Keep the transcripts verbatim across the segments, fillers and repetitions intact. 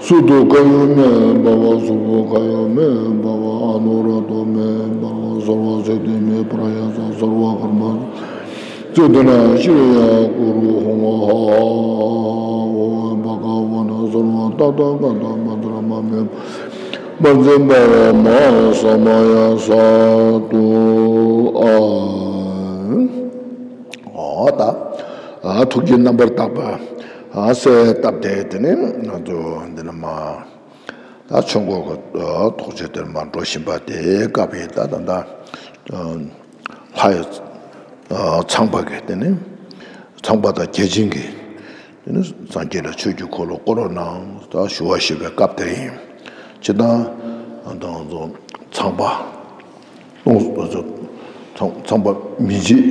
སུ་དུ་ཀ་ཡོ་མེ་བྷ་བ། སུ་བོ་ཀ་ཡོ་མེ་བྷ་བ། ཨ་ནུ་ར་ཏོ་མེ་བྷ་བ། སརྦ་སིདྡྷི་མེ་པྲ་ཡ་ཙ། སརྦ་ཀརྨ་ཙ། ཙི་ཏི་ན་ཤྲི་ཡ་གུ་རུ་ཧཱུྃ་ཧ་ཧ་ཧ་ཧ་ཧོ། བྷ་ག་ཝ་ན་སརྦ་ཏ་ཐཱ་ག་ཏ་མ་ཙ་ར་མ་མེ་པ་ཙེ་བྷ་བ་མ་ཧཱ་ས་མ་ཡ། སཱ་དུ། ཨ། འོ་ད། ཨ། ཐུགས་ཀྱི་རྣམ་པར་དག་པ། ཨ། གསལ་བཏབ་སྟེ། དེ་ནས་ང་ཚོ་འདི་ན་མ། ད་ཆོས་འཁོར་གྱི་ཐོག་ཆོས་དེར་མ་འགྲོ་བཞིན་པ་དེའི་སྐབས་ཡིན། ད་ད་ད་ལྷ་ཡི་ཚངས་པ་གིས། དེ་ནས་ཚངས་པ་དང་བརྒྱ་བྱིན་གྱིས། དེ་ནས་སངས་རྒྱས་ལ་ཆོས་ཀྱི་འཁོར་ལོ་བསྐོར་རོགས་གནང་ད་ཞུ་བ་ཞུས་པའི་སྐབས་དེར་ཡིན། ཇི་ལྟར་ང་ཚོ་ཚངས་པ། སྟོང་ཚངས་པ་མི་འཇིག་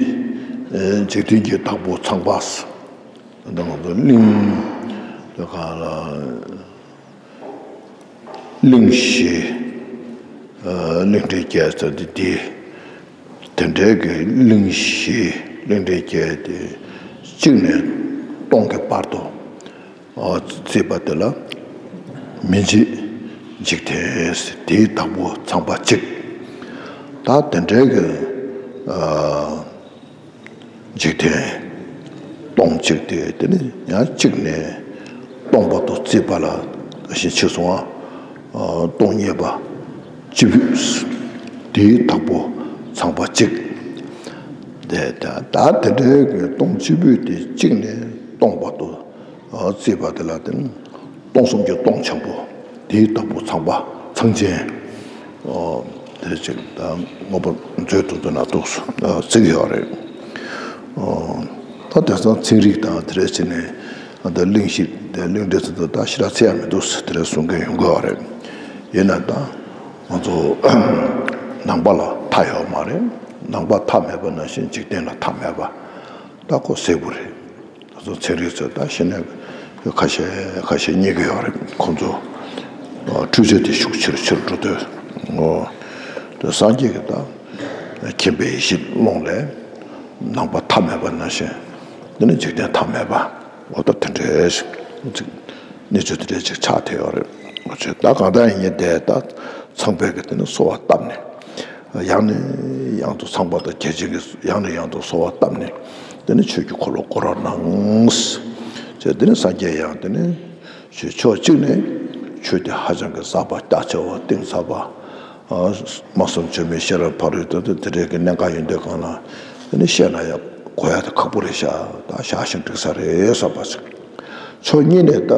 འཇིག་རྟེན་གྱི་བདག་པོ་ཚངས་པ། ད་ང་ཚོ་གླིང་། དེ་ག་ལ། གླིང་བཞི། གླིང་ཕྲན་བརྒྱད་ཟེར་དེ་དེ། དེ་འདྲའི་གི་གླིང་བཞི་གླིང་ཕྲན་བརྒྱད་དེ། གཅིག་ནས་སྟོང་གི་བར་དུ། བརྩིས་པ་དེ་ལ་མི་འཇིག་འཇིག་རྟེན་ཟེར། དེའི་བདག་པོ་ཚངས་པ་གཅིག། ད་དེ་འདྲའི་གི་འཇིག་རྟེན་སྟོང་གཅིག་དེ། དེ་ནས་ཡང་གཅིག་ནས་སྟོང་བར་དུ་བརྩིས་པ་ལ་ད་གིན་ཕྱིས་སོང་ང་། སྟོང་ཉེ་བ་སྤྱི་ཕུད། དེའི་བདག་པོ་ཚངས་པ་གཅིག། དེ་ད་ད་དེ་འདྲའི་གི་སྟོང་སྤྱི་ཕུད་དེ་གཅིག་ནས་སྟོང་བར་དུ་བརྩིས་པ་དེ་ལ་དེ་ནི་སྟོང་གསུམ་གྱི་སྟོང་ཆེན་པོ། དེའི་བདག་པོ་ཚངས་པ་ཚངས་ཆེན། དེ་ཅིག་ད་མངོན་པ་མཛོད་དུ་འདོན་ན་འདུག་བརྩི་གི་ཡོད་རེད། ད་དེང་སང་ཚན་རིག་དང་དེ་འདྲ་བྱས་ནས་ད་གླིང་བཞི་དེ་གླིང་འདྲ་ཚོ་ད་ཞེ་དྲག་བརྩི་ཡ་མི་འདུག་དེ་འདྲ་གསུང་མཁན་ཡོང་གི་ཡོད་རེད། ཡིན་ན་ད་ང་ཚོ་ནང་པ་ལ་མཐའ་ཡོད་མ་རེད། ནང་པ་མཐའ་མེད་པ་ནང་བཞིན་འཇིག་རྟེན་ལ་མཐའ་མེད་པ། ད་ཁོ་གསལ་པོ་རེད། ང་ཚོ་ཚན་རིག་ཚོས་ད་གཞི་ནས་ཁ་ཤས་ཁ་ཤས་རྙེད་ཀྱི་ཡོད་རེད། ཁོང་ཚོ་འཕྲུལ་ཆས་དེ་ཤུགས་ཆེར་ཆེར་འགྲོ་དུས། འོ། དེ་སངས་རྒྱས་ཀྱི་ད་མཁྱེན་པའི་ཡེ་ཤེས་ཀློང་ལས་ནང་པ་མཐའ་མེད་པ་ནང་བཞིན། འདི་ནི་འཇིག་རྟེན་མཐའ་མེད་པ། འོ་ད་དེ་འདྲའི་ཞིག་གནས་ཚུལ་དེ་འདྲའི་ཅིག་ཆགས་བསྡད་ཡོད་རེད། འོ་ཅེ་ད་གང་ལྟར་ཡིན་ངེས་དེ་ད་ཚངས་པས་ཀྱི་དེ་ནི་གསོལ་བ་བཏབ་ནས། ཡང་ནས་ཡང་དུ་ཚངས་པ་དང་བརྒྱ་བྱིན་གྱིས་ཡང་ནས་ཡང་དུ་གསོལ་བ་བཏབ་ནས། དེ་ནི་ཆོས་ཀྱི་འཁོར་ལོ་བསྐོར་རོགས་གནང་། ཅེས་དེ་ནི་སངས་རྒྱས་ཡང་དེ་ནི་ཆོས་ཕྱོགས་གཅིག་ནས་ཆོས་དེ་ཧ་ཅང་གི་ཟབ་པ་རྒྱ་ཆེ་བ་གཏིང་ཟབ་པ། སྨྲ་བསམ་བརྗོད་མེད་ཤེས་རབ་ཕ་རོལ་ཏུ་ཏུ་དེ་འདྲའི་གི་གནད་འགག་ཡོད་དུས་གང་ལ། དེ་ནི་བཤད་ན་ཡང་གོ་ཡ་དེ་ཁག་པོ་རེད་ཤག་ད་བཞག་ཤིང་འགྲིག་ས་རེད་བསམ་པ་ཞིག་ཕྱོགས་གཉིས་ནས་ད་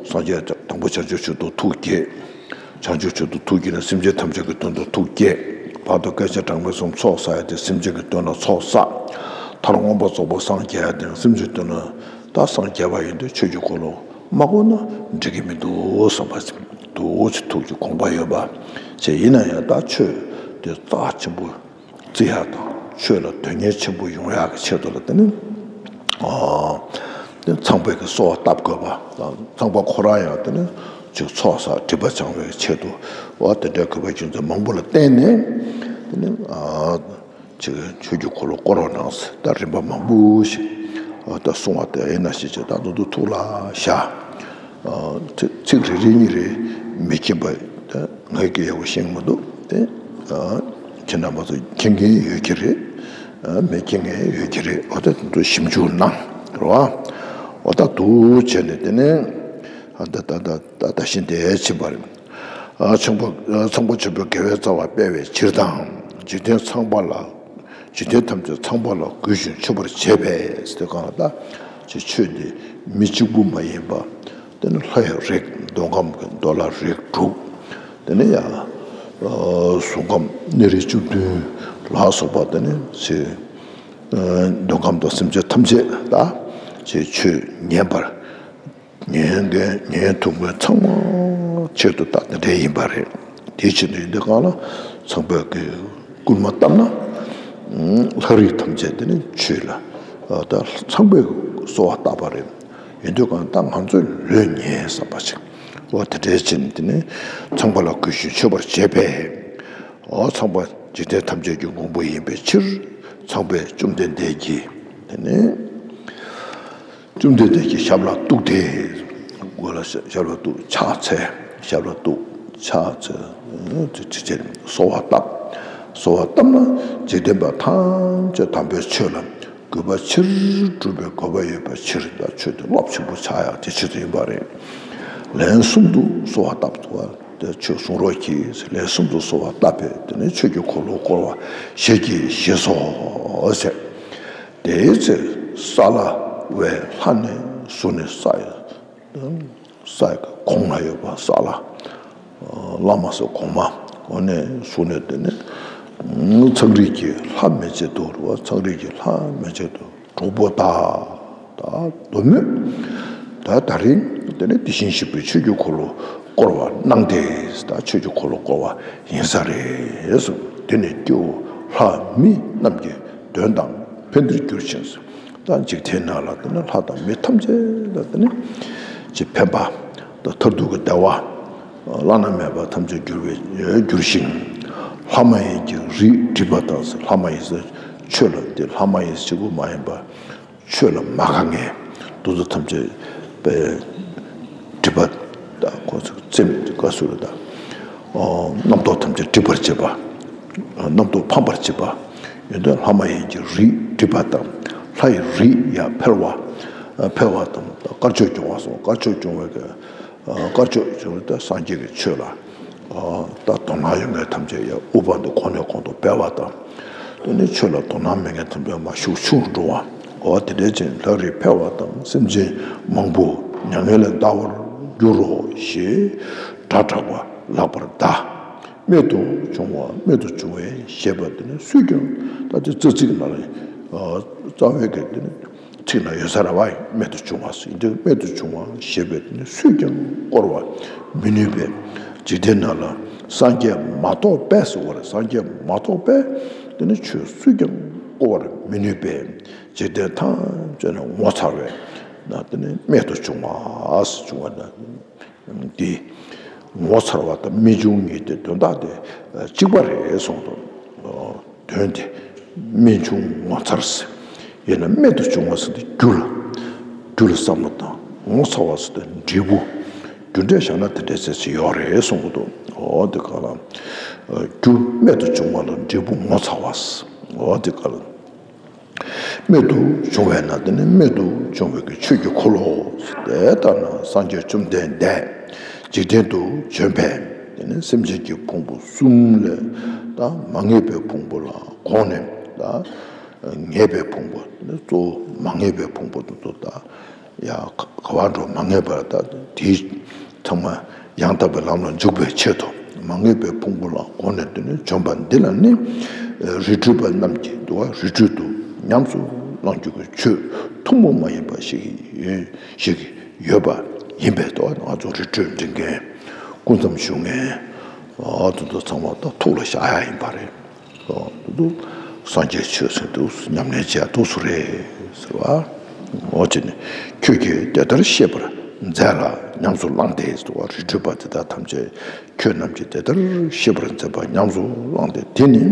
སངས་རྒྱས་དང་པོ་བྱང་ཆུབ་མཆོག་ཏུ་ཐུགས་བསྐྱེད། བྱང་ཆུབ་མཆོག་ཏུ་ཐུགས་བསྐྱེད་ནས་སེམས་ཅན་ཐམས་ཅད་ཀྱི་དོན་དུ་ཐུགས་བསྐྱེད། བར་དུ་སྐད་ཅིག་གྲངས་མེད་གསུམ་ཚོགས་བསགས་ཡ་དེ་སེམས་ཅན་གྱི་དོན་ལ་ཚོགས་བསགས། མཐར་མངོན་པར་རྫོགས་པར་སངས་རྒྱས་ཡ་དེ་སེམས་ཅན་དོན་ལ་ད་སངས་རྒྱས་པ་ཡིན་དུས་ཆོས་ཀྱི་འཁོར་ལོ་མ་བསྐོར་ན་འགྲིག་གི་མི་འདུག་བསམ་པ་ཞིག་འདུག་ཅེས་ཐུགས་ཀྱི་དགོངས་པ་ཡོད་པ་ཞིག་ཡིན་ན་ཡང་ད་ཆོས་དེ་རྩ་ཆེན་པོ། བརྩི་ཡག་དང་ཆོས་ལ་དོན་གཉེར་ཆེན་པོ་ཡོང་ཡག་གི་ཆེད་དུ་ལ་དེ་ནི། ཨ། དེ་ཚངས་པས་ཀྱི་གསོལ་བ་བཏབ་དགོས་པ་དང་ཚངས་པ་ཁོ་རང་ཡང་དེ་ནི་ཅིག་ཚོགས་བསགས་སྒྲིབ་པ་སྦྱང་བའི་ཆེད་དུ་འོ་དེ་འདྲའི་དགོས་པའི་རྒྱུ་མཚན་མང་པོ་ལ་བརྟེན་ནས་དེ་ནི། ཨ། ཅིག་ཆོས་ཀྱི་འཁོར་ལོ་བསྐོར་རོགས་གནང་ཟེར་ད་རིམ་པ་མང་པོ་ཞིག་ཨ་ད་གསུང་བ་དེ་ཡིན་ན་ཞེས་བྱས་ད་དུང་དུ་ཐུགས་ལ་བཞག་ཨ། ཚིག་ཚིག་རེ་རེ་གཉིས་རེ་མི་མཁྱེན་པ་ད་ངས་ཀྱི་ཡག་པོ་ཤེས་མི་འདུག་དེ་ཨ། ཁྱེད་རྣམ་པ་ཚོ་མཁྱེན་མཁན་ཡོད་ཀྱི་རེད། ཨ། མི་མཁྱེན་མཁན་ཡོད་ཀྱི་རེད། འོ་ད་དུ་ཞིབ་འཇུག་གནང་རོགས། འོ་ད་དུ་བྱས་ནས་དེ་ནས་ཨ་ད་ད་ད་ད་ད་བཞིན་དེ་ཕྱིན་པ་རེད། ཨ། ཚངས་པ་ཨ། ཚངས་པ་ཆེན་པོས་དགེ་བའི་རྩ་བ་སྤེལ་བའི་ཕྱིར་དང་། འཇིག་རྟེན་ཚངས་པ་ལ། འཇིག་རྟེན་ཐམས་ཅད་ཚངས་པ་ལ་གུས་ཤིང་མཆོད་པར་བྱས་པས་ཟེར་གང་ལ་ད། ཅེས་ཆོས་འདི་མི་གཅིག་པུ་མ་ཡིན་པ། དེ་ནི་ལྷའི་རིགས་མདོ་ཁམས་ཀྱི་མདོ་ལྷ་རིགས་དྲུག་དེ་ནི་ཡང་། གཟུགས་ཁམས་གནས་རིགས་བཅུ་བདུན་ལ་སོགས་པ་དེ་ནི་ཅེས། མདོ་ཁམས་དང་སེམས་ཅན་ཐམས་ཅད་ད། ཅེས་ཆོས་ཉན་པར། ཉན་མཁན་ཉན་ཐུབ་མཁན་ཚང་མ་ཆེད་དུ་བཏགས་ནས་འདྲེ་ཡིན་པ་རེད། དེའི་ཕྱིར་དུ་ཡིན་དུས་གང་ལ་ཚངས་པའི་གི་སྐུལ་མ་བཏབ་ན། ལྷ་རིགས་ཐམས་ཅད་དེ་ནི་ཆོས་ལ་ད་ཚངས་པའི་གསོལ་བ་བཏབ་པ་རེད། ཡིན་དུས་གང་ད་ང་ཚོས་ལོས་ཉན་བསམ་པ་ཞིག་འོ་དེ་འདྲའི་ཕྱིར་དེ་ནི་ཚངས་པ་ལ་གུས་ཤིང་མཆོད་པར་བྱས་པས། འོ་ཚངས་པ་འཇིག་རྟེན་ཐམས་ཅད་ཀྱི་མགོན་པོ་ཡིན་པའི་ཕྱིར་ཚངས་པས་བཅོམ་ལྡན་འདས་ཀྱིས་དེ་ནི། བཅོམ་ལྡན་འདས་ཀྱི་ཞབས་ལ་གཏུགས་ཏེ། དགོས་ལ་ཞབས་ལ་གཏུགས་ཕྱག་འཚལ། ཞབས་ལ་གཏུགས་ཕྱག་འཚལ། དེ་ཚེ་གསོལ་བ་བཏབ། གསོལ་བ་བཏབ་ན་འཇིག་རྟེན་པ་ཐམས་ཅད་དམ་པའི་ཆོས་ལ་གུས་པ་ཆེར་སྒྲུབ་པའི་དགོས་པ་ཡོད་པའི་ཕྱིར། ད་ཆོས་དེ་རླབས་ཆེན་པོ་ཆགས་ཡག་དེ་ཆེད་དུ་ཡིན་པ་རེད། ལན་གསུམ་དུ་གསོལ་བ་བཏབ་ཐུབ་པ། དེ་ཆོས་གསུང་རོགས་གྱིས། ལན་གསུམ་དུ་གསོལ་བ་བཏབ་པས་དེ་ནས་ཆོས་ཀྱི་འཁོར་ལོ་བསྐོར་བ་ཞལ་གྱིས་བཞེས་སོ་ཟེར། དེའི་ཚེ་ས་ལ་བའི་ལྷ་ནི་གཟུགས་ནི་ས་ཡི་ས་ཡི་གོང་ལ་ཡོད་པ་ས་ལ། བླ་མ་ཟེར་གོང་མ། འོ་ནས་གཟུགས་ནི་དེ་ནི་ཚངས་རིས་ཀྱི་ལྷ་མན་ཆད་དུ་རུ་བ། ཚངས་རིས་ཀྱི་ལྷ་མན་ཆད་དུ་གྲོགས་པོ་དག་ད་འདོད་མོས། ད་ད་རིང་དེ་ནི་དེ་བཞིན་གཤེགས་པའི་ཆོས་ཀྱི་འཁོར་ལོ་བསྐོར་བ་གནང་སྟེ། ད་ཆོས་ཀྱི་འཁོར་ལོ་བསྐོར་བ་ཡིན་ས་རེད་གསུངས། དེ་ནི་སྐྱེ་བོ་ལྷ་མི་རྣམས་ཀྱི་དོན་དང་ཕན་བདེར་འགྱུར་ཞིང་། ད་འཇིག་རྟེན་ནང་ལ་དེ་ནི་ལྷ་དང་མི་ཐམས་ཅད་ལ་དེ་ནི་ཅི་ཕན་པ་དང་མཐར་ཐུག་གི་བདེ་བ་བླ་ན་མེད་པ་ཐམས་ཅད་འགྱུར་བའི་འགྱུར་ཞིང་། ལྷ་མ་ཡིན་གྱི་རིགས་བསྒྲིབས་པ་དང་། ལྷ་མ་ཡིན་ཟེར་ཆོས་ལ་འདི་ལྷ་མ་ཡིན་ཟེར་ཆོས་སྐུ་མ་ཡིན་པ། ཆོས་ལ་མ་དགའ་མཁན་དེ་ཚོ་ཐམས་ཅད་པའི་སྒྲིབ་པ་དང་། ཁོ་ཚོ་སེམས་དགའ་བསུ་རེད་ད། རྣམ་རྟོག་ཐམས་ཅད་སྒྲིབ་པར་བྱེད་པ། རྣམ་རྟོག་ཕམ་པར་བྱེད་པ། ཡོན་ཏན་ལྷ་མ་ཡིན་གྱི་རིགས་བསྒྲིབས་པ་དང་། ལྷ་ཡི་རིགས་ཡང་འཕེལ་བ། འཕེལ་བ་དང་། དཀར་ཕྱོགས་སྐྱོང་བ་སོགས། དཀར་ཕྱོགས་སྐྱོང་བའི་གི། དཀར་ཕྱོགས་སྐྱོང་བའི་ད་སངས་རྒྱས་ཀྱི་ཆོས་ལ། ད་དོ་སྣང་ཡོད་མཁན་ཐམས་ཅད་ཡང་དབུ་འཕང་དུ་གོང་ནས་གོང་དུ་འཕེལ་བ་དང་། དེ་ནས་ཆོས་ལ་དོ་སྣང་མེད་མཁན་ཐམས་ཅད་མར་ཤུགས་ཆུང་འགྲོ་བ། འོ་དེ་འདྲའི་ཅན་ལྷ་རིགས་འཕེལ་བ་དང་། སེམས་ཅན་མང་པོ་མྱ་ངན་ལས་འདའ་བར་འགྱུར་རོ་ཞེས་སྒྲ་གྲགས་པ་ལགས་པར་གདའ། རྨད་དུ་བྱུང་བ་རྨད་དུ་བྱུང་བས་ཞེས་པ་དེ་ནི་སུས་ཀྱང་། ད་དེ་རྩ་ཚིག་ནང་ལ་རྩ་བའི་གི་དེ་ནི། ཚིག་ན་ཡོད་ས་རེད་བ། རྨད་དུ་བྱུང་བ་ཟེར་དུས་རྨད་དུ་བྱུང་བ་ཞེས་པས་དེ་ནི་སུས་ཀྱང་བསྐོར་བར་མི་ནུས་པས། འཇིག་རྟེན་ནང་ལ་སངས་རྒྱས་མ་གཏོགས་པས་ཟེར་བ་རེད། སངས་རྒྱས་མ་གཏོགས་པས་དེ་ནི་ཆོས་སུས་ཀྱང་བསྐོར་བར་མི་ནུས་པས། འཇིག་རྟེན་ཐམས་ཅད་ནི་ངོ་མཚར་བས་ན་དེ་ནི་རྨད་དུ་བྱུང་བ་ཟེར་བྱུང་བ་ན། འདི་ངོ་མཚར་བ་དང་རྨད་བྱུང་གཉིས་དེ་དོན་དག་དེ་གཅིག་པ་རེད་གསུངས་འདུག་དོན་དེ་རྨད་བྱུང་ངོ་མཚར་ཟེར། ཡིན་ན་རྨད་དུ་བྱུང་བ་ཟེར་དེ་རྒྱུ་ལ། རྒྱུ་ལ་བསམ་བློ་བཏང་། ངོ་མཚར་བ་ཟེར་དེ་འབྲས་བུ། རྒྱུ་འབྲས་བཞག་ན་དེ་འདྲའི་ཚད་ཅིག་ཡོད་རེད་གསུང་གི་འདུག་འོ་དེ་ག་ལ། རྒྱུ་རྨད་དུ་བྱུང་བ་ལ་འབྲས་བུ་ངོ་མཚར་བ་ཟེར། འོ་དེ་ག་ལ། རྨད་དུ་བྱུང་བས་ན་དེ་ནི་རྨད་དུ་བྱུང་བའི་གི་ཆོས་ཀྱི་འཁོར་ལོ། དེ་ལྟར་ན་སངས་རྒྱས་བཅོམ་ལྡན་འདས་འཇིག་རྟེན་དུ་བྱོན་པས་དེ་ནི་སེམས་ཅན་གྱི་ཕུང་པོ་གསུམ་ལས་ད་མ་ངེས་པའི་ཕུང་པོ་ལ་དགོངས་ནས། ད་ངེས་པའི་ཕུང་པོ་དེ་ནི་གཙོ་བོ་མ་ངེས་པའི་ཕུང་པོ་དེ་ཚོ་ད། ཡ་ག་ག་བར་འགྲོ་མ་ངེས་པར་ད་དེའི་ཚང་མ་ཡང་དག་པའི་ལམ་ལ་འཇུག་པའི་ཆེད་དུ་མ་ངེས་པའི་ཕུང་པོ་ལ་དགོངས་ནས་དེ་ནི་བྱོན་པ་འདི་ལ་ནི། རི་ཁྲོད་པ་རྣམས་ཀྱིས་འདུལ་བ་རི་ཁྲོད་དུ་ཉམས་སུ་བླང་རྒྱུ་གི་ཆོས་ཐུན་མོང་མ་ཡིན་པ་ཞིག་ཡོད་ཞིག་ཡོད་པ་ཡིན་པས། ད་ང་ཚོ་རི་ཁྲོད་འབྲི་མཁན་སྐུ་མཚམས་བཞུགས་མཁན་དེ་ཚོ་ཚང་མ་ད་ཐུགས་ལ་བཞག་ཡ་ཡིན་པ་རེད། འདུག་སངས་རྒྱས་ཆོས་ཟེར་འདུག་ཉམས་ལེན་བྱས་འདུག་སུ་རེད་ཟེར་བ། འོ་ཅི་ནི་ཁྱོད་ཀྱིས་དེ་ལྟར་ཤེས་པར་མཛད་ལ་ཉམས་སུ་བླངས་ཏེ་ཟེར་བ། རི་ཁྲོད་པ་དེ་དག་ཐམས་ཅད་ཁྱོད་རྣམས་ཀྱིས་དེ་ལྟར་ཤེས་པར་མཛད་པ་ཉམས་སུ་བླངས་ཏེ། དེ་ནི་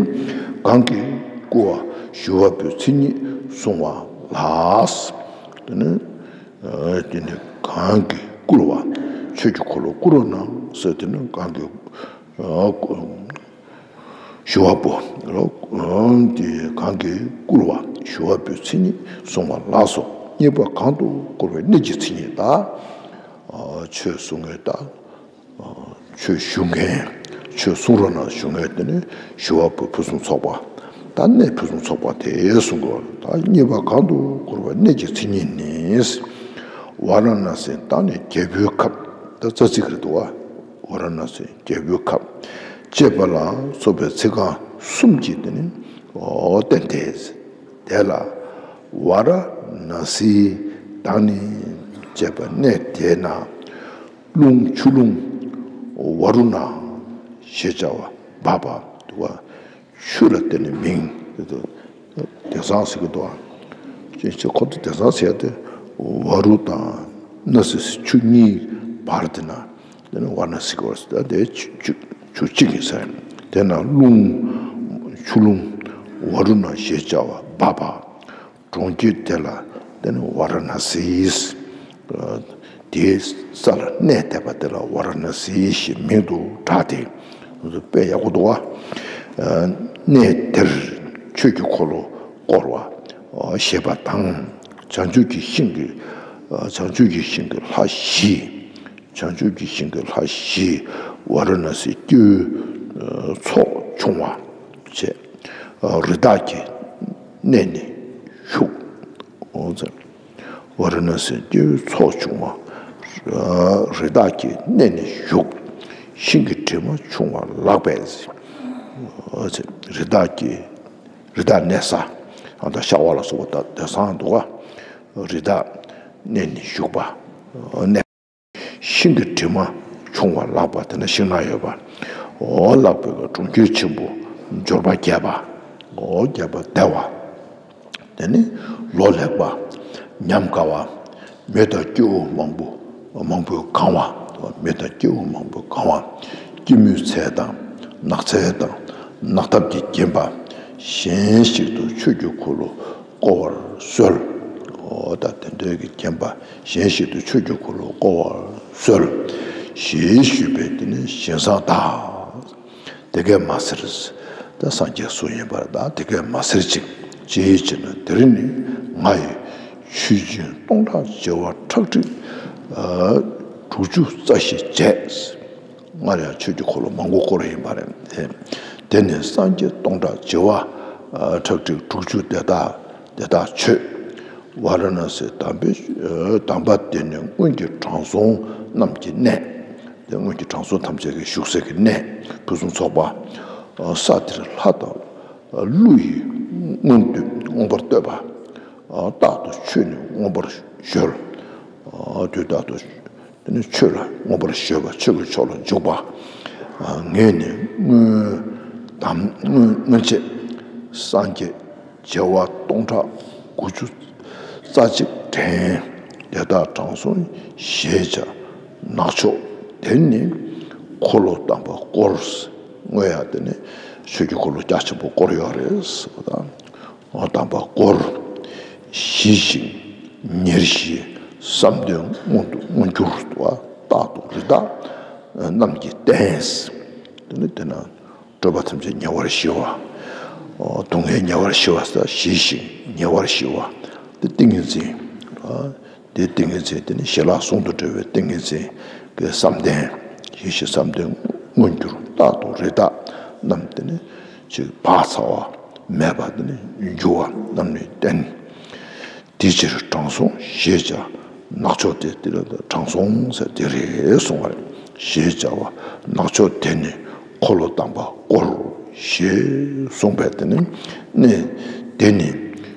གང་གིས་བསྐུལ་བ་ཞུ་བ་པོའི་མཚན་ཉིད་གསུང་བ་ལགས། དེ་ནི་དེ་ནི་གང་གིས་བསྐུལ་བ། ཆོས་ཀྱི་འཁོར་ལོ་བསྐོར་རོ་གནང་ཟེར། དེ་ནི་གང་གིས། ཞུ་བ་པོ། དེ་གང་གིས་བསྐུལ་བ་ཞུ་བ་པོའི་མཚན་ཉིད་གསུང་བ་ལགས་སོ། རྙེད་པ་གང་དུ་བསྐུར་བའི་གནས་ཀྱི་མཚན་ཉིད་ད། ཆོས་གསུང་མཁན་ད། ཆོས་ཞུ་མཁན། ཆོས་གསུང་རོགས་གནང་ཞུ་མཁན་དེ་ནི་ཞུ་བ་པོ་ཕུན་སུམ་ཚོགས་པ། ད་གནས་ཕུན་སུམ་ཚོགས་པ་དེ་གསུང་དགོས། ད་རྙེད་པ་གང་དུ་བསྐུར་བའི་གནས་ཀྱི་མཚན་ཉིད་ནི། ཝཱ་ར་ཎ་སི་ད་ནི་རྒྱལ་པོའི་ཁབ། ད་རྩ་ཚིག་རེད་འདུག་བ། ཝཱ་ར་ཎ་སི་རྒྱལ་པོའི་ཁབ་ཅེས་པ་ལ་སོགས་པའི་ཚིག་རྐང་གསུམ་གྱིས་དེ་ནི་འོ་བསྟན་ཏེ། དེ་ལ་ཝཱ་ར་ཎ་སི་ད་ནི་ཅེས་པ་གནས་དེ་ན་ཀླུང་ཆུ་ཀླུང་ཝཱ་རུ་ཎ་ཞེས་བྱ་བ་འབབ་པ་འདུག་བ། ཆུ་ལ་བརྟེན་ནས་མིང་། དེང་སང་ཟེར་གྱི་འདུག་ཨ། ཅིག་ཅིག་ཁོ་ཚོ་དེང་སང་ཟེར་ཏེ། ཝཱ་རུ་དང་ཎ་སི་ཆུ་གཉིས་བར་དེ་ན། དེ་ནི་ཝཱ་ར་ཎ་སི་གི་བར་ཟེར་ཏེ་ཆུ་ཆུ་ཆུ་གཅིག་ཡིན་ས་ཡིན། དེ་ན་ཀླུང་ཆུ་ཀླུང་ཝཱ་རུ་ཎ་ཞེས་བྱ་བ་འབབ་པ། གྲོང་ཁྱེར་དེ་ལ་དེ་ནི་ཝཱ་ར་ཎ་སི། དེའི་ས་ལ་གནས་བསྡད་པ་དེ་ལ་ཝཱ་ར་ཎ་སི་ཞེས་མིང་དུ་གྲགས་ཏེ། དཔེ་ཡག་པོ་འདུག་བ། གནས་དེར་ཆོས་ཀྱི་འཁོར་ལོ་བསྐོར་བ་ཞེས་པ་དང་། བྱང་ཆུབ་ཀྱི་ཤིང་གི་བྱང་ཆུབ་ཀྱི་ཤིང་གི་ལྷ་བཞི། བྱང་ཆུབ་ཀྱི་ཤིང་གི་ལྷ་བཞི་ཝཱ་ར་ཎ་སིའི་སྐྱེ་བོའི་ཚོགས་བྱུང་བ་བྱས། རི་དྭགས་ཀྱི་གནས་ནས་ཞུགས། འོ་ཙང་། ཝཱ་ར་ཎ་སིའི་སྐྱེ་བོའི་ཚོགས་བྱུང་བ། རི་དྭགས་ཀྱི་གནས་ནས་ཞུགས། ཤིང་གི་དྲི་མ་བྱུང་བ་ལགས་པས། འོ་ཙང་། རི་དྭགས་ཀྱི་རི་དྭགས་གནས་ས། ཨ་ད་ཤྭ་བ་ལ་སོགས་པ་ད་དེང་སང་འདུག་ག་རི་དྭགས་གནས་ནས་ཞུགས་པ། གནས། ཤིང་གི་དྲི་མ་བྱུང་བ་ལགས་པ། དེ་ན་ཤིང་ནགས་ཡོད་པ། འོ་ལགས་པའི་གྲོང་ཁྱེར་ཆེན་པོ་འབྱོར་པ་བརྒྱད་པ། འོ་བརྒྱད་པ་བདེ་བ། དེ་ནི་ལོ་ལེགས་པ། ཉམས་དགའ་བ། མི་དང་སྐྱེ་བོ་མང་པོ་མང་པོས་གང་བ། མི་དང་སྐྱེ་བོ་མང་པོས་གང་བ། སྐྱེད་མོས་ཚལ་དང་ནགས་ཚལ་དང་ནགས་ཐབས་ཀྱིས་བརྒྱན་པ། གཞན་ཞིག་ཏུ་ཆོས་ཀྱི་འཁོར་ལོ་བསྐོར་བར་གསོལ། འོ་ད་དེ་འདྲའི་གིས་བརྒྱན་པ། གཞན་ཞིག་ཏུ་ཆོས་ཀྱི་འཁོར་ལོ་བསྐོར་བར་གསོལ། ཞེས་ཞུས་པས་དེ་ནི་བཞིན་བཟངས་དག་དེ་སྐད་མ་ཟེར། ད་སངས་རྒྱས་གསུངས་ཡིན་པར་གདའ། དེ་སྐད་མ་ཟེར་ཅིག་ཅི་ཕྱིར་ན་དེ་རིང་ནི་ང་ཡིས་མཆོད་སྦྱིན་སྟོང་ཕྲག་བྱེ་བ་ཁྲག་ཁྲིག་དྲུག་ཅུ་རྩ་བཞི་བྱས། སྔར་ཡང་ཆོས་ཀྱི་འཁོར་ལོ་མང་པོ་བསྐོར་ཡིན་པ་རེད། དེ་ནས་སངས་རྒྱས་སྟོང་ཕྲག་བྱེ་བ་ཁྲག་ཁྲིག་དྲུག་ཅུ་དེ་དག་དེ་དག་མཆོད། ཝཱ་ར་ཎ་སིའི་དམ་པའི་དམ་པ་དེ་ནི་སྔོན་གྱི་དྲང་སྲོང་རྣམས་ཀྱི་གནས། དེ་སྔོན་གྱི་དྲང་སྲོང་ཐམས་ཅད་ཀྱི་བཞུགས་སའི་གི་གནས། ཕུན་སུམ་ཚོགས་པ། ས་དེར་ལྷ་དང་ཀླུ་ཡིས་མངོན་བསྟོད་མངོན་པར་བསྟོད་པ། རྟག་ཏུ་ཆོས་ནི་མངོན་པར་གཞོལ། དུས་རྟག་ཏུ་དེ་ནི་ཆོས་ལ་མངོན་པར་གཞོལ་བ། ཆོས་ཀྱི་ཕྱོགས་ལ་འཇུག་པ། ངས་ནི་སྔོན་དམ་སྔོན་སྔོན་ཆད་སངས་རྒྱས་བྱེ་བ་སྟོང་ཕྲག་དགུ་བཅུ་རྩ་གཅིག་དྲན། དེ་དག་དྲང་སྲོང་ཞེས་བྱ་ནག་ཕྱོགས་དེར་ནི་འཁོར་ལོ་དམ་པ་བསྐོར། སྔོན་ཡང་དེ་ནི་ཆོས་ཀྱི་འཁོར་ལོ་རྒྱ་ཆེན་པོ་བསྐོར་ཡོད་རེད་ཟེར་བ་དང་། དམ་པ་བསྐོར། ཞི་ཞིང་ཉེར་ཞིའི་བསམ་གཏན་མངོན་དུ་མངོན་གྱུར་ཏོ། རྟག་ཏུ་རི་དྭགས་རྣམས་ཀྱིས་བསྟེན། དེ་ནི་དེ་ན་སྤྲོས་པ་ཐམས་ཅད་ཉེ་བར་ཞི་བ། སྡུག་བསྔལ་ཉེ་བར་ཞི་བ་ཟེར། ཞི་ཞིང་ཉེ་བར་ཞི་བ། དེ་ཏིང་ངེ་འཛིན། དེ་ཏིང་ངེ་འཛིན་དེ་ནི་ཞི་ལྷག་ཟུང་དུ་འབྲེལ་བའི་ཏིང་ངེ་འཛིན་གྱི་བསམ་གཏན། ཞི་ཞིང་བསམ་གཏན་མངོན་གྱུར། རྟག་ཏུ་རི་དྭགས་རྣམས་དེ་ནི་ཅིག་བག་ཚ་བ་མེད་པ་དེ་ནི་འགྱུར་བ་རྣམས་ནི་བསྟེན། དེ་ཕྱིར་དྲང་སྲོང་ཞེས་བྱ་ནག་ཕྱོགས་དེ། དེ་ལ་དྲང་སྲོང་ཟེར་དེ་རེད་གསུང་བ་རེད། ཞེས་བྱ་བ་ནག་ཕྱོགས་དེར་ནི་འཁོར་ལོ་དམ་པ་བསྐོར། ཞེས་གསུངས་པས་དེ་ནི་གནས་དེར་ནི་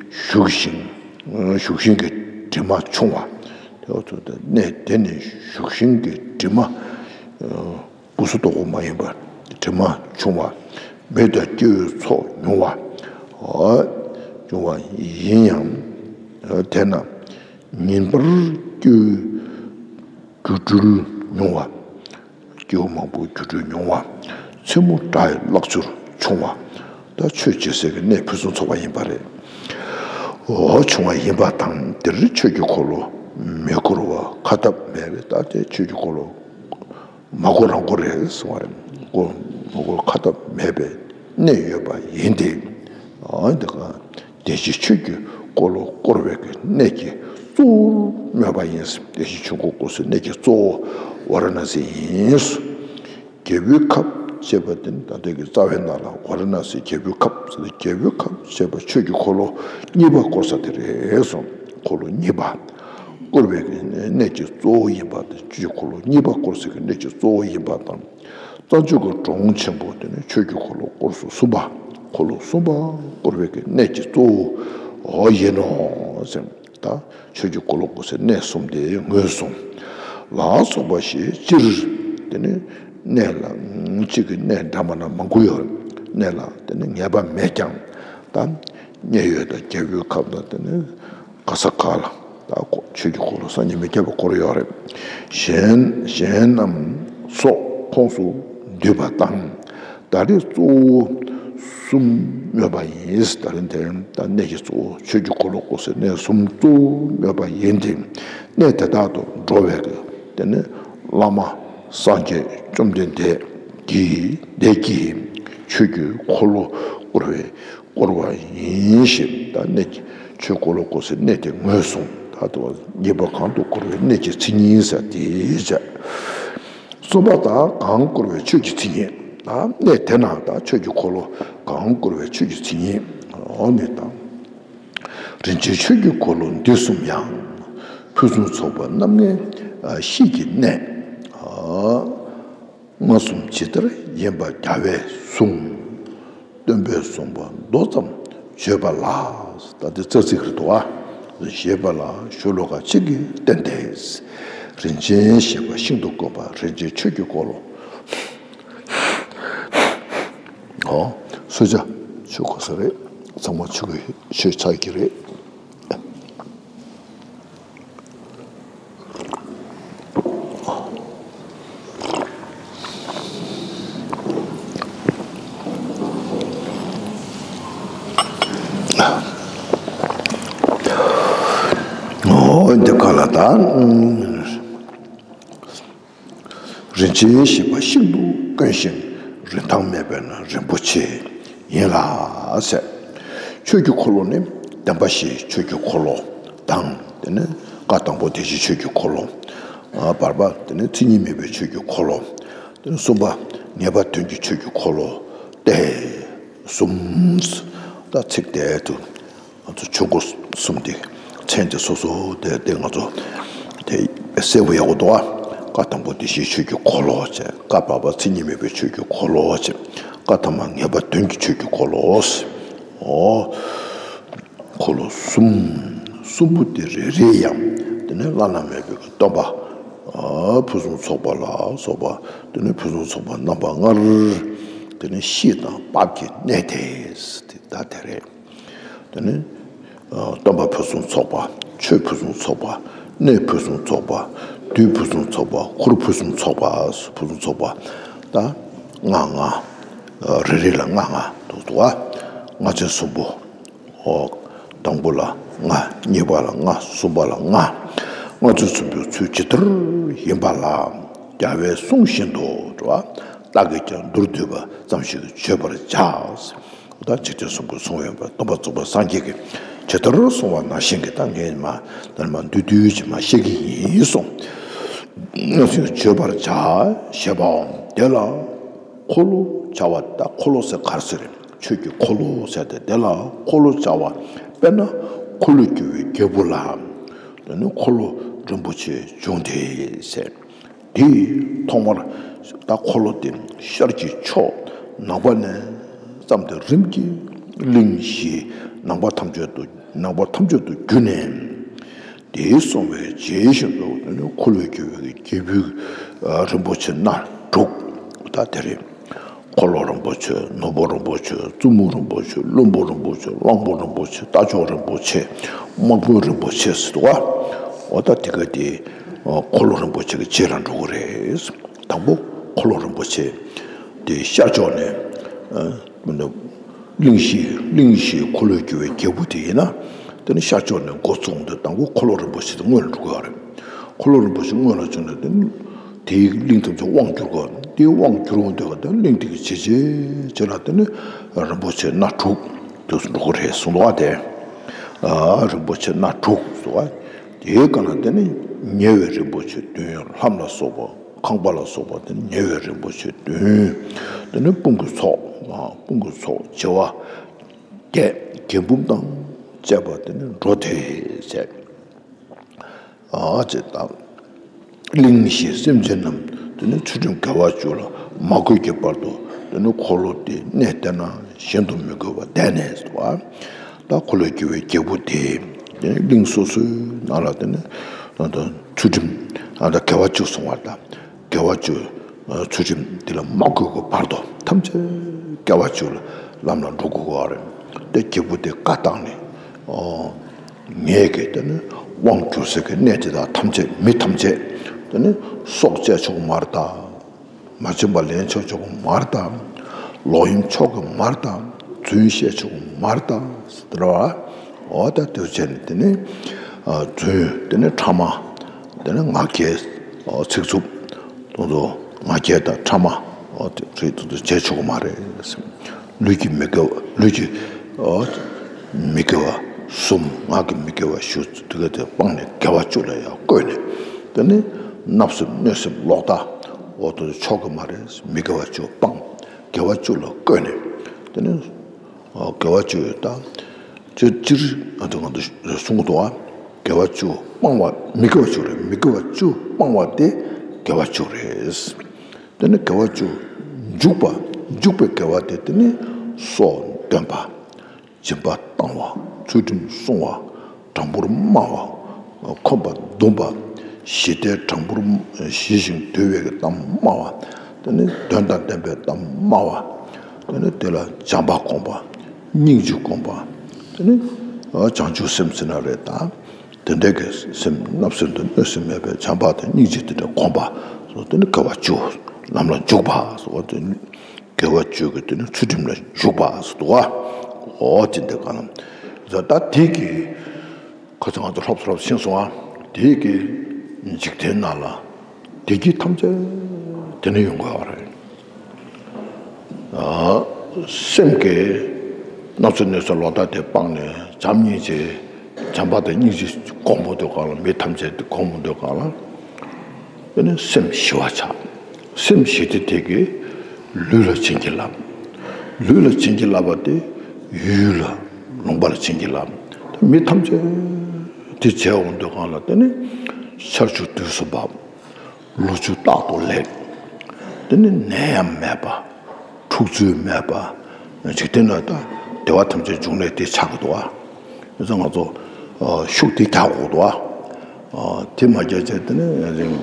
བཞུགས་ཤིང་བཞུགས་ཤིང་གི་དྲི་མ་ཕྱུང་བ། དེ་འོ་ཚོ་དེ་གནས་དེར་ནི་བཞུགས་ཤིང་གི་དྲི་མ། སྐུ་གཟུགས་རྡོག་པོ་མ་ཡིན་པར་དྲི་མ་ཕྱུང་བ། མི་དང་སྐྱེ་བོའི་ཚོགས་ཉུང་བ། འོ་ཉུང་བ་ཡིན་ཡང་། དེས་ན་ཉིན་པར་སྐྱེ་བོའི་སྒྱུ་འཕྲུལ་ཉུང་བ། སྐྱེ་བོ་མང་པོའི་སྒྱུ་འཕྲུལ་ཉུང་བ། མཚན་མོ་དགྲ་ཡི་ལག་ཆུར་ཕྱུང་བ། ད་ཆོས་བྱེད་སའི་གི་གནས་ཕུན་སུམ་ཚོགས་པ་ཡིན་པ་རེད། འོ་ཕྱུང་བ་ཡིན་པ་དང་། དེར་ཆོས་ཀྱི་འཁོར་ལོ་མི་བསྐོར་བ་ཁ་ཐབས་མེད་པས། ད་དེ་ཆོས་ཀྱི་འཁོར་ལོ་མ་བསྐོར་རང་བསྐོར་རེད་གསུང་བ་རེད། བསྐོར་མ་བསྐོར་ཁ་ཐབས་མེད་པའི་གནས་ཡོད་པ་ཡིན་ཏེ། ཨ་འདི་ག་བདེན་བཞི་ཆོས་ཀྱི་འཁོར་ལོ་བསྐོར་བའི་གི་གནས་ཀྱི་གཙོ་བོར་སྨོས་པ་ཡིན། བདེན་བཞི་ཆོས་འཁོར་བསྐོར་སའི་གནས་ཀྱི་གཙོ་བོ་ཝཱ་ར་ཎ་སི་ཡིན། རྒྱལ་པོའི་ཁབ་ཅེས་པ་དེ་ནི་ད་ལྟའི་གི་རྩ་བའི་ནང་ལ་ཝཱ་ར་ཎ་སི་རྒྱལ་པོའི་ཁབ་ཟེར་ཏེ། རྒྱལ་པོའི་ཁབ་ཅེས་པ་ཆོས་ཀྱི་འཁོར་ལོ་གཉིས་པ་བསྐོར་ས་དེ་རེད་གསུངས། འཁོར་ལོ་གཉིས་པ་བསྐོར་བའི་གི་གནས་ཀྱི་གཙོ་བོ་ཡིན་པ་དེ། ཆོས་ཀྱི་འཁོར་ལོ་གཉིས་པ་བསྐོར་སའི་གི་གནས་ཀྱི་གཙོ་བོ་ཡིན་པ་དང་། རྩྭ་མཆོག་གི་གྲོང་ཆེན་པོ་དེ་ནི་ཆོས་ཀྱི་འཁོར་ལོ་བསྐོར་སུ་གསུམ་པ། འཁོར་ལོ་གསུམ་པ་བསྐོར་བའི་གི་གནས་ཀྱི་གཙོ་བོ་ཡིན་ནོ་ཟེར། ད་ཆོས་ཀྱི་འཁོར་ལོ་བསྐོར་སའི་གནས་གསུམ་དེ་ངོས་བཟུང་། ལ་སོགས་པ་ཞེས་སྤྱིར་དེ་ནི་གནས་ལ་གཅིག་གི་གནས་འདྲ་མ་འདྲ་མང་པོ་ཡོད། གནས་ལ་དེ་ནི་ངེས་པ་མེད་ཀྱང་། ད་མཉན་ཡོད་དང་རྒྱལ་པོའི་ཁབ་དང་དེ་ནི་ག་ས་ག་ལ་ད་ཆོས་ཀྱི་འཁོར་ལོ་སངས་རྒྱས་མི་ཁྱབ་པ་བསྐོར་ཡོད་རེད། གཞན་གཞན་རྣམས་སོགས་ཁོངས་སུ་འདུས་པ་དང་། ད་རེས་གཙོ་བོ་ གསུམ་སྨོས་པ་ཡིན། ད་རིང་དེ་ད་གནས་ཀྱི་གཙོ་བོ་ཆོས་ཀྱི་འཁོར་ལོ་བསྐོར་སའི་གནས་གསུམ་གཙོ་བོ་སྨོས་པ་ཡིན་ཏེ། གནས་དེ་དག་ཏུ་འགྲོ་བའི་གི་དེ་ནི་བླ་མ་སངས་རྒྱས་བཅོམ་ལྡན་འདས་ཀྱིས་འདས་ཀྱིས་ཆོས་ཀྱི་འཁོར་ལོ་བསྐོར་བའི་བསྐོར་བ་ཡིན་ཞེས། ད་གནས་ཀྱི་ཆོས་འཁོར་ལོ་བསྐོར་སའི་གནས་དེ་ངོས་བཟུང་། ད་དུ་ཉེས་པ་གང་དུ་བསྐོར་བའི་གནས་ཀྱི་མཚན་ཉིད་ཟེར་དེ་བྱ། གསུམ་པ་དག་གང་བསྐོར་བའི་ཆོས་ཀྱི་མཚན་ཉིད། ད་གནས་དེ་ན་ད་ཆོས་ཀྱི་འཁོར་ལོ་གང་བསྐོར་བའི་ཆོས་ཀྱི་མཚན་ཉིད། འོ་ནི་དང་། རིན་ཆེན་ཆོས་ཀྱི་འཁོར་ལོ་འདི་གསུམ་ཡང་། ཕུན་སུམ་ཚོགས་པ་རྣམ་ལྔའི་ཤེས་ཀྱི་གནས། མངོན་སུམ་ཇི་ལྟར་ཡིན་པ་རྒྱལ་བས་གསུངས། སྟོན་པས་གསུངས་པ་མདོ་ཙམ་བརྗོད་པ་ལ། ད་འདི་རྩ་ཚིག་རེད་འདུག་ཨ། ཞེས་པ་ལ་ཤོ་ལོ་ཀ་གཅིག་གིས་བསྟན་ཏེ། རིན་ཆེན་ཞེས་པ་ཤིན་ཏུ་དཀོན་པ་རིན་ཆེན་ཆོས་ཀྱི་འཁོར་ལོ། ཨོ། གསོལ་ཇ་མཆོད་དགོས་ས་རེད། ཚང་མ་མཆོད་དགོས་ཤོད་ཚར་གྱི་རེད། ཨོ། འདི་ག་ལ་ད། རིན་ཆེན་ཞེས་པ་ཤིན་ཏུ་དཀོན་ཞིང་རིན་ཐང་མེད་པས་ན་རིན་པོ་ཆེ་ཡིན་ལ་ཟེར། ཆོས་ཀྱི་འཁོར་ལོ་ནི་བདེན་པ་བཞིའི་ཆོས་ཀྱི་འཁོར་ལོ་དང་། དེ་ནི་བཀའ་དང་པོ་བདེན་བཞིའི་ཆོས་ཀྱི་འཁོར་ལོ། བར་པ་དེ་ནི་མཚན་ཉིད་མེད་པའི་ཆོས་ཀྱི་འཁོར་ལོ། དེ་ནི་གསུམ་པ་ངེས་པ་དོན་གྱི་ཆོས་ཀྱི་འཁོར་ལོ་སྟེ་གསུམ། ད་ཚིག་དེ་དུ། ང་ཚོ་ཆོས་འཁོར་གསུམ་དེ་མཚན་དེ་སོ་སོ་དེ་དེ་ང་ཚོ་དེ་གསལ་པོ་ཡག་པོ་འདུག་ཨ། བཀའ་དང་པོ་བདེན་བཞིའི་ཆོས་ཀྱི་འཁོར་ལོ་བྱས། བཀའ་བར་པ་མཚན་ཉིད་མེད་པའི་ཆོས་ཀྱི་འཁོར་ལོ་བྱས། བཀའ་ཐ་མ་ངེས་པ་དོན་གྱི་ཆོས་ཀྱི་འཁོར་ལོ། ཨོ། འཁོར་ལོ་གསུམ། གསུམ་པོ་དེ་རེ་རེ་ཡང་དེ་ནས་བླ་ན་མེད་པའི་སྟོན་པ། ཨ། ཕུན་སུམ་ཚོགས་པ་ལ་སོགས་པ། དེ་ནས་ཕུན་སུམ་ཚོགས་པ་རྣམ་པ་ལྔར། དེ་ནས་ཤེས་དང་བབ་ཀྱི་གནས་དེ་དེ་ད་དེ་རེད། དེ་ནི། ཨ། སྟོན་པ་ཕུན་སུམ་ཚོགས་པ། ཆོས་ཕུན་སུམ་ཚོགས་པ། གནས་ཕུན་སུམ་ཚོགས་པ། དུས་ཕུན་སུམ་ཚོགས་པ། འཁོར་ཕུན་སུམ་ཚོགས་པ། ཕུན་སུམ་ཚོགས་པ། ད་ལྔ་ལྔ། ཨ། རེ་རེ་ལ་ལྔ་ལྔ་འདུག་འདུག་ཨ། ལྔ་ཆེན་གསུམ་པོ། ཨོ། དང་པོ་ལ་ལྔ། གཉིས་པ་ལ་ལྔ། གསུམ་པ་ལ་ལྔ། ལྔ་ཆེན་གསུམ་པོའི་ཚུལ་ཇི་ལྟར་ཡིན་པ་ལ་རྒྱལ་བས་གསུངས་བཞིན་དུ་འགྲོ་བ་བདག་གིས་ཀྱང་མདོར་བསྡུས་པ་ཙམ་ཞིག་བརྗོད་པར་བྱ། ད་འཇིག་རྟེན་གསུམ་མགོན་གསུང་བའི་སྟོན་པ་རྫོགས་པའི་སངས་རྒྱས་ཀྱིས་ཇི་ལྟར་གསུངས་པ་ནང་བཞིན་གྱི་ད་ངས་མ་ད་མ་བསྡུས་བསྡུས་ཀྱིས་མ་བཤད་ཀྱི་ཡིན་གསུངས། ནང་བཞིན་བརྗོད་པར་བྱ་ཞེས་པའང་དེ་ལ་འཁོར་ལོ་བྱ་བ། ད་འཁོར་ལོ་ཟེར་ག་རེ་ཟེར། ཆོས་ཀྱི་འཁོར་ལོ་ཟེར་ཏེ་དེ་ལ་འཁོར་ལོ་བྱ་བ། དཔེར་ན་འཁོར་ལོས་སྒྱུར་བའི་རྒྱལ་པོ་ལ་དེ་ནི་འཁོར་ལོ་རིན་པོ་ཆེ་འབྱུང་སྟེ་ཟེར། དེའི་ཐོག་མར་ད་འཁོར་ལོ་དེ་ཤར་གྱི་ཕྱོགས་ནག་པ་ནས་བརྩམས་ཏེ་རིམ་གྱིས་གླིང་བཞི་ནག་པ་ཐམས་ཅད་དུ་ནག་པ་ཐམས་ཅད་དུ་གྱུར་ནས། དེའི་གསུང་བའི་རྗེས་བཞིན་དུ་འཁོར་ལོས་སྒྱུར་བའི་རྒྱལ་པོའི་རིན་པོ་ཆེ་སྣ་དྲུག་ད་དེ་རེད། འཁོར་ལོ་རིན་པོ་ཆེ། ནོར་བུ་རིན་པོ་ཆེ། བཙུན་མོ་རིན་པོ་ཆེ། བློན་པོ་རིན་པོ་ཆེ། གླང་པོ་རིན་པོ་ཆེ། རྟ་མཆོག་རིན་པོ་ཆེ། དམག་དཔོན་རིན་པོ་ཆེ་ཟེར་འདུག་ག་འོ་ད་དེ་ག་དེ་འཁོར་ལོ་རིན་པོ་ཆེ་གི་རྗེས་ལ་འགྲོ་གི་རེད། དང་པོ་འཁོར་ལོ་རིན་པོ་ཆེ་དེ་ཤར་ཕྱོགས་ནས། གླིང་བཞི། གླིང་བཞིའི་འཁོར་ལོས་སྒྱུར་བའི་རྒྱལ་པོ་དེ་ཡིན་ན། དེ་ནི་ཤར་ཕྱོགས་ནས་འགོ་བཙུགས་ཏེ་དང་པོ་འཁོར་ལོ་རིན་པོ་ཆེ་དེ་སྔོན་ལ་འགྲོ་དགོས་པ་རེད། འཁོར་ལོ་རིན་པོ་ཆེ་སྔོན་ལ་བྱུང་ནས་དེ་ནི་དེའི་གླིང་ཐམས་ཅད་དབང་བསྒྱུར་དགོས། དེའི་དབང་བསྒྱུར་འོང་དུས་དེ་གླིང་དེ་གི་རྗེས་རྗེས་རྗེས་ལ་དེ་ནི་རིན་པོ་ཆེ་སྣ་དྲུག་དེ་ཚོ་འགྲོ་གི་རེད་གསུངས་འདུག་ག་དེ། ཨ། རིན་པོ་ཆེ་སྣ་དྲུག་ཟེར་བ། དེའི་སྒང་ལ་དེ་ནི་ཉེ་བའི་རིན་པོ་ཆེ་བདུན། ལྷམ་ལ་སོགས་པ། ཁང་པ་ལ་སོགས་པ་དེ་ནི་ཉེ་བའི་རིན་པོ་ཆེ་བདུན། དེ་ནི་དཔུང་གི་ཚོགས། དཔུང་གི་ཚོགས་བྱེ་བ་བརྒྱད། རྒྱན་འབུམ་དང་བཅས་པ་དེ་ནི་འགྲོ་དེས་བྱས། ཨ་ཅེ་དང་། གླིང་བཞི་སེམས་ཅན་རྣམས་དེ་ནི་ཚུལ་ཁྲིམས་དགེ་བ་བཅུ་ལ་མ་གུས་ཀྱི་བར་དུ་དེ་ནི་འཁོར་ལོ་དེ་གནས་དེ་ན་གཞན་དུ་མི་གུས་པར་བསྡད་ནས་སོ། ད་འཁོར་ལོས་སྒྱུར་བའི་རྒྱལ་པོ་དེ་དེ་ནི་གླིང་སོ་སོའི་ནང་ལ་དེ་ནི་ཚུལ་ཁྲིམས་ཨ་ད་དགེ་བ་བཅུ་སྲུང་བ་དང་། དགེ་བ་བཅུ། ཚུལ་ཁྲིམས་འདི་ལ་མ་གུས་ཀྱི་བར་དུ་ཐམས་ཅད་དགེ་བ་བཅུ་ལ་ལམ་ལ་འགྲོ་དགོས་པ་རེད། དེ་རྒྱལ་པོ་དེ་བཀའ་བཏང་ནས། ཨོ། ངེད་ཀྱིས་དེ་ནི་དབང་བསྒྱུར་སའི་གི་གནས་དེ་དག་ཐམས་ཅད་མི་ཐམས་ཅད་དེ་ནི་སྲོག་བཅད་ཆོག་མ་རེད་ད། མ་བྱིན་པ་ལེན་ཆོག་ཆོག་མ་རེད་ད། ལོག་གཡེམ་ཆོག་གི་མ་རེད་ད། རྫུན་བཤད་ཆོག་མ་རེད་ད་ཟེར་བ། འོ་ད་དེ་བྱས་ནས་དེ་ནི་རྫུན། དེ་ནི་ཕྲ་མ། དེ་ནི་ང་རྒྱལ། ཚིག་རྩུབ། དེ་ཚོ་ང་རྒྱལ་དང་ཕྲ་མ། འོ་དེ་རེད། དེ་ཚོ་བྱས་ཆོག་མ་རེད་ཟེར། ལུས་ཀྱི་མི་དགེ་བ། ལུས་ཀྱི་མི་དགེ་བ་གསུམ། ངག་གི་མི་དགེ་བ་བཞི། དེ་ག་དེ་སྤངས་ནས་དགེ་བ་བཅུ་ལ་ཡང་བཀོད་ནས། དེ་ནི་བརྣབ་སེམས་གནོད་སེམས་ལོག་ལྟ། འོ་དེ་ཚོ་ཆོག་གི་མ་རེད། མི་དགེ་བ་བཅུ་སྤངས། དགེ་བ་བཅུ་ལ་བཀོད་ནས། དེ་ནི་དགེ་བ་བཅུ་ཡོད་ད། སྤྱིར་སྤྱིར་ང་ཚོ་ང་ཚོ་གསུང་གི་འདུག་ཨ། དགེ་བ་བཅུ་སྤང་བ། མི་དགེ་བ་བཅུ་རེད། མི་དགེ་བ་བཅུ་སྤང་བ་དེ་དགེ་བ་བཅུ་རེད། དེ་ནི་དགེ་བ་བཅུ་འཇུག་པ། འཇུག་པའི་དགེ་བ་དེ་དེ་ནི་སྲོག་འདོན་པ། སྦྱིན་པ་བཏང་བ། ཚུལ་ཁྲིམས་སྲུང་བ། དྲང་པོར་སྨྲ་བ། འཁོན་པ་འདུམ་པ། ཞི་བདེ། དྲང་པོར་ཞི་ཞིང་དུལ་བའི་གཏམ་སྨྲ་བ། དེ་ནི་དོན་དང་ལྡན་པའི་གཏམ་སྨྲ་བ། དེ་ནི་དེ་ལ་བྱམས་པ་སྒོམ་པ། སྙིང་རྗེ་སྒོམ་པ། དེ་ནི་བྱང་ཆུབ་སེམས་ཟེར་ན་རེད་ད། དེ་འདྲའི་གི་སེམས། བརྣབ་སེམས་དང་གནོད་སེམས་མེད་པའི་བྱམས་པ་དང་སྙིང་རྗེ་དེ་འདྲ་སྒོམ་པ། དེ་ནི་དགེ་བ་བཅུ། ལམ་ལ་འཇུག་པ་སོགས་དེ་ནི། དགེ་བ་བཅུ་གི་དེ་ནི་ཚུལ་ཁྲིམས་ལ་འཇུག་པ་ཟེར་འདུག་བ། འོ་དེ་འདྲ་གང་ལ། ད་དེ་གི་ཁ་སང་ང་ཚོ་ལྷོབ་ལྷོབ་ཕྱིན་སོང་ཨ། དེ་གི་འཇིག་རྟེན་ནང་ལ་བདེ་སྐྱིད་ཐམས་ཅད་དེ་ནས་ཡོང་དགོས་པ་རེད། ཨ། སེམས་ཀྱི་བརྣབ་སེམས་གནོད་སེམས་ལོག་ལྟ་དེ་སྤངས་ནས་བྱམས་སྙིང་རྗེ། བྱམས་པ་དང་སྙིང་རྗེ་སྒོམ་པ་འདོད་གང་ལ། མི་ཐམས་ཅད་དེ་སྒོམ་པ་འདོད་གང་ལ། དེ་ནི་སེམས་ཞི་བ་ཆགས། སེམས་ཞི་སྟེ་དེ་གིས་ལུས་ལ་བྱིན་གྱིས་བརླབས། ལུས་ལ་བྱིན་གྱིས་བརླབས་པ་དེ་ཡུལ་ལ་ལུང་པ་ལ་བྱིན་གྱིས་བརླབས། མི་ཐམས་ཅད་དེ་མཇལ་འོང་དུས་སྒང་ལ། དེ་ནི་ཆར་ཆུ་དུས་སུ་འབབ། ལོ་ཕྱུགས་རྟག་ཏུ་ལེགས། དེ་ནི་ནད་ཡམས་མེད་པ། འཁྲུག་རྩོད་མེད་པ། འཇིག་རྟེན་ལ་ད་བདེ་བ་ཐམས་ཅད་འབྱུང་གནས་དེ་ཆགས་ཀྱི་འདུག་བ། ཡིན་ཙང་ང་ཚོ་ཨ་ཤུགས་དེ་རྒྱག་དགོས་འདུག་བ། ཨ་དེ་མ་རྒྱག་བྱས། དེ་ནི་རིང་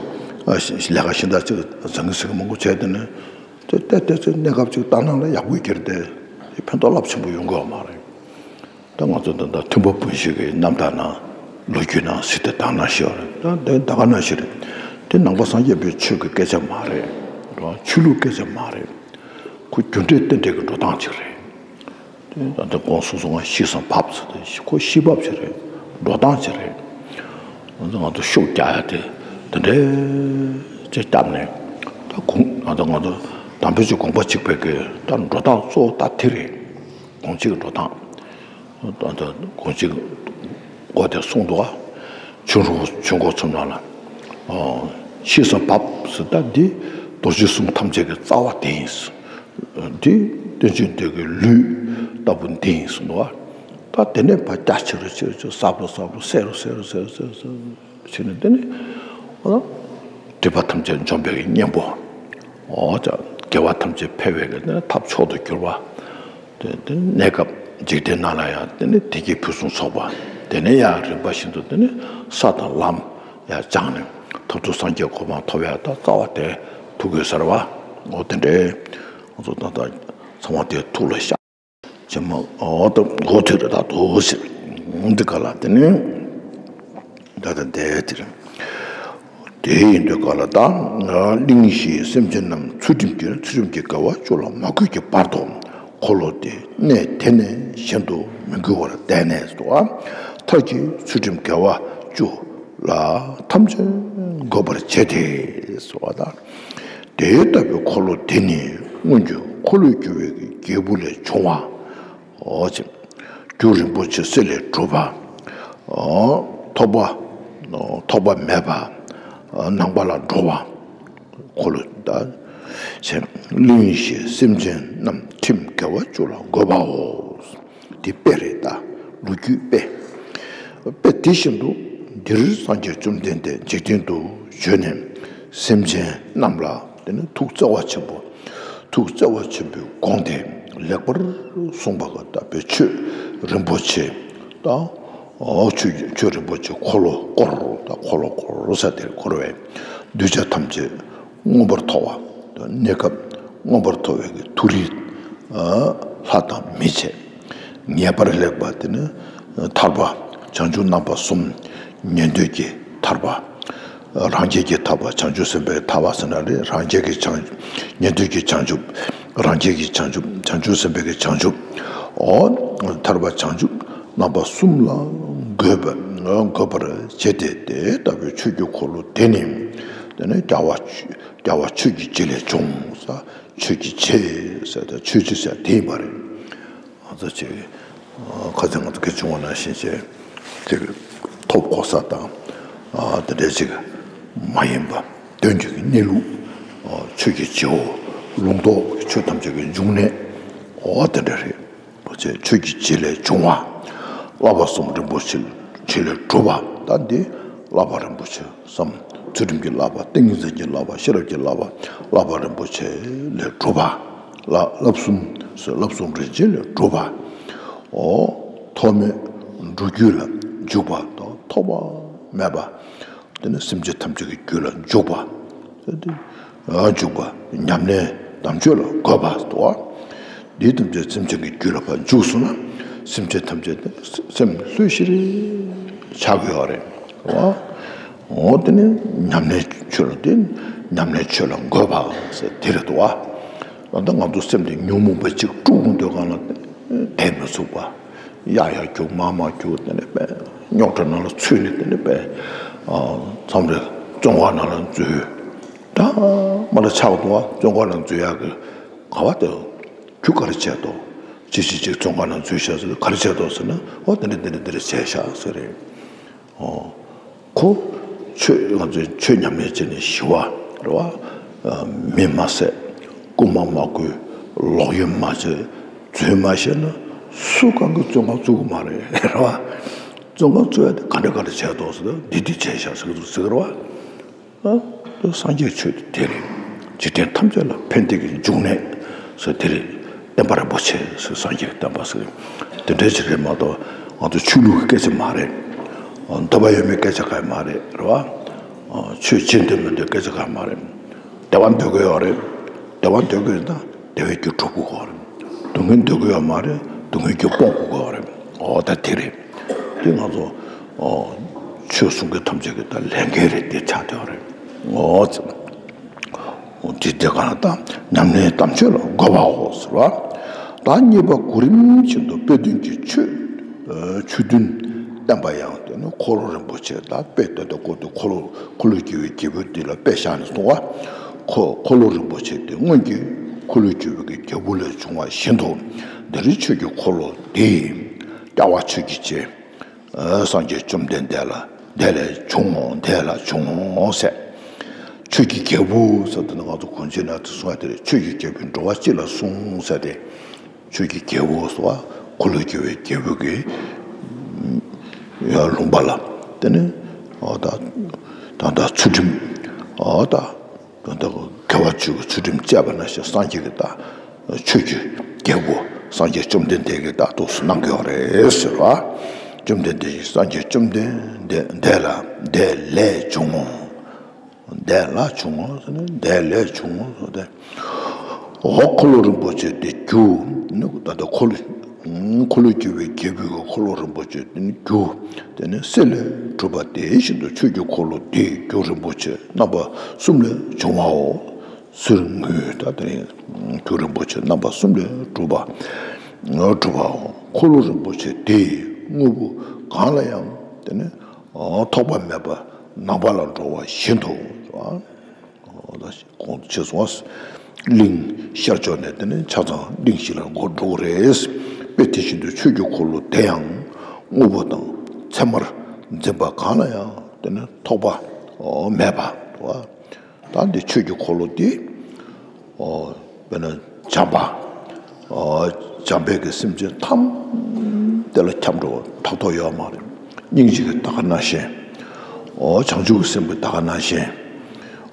ཨ་ལས་ཀ་གཞན་དག་ཅིག་བཟང་ངན་ཟེར་གྱི་མང་པོ་བྱས། དེ་ནི་དེ་ལྟ་སྟེ་ཚེ་གནས་སྐབས་ཅིག་ལྟར་སྣང་ལ་ཡག་པོ་གྱུར་ཏེ་ཕན་ཐོགས་རླབས་ཆེན་པོ་ཡོང་གི་ཡོད་མ་རེད། ད་ང་ཚོ་ད་ལྟ་མཐུན་པ་སྤུན་བཞི་གི་རྣམ་ཐར་ནང་ལོ་རྒྱུས་ནང་གཟིགས་དེ་ད་ནང་བཞིན་རེད། ད་དེ་ད་ག་ནང་བཞིན་རེད། དེ་ནང་པ་སངས་རྒྱས་པའི་ཆོས་ཀྱི་སྐད་ཆ་མ་རེད། ཆོས་ལུགས་སྐད་ཆ་མ་རེད། ཁོ་རྒྱུ་འབྲས་རྟེན་འབྲེལ་གྱི་འགྲོ་སྟངས་ཅིག་རེད། དེ་ད་ལྟ་གོང་གསུངས་སོང་ང་། ཤི་སང་བབས་ཟེར་དེ་ཁོ་ཤི་བབས་ཅིག་རེད། འགྲོ་སྟངས་ཅིག་རེད། ང་ཚོ་ང་ཚོ་ཤུགས་རྒྱག་ཡ་དེ་དེ་འདྲའི་ཅིག་བརྒྱབ་ནས། ད་གོང་ང་ཚོ་ང་ཚོ་དམ་པའི་ཆོས་དགོངས་པ་གཅིག་པའི་གི་ད་འགྲོ་སྟངས་གཙོ་བོ་ད་དེ་རེད། གོང་ཆེ་གི་འགྲོ་སྟངས། ད་ལྟ་གོང་ཆེ་གི་འགོ་དེ་གསུངས་འདུག་ཨ། ཆོས་འཁོར་ཆོས་འཁོར་ཚོ་ནང་ལ། ཨ་ཤི་སང་བབས་ཟེར། ད་འདི་རྡོ་རྗེ་གསུམ་ཐམས་ཅད་ཀྱི་རྩ་བ་དེ་ཡིན། འདི་བསྟན་བཅོས་འདི་གི་ལུས་ལྟ་བུ་འདི་ཡིན་གསུངས་འདུག་ཨ། ད་དེ་ནས་ཕར་རྒྱ་ཆེ་རུ་ཆེ་རུ་ཆེ་རུ། ཟབ་རུ་ཟབ་རུ། གསལ་རུ་གསལ་རུ་གསལ་རུ་གསལ་རུ་གསལ་རུ་ཕྱིན་ནས། དེ་ནི་ཨ་སྒྲིབ་པ་ཐམས་ཅད་འཇོམས་པའི་གཉེན་པོ། འོ་ཅག་དགེ་བ་ཐམས་ཅད་འཕེལ་བའི་གི་ཐབས་མཆོག་ཏུ་གྱུར་པ། དེ་དེ་གནས་སྐབས་འཇིག་རྟེན་ནང་ལ་ཡང་དེ་ནི་བདེ་སྐྱིད་ཕུན་སུམ་ཚོགས་པ། དེ་ནས་ཡང་རིམ་པ་བཞིན་དུ་དེ་ནི་ས་དང་ལམ་ཡང་སྦྱངས་ནས་མཐར་ཐུག་སངས་རྒྱས་གོ་འཕང་ཐོབ་ཡ་ད་རྩ་བ་དེ་ཐུག་དགོས་ཟེར་བ། འོ་དེ་འདྲའི་ང་ཚོ་ད་ལྟ་ཚང་མ་དེ་ཐུགས་ལ་བཞག་བྱས་མ། འོ་ད་འགོ་ཐོད་རེ་ད་དོ་ཟེར། འདི་ག་ལ་དེ་ནི་ད་ལྟ་དེ་དེ་རེད། དེ་ཡིན་དུས་ག་ལ་ད་གླིང་བཞིའི་སེམས་ཅན་རྣམས་ཚུལ་ཁྲིམས་ཀྱི་ཚུལ་ཁྲིམས་ཀྱི་དགེ་བ་བཅུ་ལ་མ་གུས་ཀྱི་བར་དུ། འཁོར་ལོ་དེ་གནས་དེ་ནས་གཞན་དུ་མི་འགུལ་བར་བསྡད་ནས་སོ། མཐར་གྱིས་ཚུལ་ཁྲིམས་དགེ་བ་བཅུ་ལ་ཐམས་ཅད་འགོད་པར་བྱེད་དེ་སོ། ད་དེ་ལྟ་བུའི་འཁོར་ལོ་དེ་ནི་སྔོན་གྱི་འཁོར་ལོས་སྒྱུར་བའི་རྒྱལ་བུ་ལས་བྱུང་བ། འོ་ཅེ། རྒྱུ་རིན་པོ་ཆེ་གསེར་ལས་གྲུབ་པ། ཐོགས་པ། ཐོགས་པ་མེད་པ། ནང་པ་ལ་འགྲོ་བ། འཁོར་ལོ་ད་ཆེ། གླིང་བཞིའི་སེམས་ཅན་རྣམས་ཁྲིམས་དགེ་བ་བཅུ་ལ་འགོད་པའོ། འདི་དཔེ་རེད་ད། ལོ་རྒྱུས་དཔེ། དཔེ་དེ་བཞིན་དུ་འདིར་སངས་རྒྱས་བཅོམ་ལྡན་འདས་འཇིག་རྟེན་དུ་བྱོན་ནས་སེམས་ཅན་རྣམས་ལ་དེ་ནི་ཐུགས་བརྩེ་བ་ཆེན་པོ། ཐུགས་བརྩེ་བ་ཆེན་པོས་དགོངས་ཏེ་ལེགས་པར་གསུངས་པ་གི་ད་དཔེ་ཆོས་རིན་པོ་ཆེ་དང་། ཆོས་ཆོས་རིན་པོ་ཆེ་འཁོར་ལོ་བསྐོར། ད་འཁོར་ལོ་བསྐོར་ས་དེར་འཁོར་བའི་གདུལ་བྱ་ཐམས་ཅད་མངོན་པར་མཐོ་བ། གནས་སྐབས་མངོན་པར་མཐོ་བའི་མཐོ་རིས་ལྷ་དང་མི་བྱས། ངེས་པར་ལེགས་པ་དེ་ནི་ཐར་པ། བྱང་ཆུབ་རྣམ་པ་གསུམ། ཉན་ཐོས་ཀྱི་ཐར་པ། རང་རྒྱལ་གྱི་ཐར་པ། བྱང་ཆུབ་སེམས་དཔའི་ཐར་པ་ཟེར་ན་རེད། རང་རྒྱལ་གྱི་བྱང་། ཉན་ཐོས་ཀྱི་བྱང་ཆུབ། རང་རྒྱལ་གྱི་བྱང་ཆུབ། བྱང་ཆུབ་སེམས་དཔའི་གི་བྱང་ཆུབ། འོ། ཐར་པ་བྱང་ཆུབ་རྣམ་པ་གསུམ་ལ་འགོད་པ་འགོད་པར་བྱེད་དེ། དེ་ལྟ་བུའི་ཆོས་ཀྱི་འཁོར་ལོ་དེ་ནི། དེ་ནི་རྒྱལ་བ་རྒྱལ་བ་ཆོས་ཀྱི་རྗེ་ལས་བྱུང་ས། ཆོས་ཀྱི་རྗེ་ཟེར་ད་ཆོས་རྗེ་ཟེར་དེ་ཡིན་པ་རེད། ང་ཚོ་ཅིག་ཁ་སང་ང་ཚོ་སྐད་ཆ་བྱུང་བ་ནང་བཞིན་བྱས་ཅིག་ཐོབ་གོ་ས་དང་། དེ་འདྲའི་ཅིག་མ་ཡིན་པ་དོན་གྱི་གནས་ལུགས། ཆོས་ཀྱི་རྗེ་བོ། ལུང་རྟོགས་ཀྱི་ཆོས་ཐམས་ཅད་ཀྱི་འབྱུང་གནས། འོ་དེ་འདྲ་རེད། ཆོས་ཀྱི་རྗེ་ལས་བྱུང་བ། བསླབ་པ་གསུམ་རིན་པོ་ཆེ་ཆེ་ལས་གྲུབ་པ། ད་འདི་བསླབ་པ་རིན་པོ་ཆེ་གསུམ། ཚུལ་ཁྲིམས་ཀྱི་བསླབ་པ། ཏིང་ངེ་འཛིན་གྱི་བསླབ་པ། ཤེས་རབ་ཀྱི་བསླབ་པ། བསླབ་པ་རིན་པོ་ཆེ་ལས་གྲུབ་པ། བསླབ་བསླབ་གསུམ་ཟེར་བསླབ་གསུམ་རིན་ཆེན་ལས་གྲུབ་པ། འོ། ཐོག་མེད་འགྲོ་རྒྱུད་ལ་འཇུག་པ་དང་ཐོགས་པ་མེད་པ། དེ་ནས་སེམས་ཅན་ཐམས་ཅད་ཀྱི་རྒྱུད་ལ་འཇུག་པ། དེ་འཇུག་པ་ཉམས་ལེན་དམ་ཆོས་ལ་འགོད་པ་དོ། འདི་ཐམས་ཅད་སེམས་ཅན་གྱི་རྒྱུད་ལ་ཕར་འཇུག་སོང་ན། སེམས་ཅན་ཐམས་ཅད་དེ་སེམས་ལྷོད་ཤིག་རེ་ཆགས་ཀྱི་ཡོད་རེད། འོ་དེ་ནི་ཉམས་ལེན་ཆོས་ལ་དེ་ཉམས་ལེན་ཆོས་ལ་འགོད་པ་ཟེར་དེ་རེད་དོ། ད་ལྟ་ང་ཚོ་སེམས་དེ་ཉོན་མོངས་པ་གཅིག་དཀྲུགས་འདོད་གང་ལ་བསྡད་མི་ཚུགས་པ། ཡར་ཡར་རྒྱུག་མར་མར་རྒྱུག་དེ་ནས་པས་རྙོག་དྲ་ནང་ལ་ཚུད་ནས་དེ་ནས་པས་མཚམས་རེ་བཙོན་ཁང་ནང་ལ་འཛུལ། ད་མ་ལ་ཆགས་འདུག་བ། བཙོན་ཁང་ནང་འཛུལ་ཡག་གི་ག་བ་དེ་ཁྱོད་ག་རེ་བྱས་འདུག་ཅི་ཞིག་ཅིག་བཙོན་ཁང་ནང་འཛུལ་ཤག་ཟེར། ག་རེ་བྱས་འདུག་ཟེར་ན། འོ་དེ་འདྲ་དེ་འདྲ་དེ་འདྲ་བྱས་ཤག་ཟེར་རེད། ཨོ། ཁོ་ཆོས་ང་ཚོས་ཆོས་ཉམས་ལེན་བྱས་ནས་ཞི་བ་རེད་བ། མི་མ་བསད། རྐུན་མ་མ་རྐུ། ལོག་གཡེམ་མ་བྱེད། རྫུན་མ་བཤད་ན་སུ་གང་གིས་བཙོན་ཁང་བཙུགས་ཀྱི་མ་རེད། རེད་བ། བཙོན་ཁང་བཙུགས་ཡ་དེ་ག་འདྲ་ག་འདྲ་བྱས་འདུག་ཟེར་ན། འདི་འདི་བྱས་ཤག་ཟེར་གི་འདུག་ཟེར་གི་རེད་བ། ཨ། སངས་རྒྱས་ཆོས་དེ་རེད། འཇིག་རྟེན་ཐམས་ཅད་ལ་ཕན་བདེ་གི་འབྱུང་གནས་ཟེར་དེ་རེད། བསྟན་པ་རིན་པོ་ཆེ་ཟེར་སངས་རྒྱས་བསྟན་པ་ཟེར་དེ་འདྲ་ཞིག་རེད་མ་གཏོགས། ང་ཚོ་ཆོས་ལུགས་ཀྱི་སྐད་ཆ་མ་རེད། འདོད་པ་ཡོད་མེད་སྐད་ཆ་གང་ཡང་མ་རེད། རེད་བ། ཆོས་བྱེད་འདོད་མི་འདོད་སྐད་ཆ་གང་ཡང་མ་རེད། བདེ་བ་འདོད་ཀྱི་ཡོད་རེད། བདེ་བ་འདོད་ཀྱི་ཡོད་ན་བདེ་བའི་རྒྱུ་སྒྲུབ་དགོས་རེད། སྡུག་བསྔལ་འདོད་ཀྱི་ཡོད་མ་རེད། སྡུག་བསྔལ་རྒྱུ་སྤོང་དགོས་རེད། འོ་ད་དེ་རེད། དེ་ང་ཚོ་ཨོ། ཆོས་གསུང་མཁན་ཐམས་ཅད་ཀྱི་ད་ལས་འགན་རེད། དེ་ཆགས་བསྡད་པ་རེད། ཨོ་ཙི། ཨོ་དེ་དེ་ག་ལ་ད་ཉམས་ལེན་དམ་ཆོས་ལ་འགོད་པའོ་ཟེར་བ། ད་གཉིས་པ་གོ་རིམ་བཞིན་དུ་དཔེ་དོན་གྱི་ཆོས་ཨ་ཆོས་བདུན་བསྟན་པ་ཡང་། དེ་ནི་འཁོར་ལོ་རིན་པོ་ཆེ། ད་དཔེ་དོན་དུ་འཁོར་དུ་འཁོར་ལོ་འཁོར་ལོས་སྒྱུར་བའི་རྒྱལ་པོ་འདི་ལ་དཔེ་བཞག་ནས་གསུངས་པ། འཁོར་འཁོར་ལོ་རིན་པོ་ཆེ་དེ་སྔོན་གྱི་འཁོར་ལོས་སྒྱུར་བའི་རྒྱལ་པོ་ལས་བྱུང་བ་བཞིན་དུ། འདིར་ཆོས་ཀྱི་འཁོར་ལོ་འདི་རྒྱལ་བ་ཆོས་ཀྱི་རྗེ། ཨ་སངས་རྒྱས་བཅོམ་ལྡན་འདས་ལ་འདི་ལས་བྱུང་ངོ་། འདི་ལ་བྱུང་ངོ་ཟེར། ཆོས་ཀྱི་རྒྱལ་པོ་ཟེར་དེ་ནི་ང་ཚོ་གོང་ཆེན་ནང་དུ་གསུངས་པ་དེ་རེད། ཆོས་ཀྱི་རྒྱལ་པོས་འགྲོ་བ་སྤྱི་ལ་གསུངས་ཟེར་ཏེ། ཆོས་ཀྱི་རྒྱལ་པོ་ཟེར་བ་འཁོར་ལོས་སྒྱུར་བའི་རྒྱལ་པོ་གི་ཡ་ལུང་པ་ལ། དེ་ནི་ཨོ་ད་ད་ད་ཚུལ་ཁྲིམས། ཨོ་ད་ད་ད་དགེ་བ་བཅུ་གི་ཚུལ་ཁྲིམས་བཅས་པ་ནང་བཞིན་སངས་རྒྱས་ཀྱི་ད་ཆོས་ཀྱི་རྒྱལ་པོ་སངས་རྒྱས་བཅོམ་ལྡན་འདས་ཀྱིས་ད་ཏོག་ཙམ་གནང་གི་ཡོད་རེད་ཟེར་བ། བཅོམ་ལྡན་འདས་ཀྱིས་སངས་རྒྱས་བཅོམ་ལྡན་འདས་འདས་ལ་འདི་ལས་བྱུང་ངོ་། འདས་ལ་བྱུང་ངོ་ཟེར་ནས་འདས་ལས་བྱུང་ངོ་ཟེར་ཏེ། འོ་འཁོར་ལོ་རིན་པོ་ཆེ་དེ་རྒྱུ་ནི་ད་ལྟ་འཁོར་ལོ། འཁོར་ལོས་སྒྱུར་བའི་རྒྱལ་པོའི་འཁོར་ལོ་རིན་པོ་ཆེ་དེ་ནི་རྒྱུ། དེ་ནི་གསེར་ལས་གྲུབ་པ་དེ་བཞིན་དུ་ཆོས་ཀྱི་འཁོར་ལོ་དེའི་རྒྱུ་རིན་པོ་ཆེ་རྣམ་པ་གསུམ་ལས་བྱུང་བའོ། གསེར་དངུལ་ད་དེ་རིང་རྒྱུ་རིན་པོ་ཆེ་རྣམ་པ་གསུམ་ལས་གྲུབ་པ། གྲུབ་པའོ། འཁོར་ལོ་རིན་པོ་ཆེ་དེའི་དངོས་པོ་གང་ལ་ཡང་དེ་ནི་ཐོགས་པ་མེད་པ་ནམ་མཁའ་ལ་འགྲོ་བ་བཞིན་དུ། གོང་དུ་ཆེ་སོང་བ། གླིང་ཤར་ཕྱོགས་ནས་དེ་ནི་ཆ་ཚང་གླིང་བཞི་ལ་འགྲོ་གི་རེད། དཔེ་དེ་བཞིན་དུ་ཆོས་ཀྱི་འཁོར་ལོ་དེ་ཡང་དངོས་པོ་དང་མཚན་མར་འཛིན་པ་གང་ལ་ཡང་དེ་ནི་ཐོགས་པ་མེད་པ། ད་འདི་ཆོས་ཀྱི་འཁོར་ལོ་འདི་དཔེར་ན་བྱམས་པ། བྱམས་པའི་གི་སེམས་ཅན་ཐམས་དེ་ལ་ཁྱབ་འགྲོ་བ་ཐོགས་ཐོགས་ཡོད་མ་རེད། སྙིང་རྗེ་གི་ད་ག་ནང་བཞིན། བྱང་ཆུབ་ཀྱི་སེམས་ཀྱི་ད་ག་ནང་བཞིན།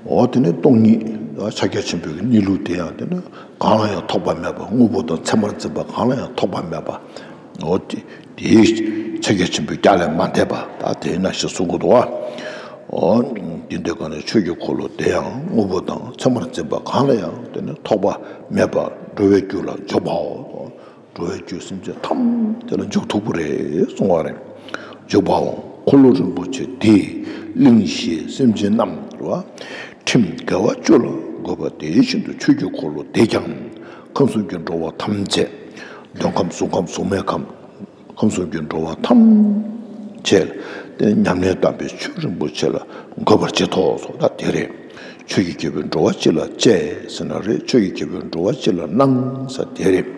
འོ་དེ་ནས་སྟོང་ཉིད་ཕྱག་རྒྱ་ཆེན་པོའི་གནས་ལུགས་དེ་ཡང་དེ་ནི་གང་ལ་ཡང་ཐོགས་པ་མེད་པ། དངོས་པོ་དང་མཚན་མར་འཛིན་པ་གང་ལ་ཡང་ཐོགས་པ་མེད་པ། འོ་དེ་དེའི་ཕྱག་རྒྱ་ཆེན་པོའི་རྒྱ་ལས་མ་འདས་པ་ད་དེ་ནང་བཞིན་གསུང་གི་འདུག་བ། འོ་དེ་འདོད་གང་ནས་ཆོས་ཀྱི་འཁོར་ལོ་དེ་ཡང་དངོས་པོ་དང་མཚན་མར་འཛིན་པ་གང་ལ་ཡང་དེ་ནི་ཐོགས་པ་མེད་པར་འགྲོ་བའི་རྒྱུ་ལ་འཇུག་པའོ། འགྲོ་བའི་རྒྱུ་སེམས་ཅན་ཐམས་ཅད་ལ་འཇུག་ཐུབ་པ་རེད་གསུང་བ་རེད། འཇུག་པའོ། འཁོར་ལོ་རིན་པོ་ཆེ་འདི་གླིང་བཞིའི་སེམས་ཅན་རྣམས་རེད་བ། ཁྲིམས་དགེ་བ་བཅུ་ལ་འགོད་པ་དེ་བཞིན་དུ་ཆོས་ཀྱི་འཁོར་ལོ་དེས་ཀྱང་ཁམས་གསུམ་གྱི་འགྲོ་བ་ཐམས་ཅད་ འདོད་ཁམས་གཟུགས་ཁམས་གཟུགས་མེད་ཁམས། ཁམས་གསུམ་གྱི་འགྲོ་བ་ཐམས་ཅད་དེ་ཉམས་ལེན་དམ་པའི་ཆོས་རིན་པོ་ཆེ་ལ་འགོད་པར་བྱེད་དོ་གསུངས་པ་དེ་རེད། ཆོས་ཀྱི་རྒྱལ་པོས་འགྲོ་བ་སྤྱི་ལ་སྤྱད་ཟེར་ན་རེད། ཆོས་ཀྱི་རྒྱལ་པོས་འགྲོ་བ་སྤྱི་ལ་གནང་ཟེར་དེ་རེད།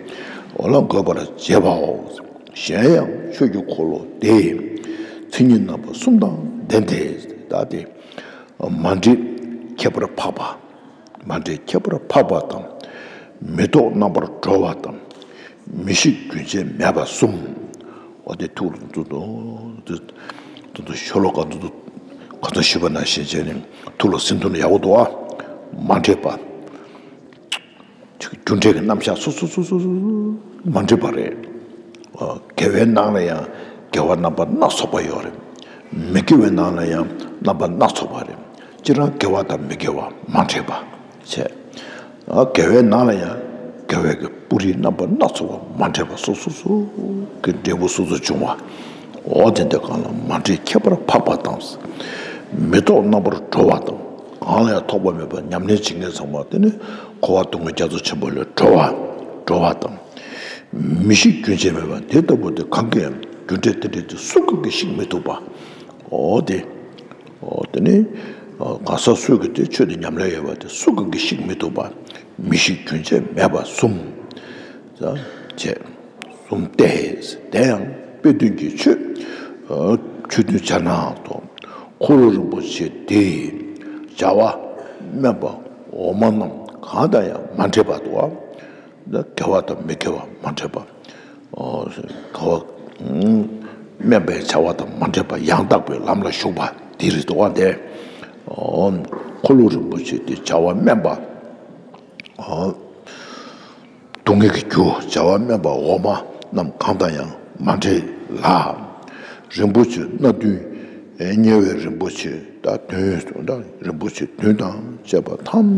འོ་ལ་འགོད་པར་བྱེད་པའོ། གཞན་ཡང་ཆོས་ཀྱི་འཁོར་ལོ་དེ་མཚན་ཉིད་རྣམ་པ་གསུམ་དང་ལྡན་ཏེ། ད་དེ་མ་འདྲེས་ཁྱད་པར་འཕགས་པ། མ་འདྲེས་ཁྱད་པར་འཕགས་པ་དང་། མི་རྟོག་རྣམ་པར་གྲོལ་བ་དང་། མི་ཤིགས་རྒྱུན་ཆད་མེད་པ་གསུམ། འོ་དེ་ཐུགས་ལ་འདུག་འདུག་འདུག་འདུག་ཤོ་ལོ་ཀ་འདུག་འདུག་ག་ཚོད་ཞུས་པ་ནང་བཞིན་བྱས་ནས་ཐུགས་ལ་ཟིན་ཐུབ་ན་ཡག་པོ་འདུག་ཨ། མ་འདྲེས་པ། རྒྱུ་འབྲས་ཀྱི་རྣམ་གཞག་སོ་སོ་སོ་སོ་སོ་མ་འདྲེས་པ་རེད། དགེ་བའི་ནང་ལ་ཡང་དགེ་བ་རྣམ་པ་སྣ་ཚོགས་པ་ཡོད་རེད། མི་དགེ་བའི་ནང་ལ་ཡང་རྣམ་པ་སྣ་ཚོགས་པ་རེད། སྤྱིར་ན་དགེ་བ་དང་མི་དགེ་བ་མ་འདྲེས་པ་བྱས། དགེ་བའི་ནང་ལ་ཡང་དགེ་བའི་གི་སྤུ་རིས་རྣམ་པ་སྣ་ཚོགས་པ་མ་འདྲེས་པ་སོ་སོ་སོ་གི་འབྲས་བུ་སོ་སོ་འབྱུང་བ། འོ་དེ་འདྲ་གང་ལ་མ་འདྲེས་ཁྱད་པར་འཕགས་པ་དང་། མི་རྟོག་རྣམ་པར་གྲོལ་བ་དང་། གང་ལ་ཡང་ཐོགས་པ་མེད་པར་ཉམས་ལེན་བྱེད་མཁན་ཚང་མ་དེ་ནི་འཁོར་བ་སྡུག་བསྔལ་རྒྱ་མཚོ་ཆེན་པོ་ལས་གྲོལ་བ། གྲོལ་བ་དང་། མི་ཤིགས་རྒྱུན་ཆད་མེད་པ་དེ་ལྟ་བུ་དེ་གང་གིས་ཡང་རྒྱུ་འབྲས་དེ་འདྲ་དེ་སུ་གང་གིས་ཤིག་མི་ཐུབ་པ། འོ་དེ། འོ་དེ་ནི། གང་ཟག་སུ་གིས་དེ་ཆོས་དེ་ཉམས་ལེན་ཡོད་པ་དེ་སུ་གང་གིས་ཤིག་མི་ཐུབ་པ། མི་ཤིགས་རྒྱུན་ཆད་མེད་པ་གསུམ། བྱས། གསུམ་སྟེ། དེ་ཡང་དཔེ་དོན་གྱི་ཆོས། ཆོས་མཐུན་བྱ་ན་དང་། འཁོར་ལོ་རིན་པོ་ཆེ་དེའི་བྱ་བ་དམན་པ་འོག་མ་རྣམས་གང་དང་ཡང་མ་འདྲེས་པ་དང་། དགེ་བ་དང་མི་དགེ་བ་མ་འདྲེས་པ། དགེ་བ་དམན་པའི་བྱ་བ་དང་མ་འདྲེས་པ་ཡང་དག་པའི་ལམ་ལ་ཞུགས་པ་དེ་རེད་དོ། དེ་འཁོར་ལོ་རིན་པོ་ཆེ་དེ་བྱ་བ་དམན་པ། སྡུག་བསྔལ་གྱི་རྒྱུ་བྱ་བ་དམན་པ་འོག་མ་རྣམས་གང་དང་ཡང་མ་འདྲེས་ལ། རིན་པོ་ཆེ་སྣ་བདུན། དམྱལ་བའི་རིན་པོ་ཆེ་དང་བདུན་དང་རིན་པོ་ཆེ་བདུན་དང་བཅས་པ་ཐམས་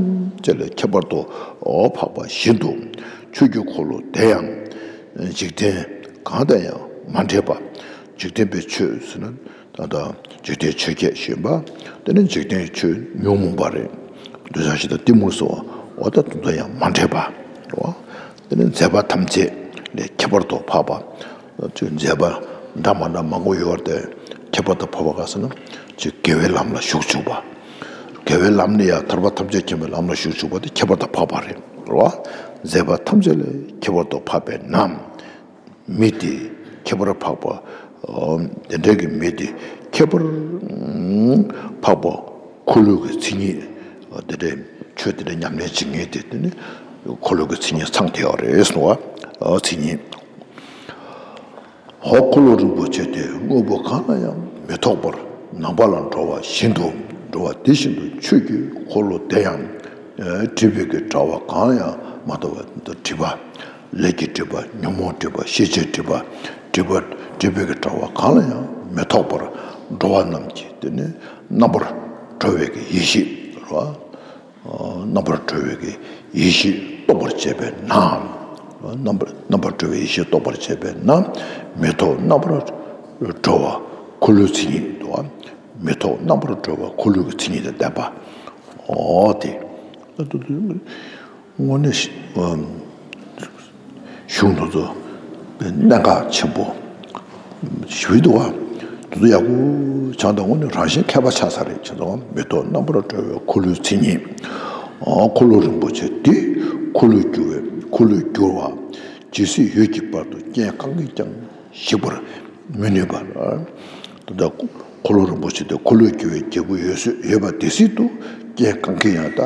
ཅད་ལས་ཁྱད་པར་དུ་འཕགས་པ་བཞིན་དུ་ཆོས་ཀྱི་འཁོར་ལོ་དེ་ཡང་འཇིག་རྟེན་གང་དང་ཡང་མ་འདྲེས་པ། འཇིག་རྟེན་པའི་ཆོས་ཟེར་ན། ད་ལྟ་འཇིག་རྟེན་ཆོས་བརྒྱད་ཞེས་པ། དེ་ནི་འཇིག་རྟེན་ཆོས་ཉོན་མོངས་པ་རེད། འདོད་ཆགས་ཞེ་སྡང་གཏི་མུག་སོགས་འོ་ད་དུ་ད་ཡང་མ་འདྲེས་པ་རེད་བ། དེ་ནི་མཛད་པ་ཐམས་ཅད་ལས་ཁྱད་པར་དུ་འཕགས་པ། ཅིག་མཛད་པ་འདྲ་མ་འདྲ་མང་པོ་ཡོད་དེ། ཁྱད་པར་དུ་འཕགས་པ་ག་ཟེར་ན། ཅིག་དགེ་བའི་ལམ་ལ་ཞུགས་བཅུག་པ། དགེ་བའི་ལམ་ནི་ཡང་ཐར་པ་ཐམས་ཅད་མཁྱེན་པའི་ལམ་ལ་ཞུགས་བཅུག་པ་དེ་ཁྱད་པར་དུ་འཕགས་པ་རེད་བ། མཛད་པ་ཐམས་ཅད་ལས་ཁྱད་པར་དུ་འཕགས་པས་ན། མི་དེ་ཁྱད་པར་འཕགས་པ། དེ་འདྲ་གི་མི་དེ་ཁྱད་པར་འཕགས་པ་འཁོར་ལོ་གི་མཚན་ཉིད། དེ་འདྲ་ཆོས་དེ་འདྲ་ཉམས་ལེན་བྱེད་མཁན་དེ་དེ་ནི་འཁོར་ལོ་གི་མཚན་ཉིད་ཚང་བསྡད་ཡོད་རེད་གསུངས་པ། མཚན་ཉིད། འོ་འཁོར་ལོ་རིན་པོ་ཆེ་དེ་དངོས་པོ་གང་ལ་ཡང་མི་ཐོགས་པར་ནམ་མཁའ་ལ་འགྲོ་བ་བཞིན་དུ་འགྲོ་བ་དེ་བཞིན་དུ་ཆོས་ཀྱི་འཁོར་ལོ་དེ་ཡང་སྒྲིབ་པའི་གི་དྲ་བ་གང་ཡང་མ་ཐོགས་པར་སྒྲིབ་པ། ལས་ཀྱི་སྒྲིབ་པ། ཉོན་མོངས་སྒྲིབ་པ། ཤེས་བྱའི་སྒྲིབ་པ། སྒྲིབ་པ་སྒྲིབ་པའི་གི་དྲ་བ་གང་ལ་ཡང་མི་ཐོགས་པར་འགྲོ་བ་རྣམས་ཀྱི་དེ་ནི་རྣམ་པར་གྲོལ་བའི་གི་ཡེ་ཤེས་རོ། རྣམ་པར་གྲོལ་བའི་གི་ཡེ་ཤེས་རྟོགས་པར་བྱེད་པས་ན། རྣམ་པར་རྣམ་པར་གྲོལ་བའི་ཡེ་ཤེས་རྟོགས་པར་བྱེད་པས་ན། མི་ཐོགས་རྣམ་པར་གྲོལ་བ་འཁོར་ལོའི་མཚན་ཉིད་དོ། མི་ཐོགས་རྣམ་པར་གྲོལ་བ་འཁོར་ལོའི་གི་མཚན་ཉིད་དང་ལྡན་པ། འོ་དེ། དངོས་གནས་ཤིང་དུ་ཚོ་གནད་འགག་ཆེན་པོ་ཞིག་འདུག་བ། དུ་ཡག་པོ་ཆགས་འདུག་དངོས་གནས་རང་བཞིན་མཁས་པ་ཆགས་ས་རེད་བྱས་ཙང་། མི་ཐོགས་རྣམ་པར་གྲོལ་བའི་འཁོར་ལོའི་མཚན་ཉིད། འཁོར་ལོ་རིན་པོ་ཆེ་འདི་འཁོར་ལོས་སྒྱུར་བའི་འཁོར་ལོས་སྒྱུར་བ་ཇི་སྲིད་ཡོད་ཀྱི་བར་དུ་རྐྱེན་གང་གིས་ཀྱང་ཞིག་པར་མི་ནུས་པ། ད་ལྟ་འཁོར་ལོ་རིན་པོ་ཆེ་དེ་འཁོར་ལོས་སྒྱུར་བའི་རྒྱལ་པོ་ཡོད་སྲིད་ཡོད་པ་དེ་སྲིད་དུ་རྐྱེན་གང་གིས་ཡང་ད་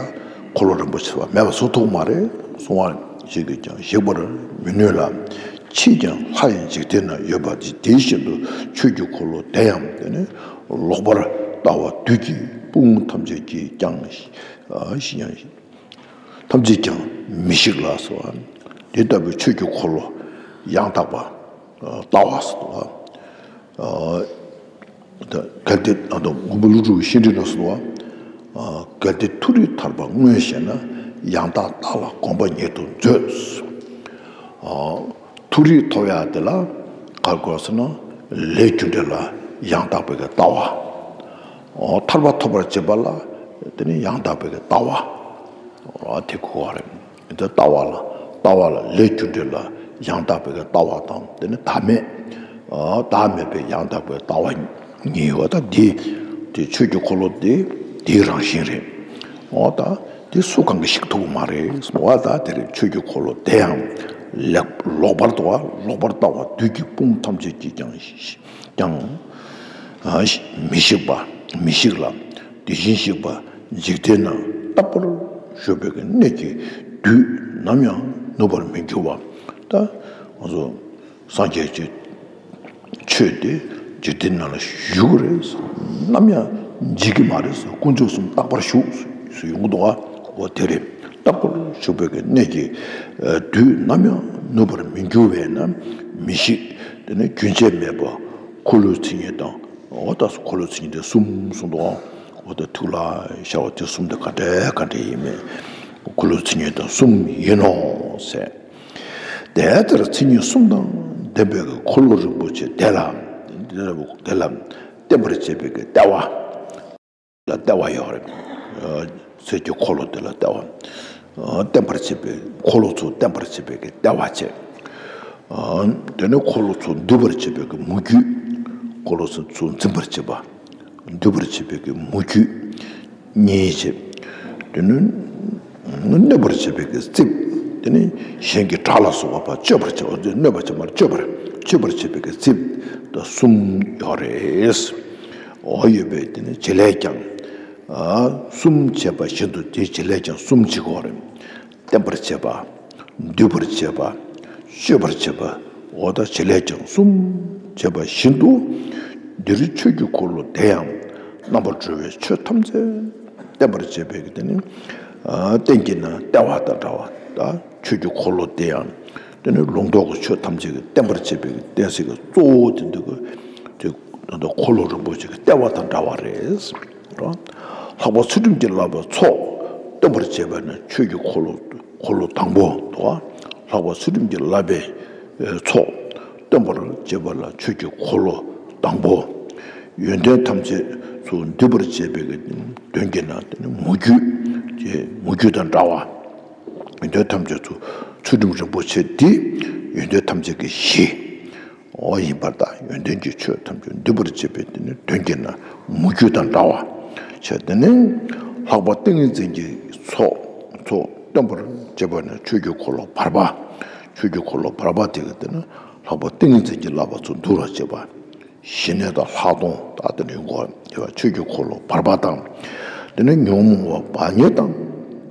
འཁོར་ལོ་རིན་པོ་ཆེ་བ་མེད་པ་བཟོ་ཐུབ་མ་རེད། གསུང་བ་ཞིག་གིས་ཀྱང་ཞིག་པར་མི་ནུས་ལ། ཕྱིས་ཀྱང་ལྷ་ཡི་འཇིག་རྟེན་ན་ཡོད་པ་དེ་དེ་བཞིན་དུ་ཆོས་ཀྱི་འཁོར་ལོ་དེ་ཡང་དེ་ནི་ལོག་པར་ལྟ་བ་བདུད་ཀྱི་དཔུང་ཐམས་ཅད་ཀྱིས་ཀྱང་ཞི་ཡང་ཐམས་ཅད་ཀྱང་མི་ཤིགས་ལ་སོགས། དེ་ལྟ་བུའི་ཆོས་ཀྱི་འཁོར་ལོ་ཡང་དག་པ་ལྟ་བ་སོགས། གལ་ཏེ་ཨ་དང་མགོན་པོ་ཀླུ་སྒྲུབ་ཀྱི་བཤེས་སྤྲིང་ལ་གསུངས་པ། གལ་ཏེ་མཐོ་རིས་ཐར་པ་མངོན་ཞེ་ན། ཡང་དག་ལྟ་ལ་གོམས་པ་ཉིད་དུ་མཛོད། མཐོ་རིས་ཐོབ་ཡག་དེ་ལ་ག་རེ་དགོས་ཟེར་ན། ལས་རྒྱུ་འབྲས་ལ་ཡང་དག་པའི་གི་ལྟ་བ། ཐར་པ་ཐོབ་པར་བྱེད་པ་ལ་དེ་ནི་ཡང་དག་པའི་གི་ལྟ་བ། དེ་དགོས་པ་རེད། དེ་ལྟ་བ་ལ་ལྟ་བ་ལ་ལས་རྒྱུ་འབྲས་ལ་ ཡང་དག་པའི་ལྟ་བ་དང་དེ་ནི་བདག་མེད། ཨ་བདག་མེད་པའི་ཡང་དག་པའི་ལྟ་བ་གཉིས་ཡོད། ད་འདི་དེ་ཆོས་ཀྱི་འཁོར་ལོ་དེ་དེའི་རང་བཞིན་རེད། འོ་ད་དེ་སུ་གང་གིས་ཞིག་ཐུབ་མ་རེད། འོ་ད་དེ་རེད། ཆོས་ཀྱི་འཁོར་ལོ་དེ་ཡང་ལེགས་ལོག་པར་ལྟ་བ། ལོག་པར་ལྟ་བ་བདུད་ཀྱི་དཔུང་ཐམས་ཅད་ཀྱིས་ཀྱང་ཀྱང་ཨ་མི་ཤིགས་པ། མི་ཤིགས་ལ། དེ་བཞིན་གཤེགས་པ་འཇིག་རྟེན་ན་རྟག་པར་བཞུགས་པའི་གནས་ཀྱི་དུས་ནམ་ཡང་ནུབ་པར་མི་འགྱུར་བ། ད་ང་ཚོ་སངས་རྒྱས་ཀྱི་ཆོས་དེ་འཇིག་རྟེན་ནང་ལ་བཞུགས་རེད། ནམ་ཡང་འཇིག་གི་མ་རེད། དཀོན་མཆོག་གསུམ་རྟག་པར་བཞུགས་སུ་ཡོང་གི་འདུག་ག་འོ་དེ་རེད། རྟག་པར་བཞུགས་པའི་གནས་ཀྱི་དུས་ནམ་ཡང་ནུབ་པར་མི་འགྱུར་བས་ན་མི་ཤིགས། དེ་ནི་རྒྱུན་ཆད་མེད་པ་འཁོར་ལོའི་མཚན་ཉིད་དང་། འོ་ད་འཁོར་ལོའི་མཚན་ཉིད་དེ་གསུམ་གསུངས་འདུག་འོ་ད་ཐུགས་ལ་ཤར་བ་དེ་གསུམ་དེ་ག་འདྲ་ག་འདྲ་ཡིན་མིན། འཁོར་ལོའི་མཚན་ཉིད་དེ་གསུམ་ཡིན་ནོ་ཟེར། དེ་ལྟར་མཚན་ཉིད་གསུམ་དང་ལྡན་པའི་འཁོར་ལོ་རིན་པོ་ཆེ་དེ་ལ། དེ་ལ་བསྟེན་པར་བྱེད་པའི་ལྟེ་བ། ལ་ལྟེ་བ་ཡོད་རེད། ཆོས་ཀྱི་འཁོར་ལོ་དེ་ལ་ལྟེ་བ། བསྟེན་པར་བྱེད་པའི་འཁོར་ལོ་ཚོ་བསྟེན་པར་བྱེད་པའི་ལྟེ་བ་བྱས། དེ་ནས་འཁོར་ལོ་ཚོ་འདུལ་བར་བྱེད་པའི་མུ་ཁྱུད། འཁོར་ལོ་ཚོ་འཛིན་པར་བྱེད་པ། འདུལ་བར་བྱེད་པའི་མུ་ཁྱུད་གཉིས་བྱས། དེ་ནས་གནོད་པར་བྱེད་པའི་རྩིབས། དེ་ནས་གཞན་གྱི་བྲག་ལ་སོགས་པ་གཅོད་པར་བྱེད་པ། གནོད་པར་བྱེད་པར་གཅོད་པར་གཅོད་པར་བྱེད་པའི་རྩིབས་དང་གསུམ་ཡོད་རེད། འོ་ཡོད་པས་དེ་ནི་བྱེད་ལས་ཀྱང་། གསུམ་བྱས་པ་བཞིན་དུ་དེའི་བྱེད་ལས་ཀྱང་གསུམ་བྱེད་དགོས་རེད། བསྟེན་པར་བྱེད་པ། འདུལ་བར་བྱེད་པ། གཅོད་པར་བྱེད་པ། འོ་ད་བྱེད་ལས་ཀྱང་གསུམ་བྱས་པ་བཞིན་དུ། འདིར་ཆོས་ཀྱི་འཁོར་ལོ་དེ་ཡང་རྣམ་པར་གྲོལ་བའི་ཆོས་ཐམས་ཅད་བསྟེན་པར་བྱེད་པའི་དེ་ནི། རྟེན་གྱི་ན་ལྟེ་བ་དང་འདྲ་བ། ད་ཆོས་ཀྱི་འཁོར་ལོ་དེ་ཡང་དེ་ནི་ལུང་རྟོགས་ཀྱི་ཆོས་ཐམས་ཅད་ཀྱི་བསྟེན་པར་བྱེད་པའི་གཏན་ཚིགས་ཀྱི་གཙོ་བོ་དེ་འདུག་གི། དེ་ད་ལྟ་འཁོར་ལོ་རིན་པོ་ཆེ་གི་ལྟེ་བ་དང་འདྲ་བ་རེད། ལྷག་པ་ཚུལ་ཁྲིམས་ཀྱི་བསླབ་པའི་ཚོགས་སྟོན་པར་བྱེད་པ་ནི་ཆོས་ཀྱི་འཁོར་ལོ། འཁོར་ལོ་དང་པོ་དང་། ལྷག་པ་ཚུལ་ཁྲིམས་ཀྱི་བསླབ་པའི་ཚོགས་སྟོན་པར་བྱེད་པ་ལ་ཆོས་ཀྱི་འཁོར་ལོ་དང་པོ། ཡོན་ཏན་ཐམས་ཅད་ཚུར་འདུས་པར་བྱེད་པའི་དོན་གྱི་ན་དེ་ནི་མུ་ཁྱུད་ཀྱི་མུ་ཁྱུད་དང་འདྲ་བ། ཡོན་ཏན་ཐམས་ཅད་ཚུར་ཚུལ་ཁྲིམས་རིན་པོ་ཆེ་འདི་ཡོན་ཏན་ཐམས་ཅད་ཀྱི་གཞི། འོ་ཡིན་པར་ཐལ། ཡོན་ཏན་གྱི་ཆོས་ཐམས་ཅད་འདུས་པར་བྱེད་པའི་དེ་ནི་དོན་གྱི་ན་མུ་ཁྱུད་དང་འདྲ་བ་བྱས། དེ་ནི་ལྷག་པ་ཏིང་ངེ་འཛིན་གྱི་ཚོགས། ཚོགས་སྟོན་པར་བྱེད་པ་ནི་ཆོས་ཀྱི་འཁོར་ལོ་བར་པ། ཆོས་ཀྱི་འཁོར་ལོ་བར་པ་དེ་གི་དེ་ནི་ལྷག་པ་ཏིང་ངེ་འཛིན་གྱི་བསླབ་པ་ཚོ་འདུལ་བར་བྱེད་པ། ཞི་གནས་དང་ལྷག་མཐོང་དག་དེ་ནི་ཡོང་གོ། དེ་བ་ཆོས་ཀྱི་འཁོར་ལོ་བར་པ་དང་། དེ་ནི་ཉོན་མོངས་པ་བག་ཉལ་དང་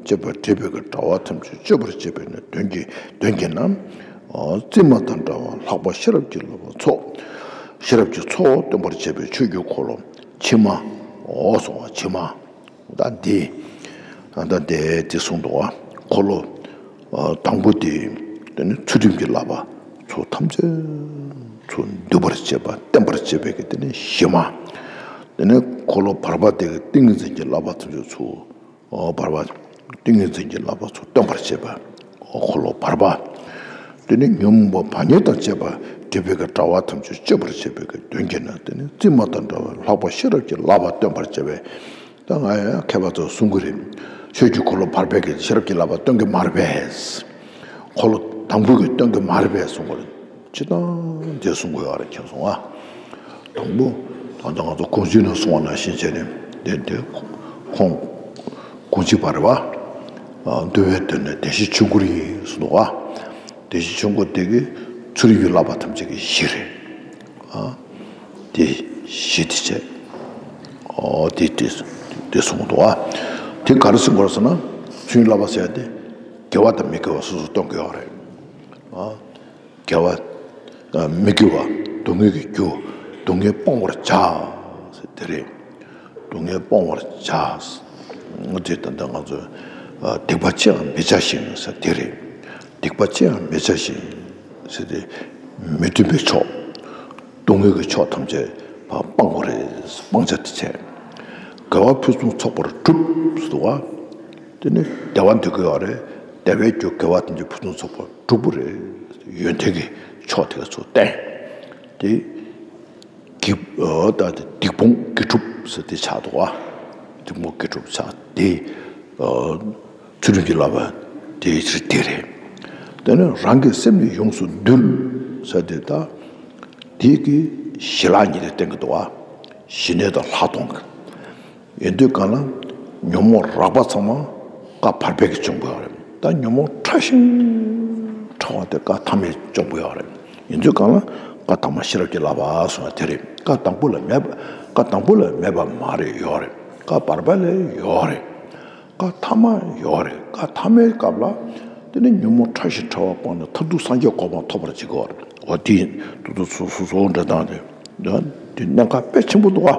བཅས་པ་སྒྲིབ་པའི་གི་དྲ་བ་ཐམས་ཅད་གཅོད་པར་བྱེད་པའི་ནི་དོན་གྱི་དོན་གྱི་ན། རྩིབས་མ་དང་འདྲ་བ་ལྷག་པ་ཤེས་རབ་ཀྱི་བསླབ་པ་ཚོགས། ཤེས་རབ་ཀྱི་ཚོགས་སྟོན་པར་བྱེད་པའི་ཆོས་ཀྱི་འཁོར་ལོ་ཕྱི་མ། འོ་སོང་བ་ཕྱི་མ། ད་འདི། ད་འདི་འདི་གསུངས་འདུག་བ། འཁོར་ལོ་དང་པོ་དེ། དེ་ནི་ཚུལ་ཁྲིམས་ཀྱི་བསླབ་པ་ཚོ་ཐམས་ཅད་ཚུར་འདུས་པར་བྱེད་པ་བསྟེན་པར་བྱེད་པའི་གི་དེ་ནི་གཞི་མ། དེ་ནི་འཁོར་ལོ་བར་པ་དེ་གི་ཏིང་ངེ་འཛིན་གྱི་བསླབ་པ་ཐམས་ཅད་ཚུར། འོ་བར་པ། ཏིང་ངེ་འཛིན་གྱི་བསླབ་པ་ཚོ་སྟོན་པར་བྱེད་པ། འོ་འཁོར་ལོ་བར་པ། དེ་ནི་ཉོན་མོངས་པ་བག་ཉལ་དང་བཅས་པ་སྒྲིབ་པའི་གི་དྲ་བ་ཐམས་ཅད་གཅོད་པར་བྱེད་པའི་གི་དོན་གྱི་ན་དེ་ནི་རྩིབས་མ་དང་འདྲ་བའི་ལྷག་པ་ཤེས་རབ་ཀྱི་བསླབ་པ་སྟོན་པར་བྱེད་པའི། ད་ང་ཡང་མཁས་པ་ཚོ་གསུང་གི་རེད། ཆོས་ཀྱི་འཁོར་ལོ་བར་པའི་གི་ཤེས་རབ་ཀྱི་བསླབ་པ་སྟོན་གི་མ་རེད་པས། འཁོར་ལོ་དང་པོའི་གི་སྟོན་གི་མ་རེད་པས་གསུང་གི་རེད། ཅི་ལྟར་འདི་གསུང་དགོས་ཡོད་རེད་མཁྱེན་སོང་ཨ། དང་པོ། ད་ལྟ་ང་ཚོ་གོང་ཞུས་ནས་གསུངས་པ་ནང་བཞིན་བྱས་ནས་དེ་དེ་ཁོང་གོང་ཆེ་བ་རེད་བ། འདུལ་བའི་དོན་ནི་བདེན་བཞིའི་ཆོས་འཁོར་ཡིན་གསུངས་འདུག་བ། བདེན་བཞིའི་ཆོས་འཁོར་དེ་གི་ཚུལ་ཡུལ་བསླབ་པ་ཐམས་ཅད་ཀྱི་གཞི་རེད། དེ་གཞི་དེ་བྱས། ཨོ་དེ་དེ་དེ་གསུངས་འདུག་བ། དེ་ག་རེ་གསུངས་པ་རེད་ཟེར་ན། ཚུལ་ཡུལ་བསླབ་པ་ཟེར་ཡ་དེ་དགེ་བ་དང་མི་དགེ་བ་སོ་སོ་སྟོན་གི་ཡོད་རེད། དགེ་བ། མི་དགེ་བ། སྡུག་བསྔལ་གྱི་རྒྱུ། སྡུག་བསྔལ་སྤོང་བར་བྱ། ཟེར་དེ་རེད། སྡུག་བསྔལ་སྤོང་བར་བྱ། དེ་ད་ལྟ་ང་ཚོས་སྡིག་པ་ཅི་ཡང་མི་བྱ་ཞིང་ཟེར་དེ་རེད། སྡིག་པ་ཅི་ཡང་མི་བྱ་ཞིང་ཟེར་ཏེ། མི་མཐུན་པའི་ཕྱོགས། སྡུག་བསྔལ་གྱི་ཕྱོགས་ཐམས་ཅད་སྤང་དགོས་རེད། སྤང་བྱ་དེ་བྱས། དགེ་བ་ཕུན་སུམ་ཚོགས་པར་སྒྲུབ་ཟེར་བ། དེ་ནི་བདེ་བ་འདོད་ཀྱི་ཡོད་རེད། བདེ་བའི་རྒྱུ་དགེ་བ་ཐམས་ཅད་ཕུན་སུམ་ཚོགས་པར་སྒྲུབ་པ་རེད། ཡོན་ཏན་གྱི་ཕྱོགས་དེ་ག་ཚོ་བསྟན། དེ། སྡིག་ད་དེ་སྡིག་སྤོང་དགེ་སྒྲུབ་ཟེར་དེ་ཆགས་འདུག་བ། སྡིག་སྤོང་དགེ་སྒྲུབ་ཆགས་དེ། ཚུལ་ཁྲིམས་ཀྱི་བསླབ་པ་དེ་ཚུལ་དེ་རེད། དེ་ནས་རང་གི་སེམས་ནི་ཡོངས་སུ་འདུལ་ཟེར་ཏེ། ད་དེ་གི་ཞི་ལྷག་ཉིད་ལ་བསྟན་གྱི་འདུག་བ། ཞི་གནས་དང་ལྷག་མཐོང་གི། ཡིན་དུས་གང་ལ་ཉོན་མོངས་རགས་པ་ཚང་མ་བཀའ་བར་པས་ཀྱིས་སྦྱོང་དགོས་ཡོད་རེད། ད་ཉོན་མོངས་ཕྲ་ཞིང་ཕྲ་བ་དེ་བཀའ་ཐ་མས་སྦྱོང་དགོས་ཡོད་རེད། ཡིན་དུས་གང་ལ་བཀའ་ཐ་མ་ཤེས་རབ་ཀྱི་བསླབ་པ་གསུངས་པ་དེ་རེད། བཀའ་དང་པོ་ལ་མེད་པ། བཀའ་དང་པོ་ལ་མེད་པ་མ་རེད། ཡོད་རེད། བཀའ་བར་པ་ལ་ཡོད་རེད། བཀའ་ཐ་མ་ཡོད་རེད། བཀའ་ཐ་མའི་སྐབས་ལ་དེ་ནི་ཉོན་མོངས་ཕྲ་ཞིང་ཕྲ་བ་སྤངས་ནས་མཐར་ཐུག་སངས་རྒྱས་གོ་འཕང་ཐོབ་པར་བྱེད་དགོས་རེད། འོ་དེ་ཡིན། དུ་དུ་སོ་སོ་སོ་འདྲ་དང་དེ་དེ་གནད་འགག་དཔེ་ཆེན་པོ་འདུག་བ།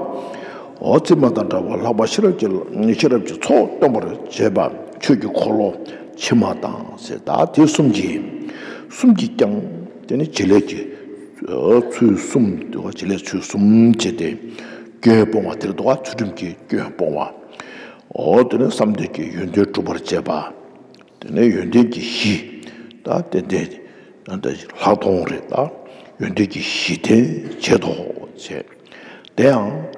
འོ་ཙི་མ་དང་འདྲ་བ་ལྷག་པ་ཤེས་རབ་ཀྱི་ཤེས་རབ་ཀྱི་ཚོགས་སྟོན་པར་བྱེད་པ་ཆོས་ཀྱི་འཁོར་ལོ་ཕྱི་མ་དང་ཟེར། ད་དེ་གསུམ་གྱིས་གསུམ་གྱིས་ཀྱང་དེ་ནི་བྱེད་ལས་ཀྱི་ཚུལ་གསུམ་འདུག་བ། བྱེད་ལས་ཚུལ་གསུམ་བྱེད་དེ་སྐྱོན་སྤོང་བ་དེར་འདུག་བ། ཚུལ་ཁྲིམས་ཀྱི་སྐྱོན་སྤོང་བ། འོ་དེ་ནས་བསམ་གཏན་གྱི་ཡོན་ཏན་སྒྲུབ་པར་བྱེད་པ། དེ་ནས་ཡོན་ཏན་གྱི་གཞི། ད་ཏན་ཏན་ད་ལྷག་མཐོང་རེད། ད་ཡོན་ཏན་གྱི་གཞི་རྟེན་བྱེད་དོ་བྱས། དེ་ཡང་།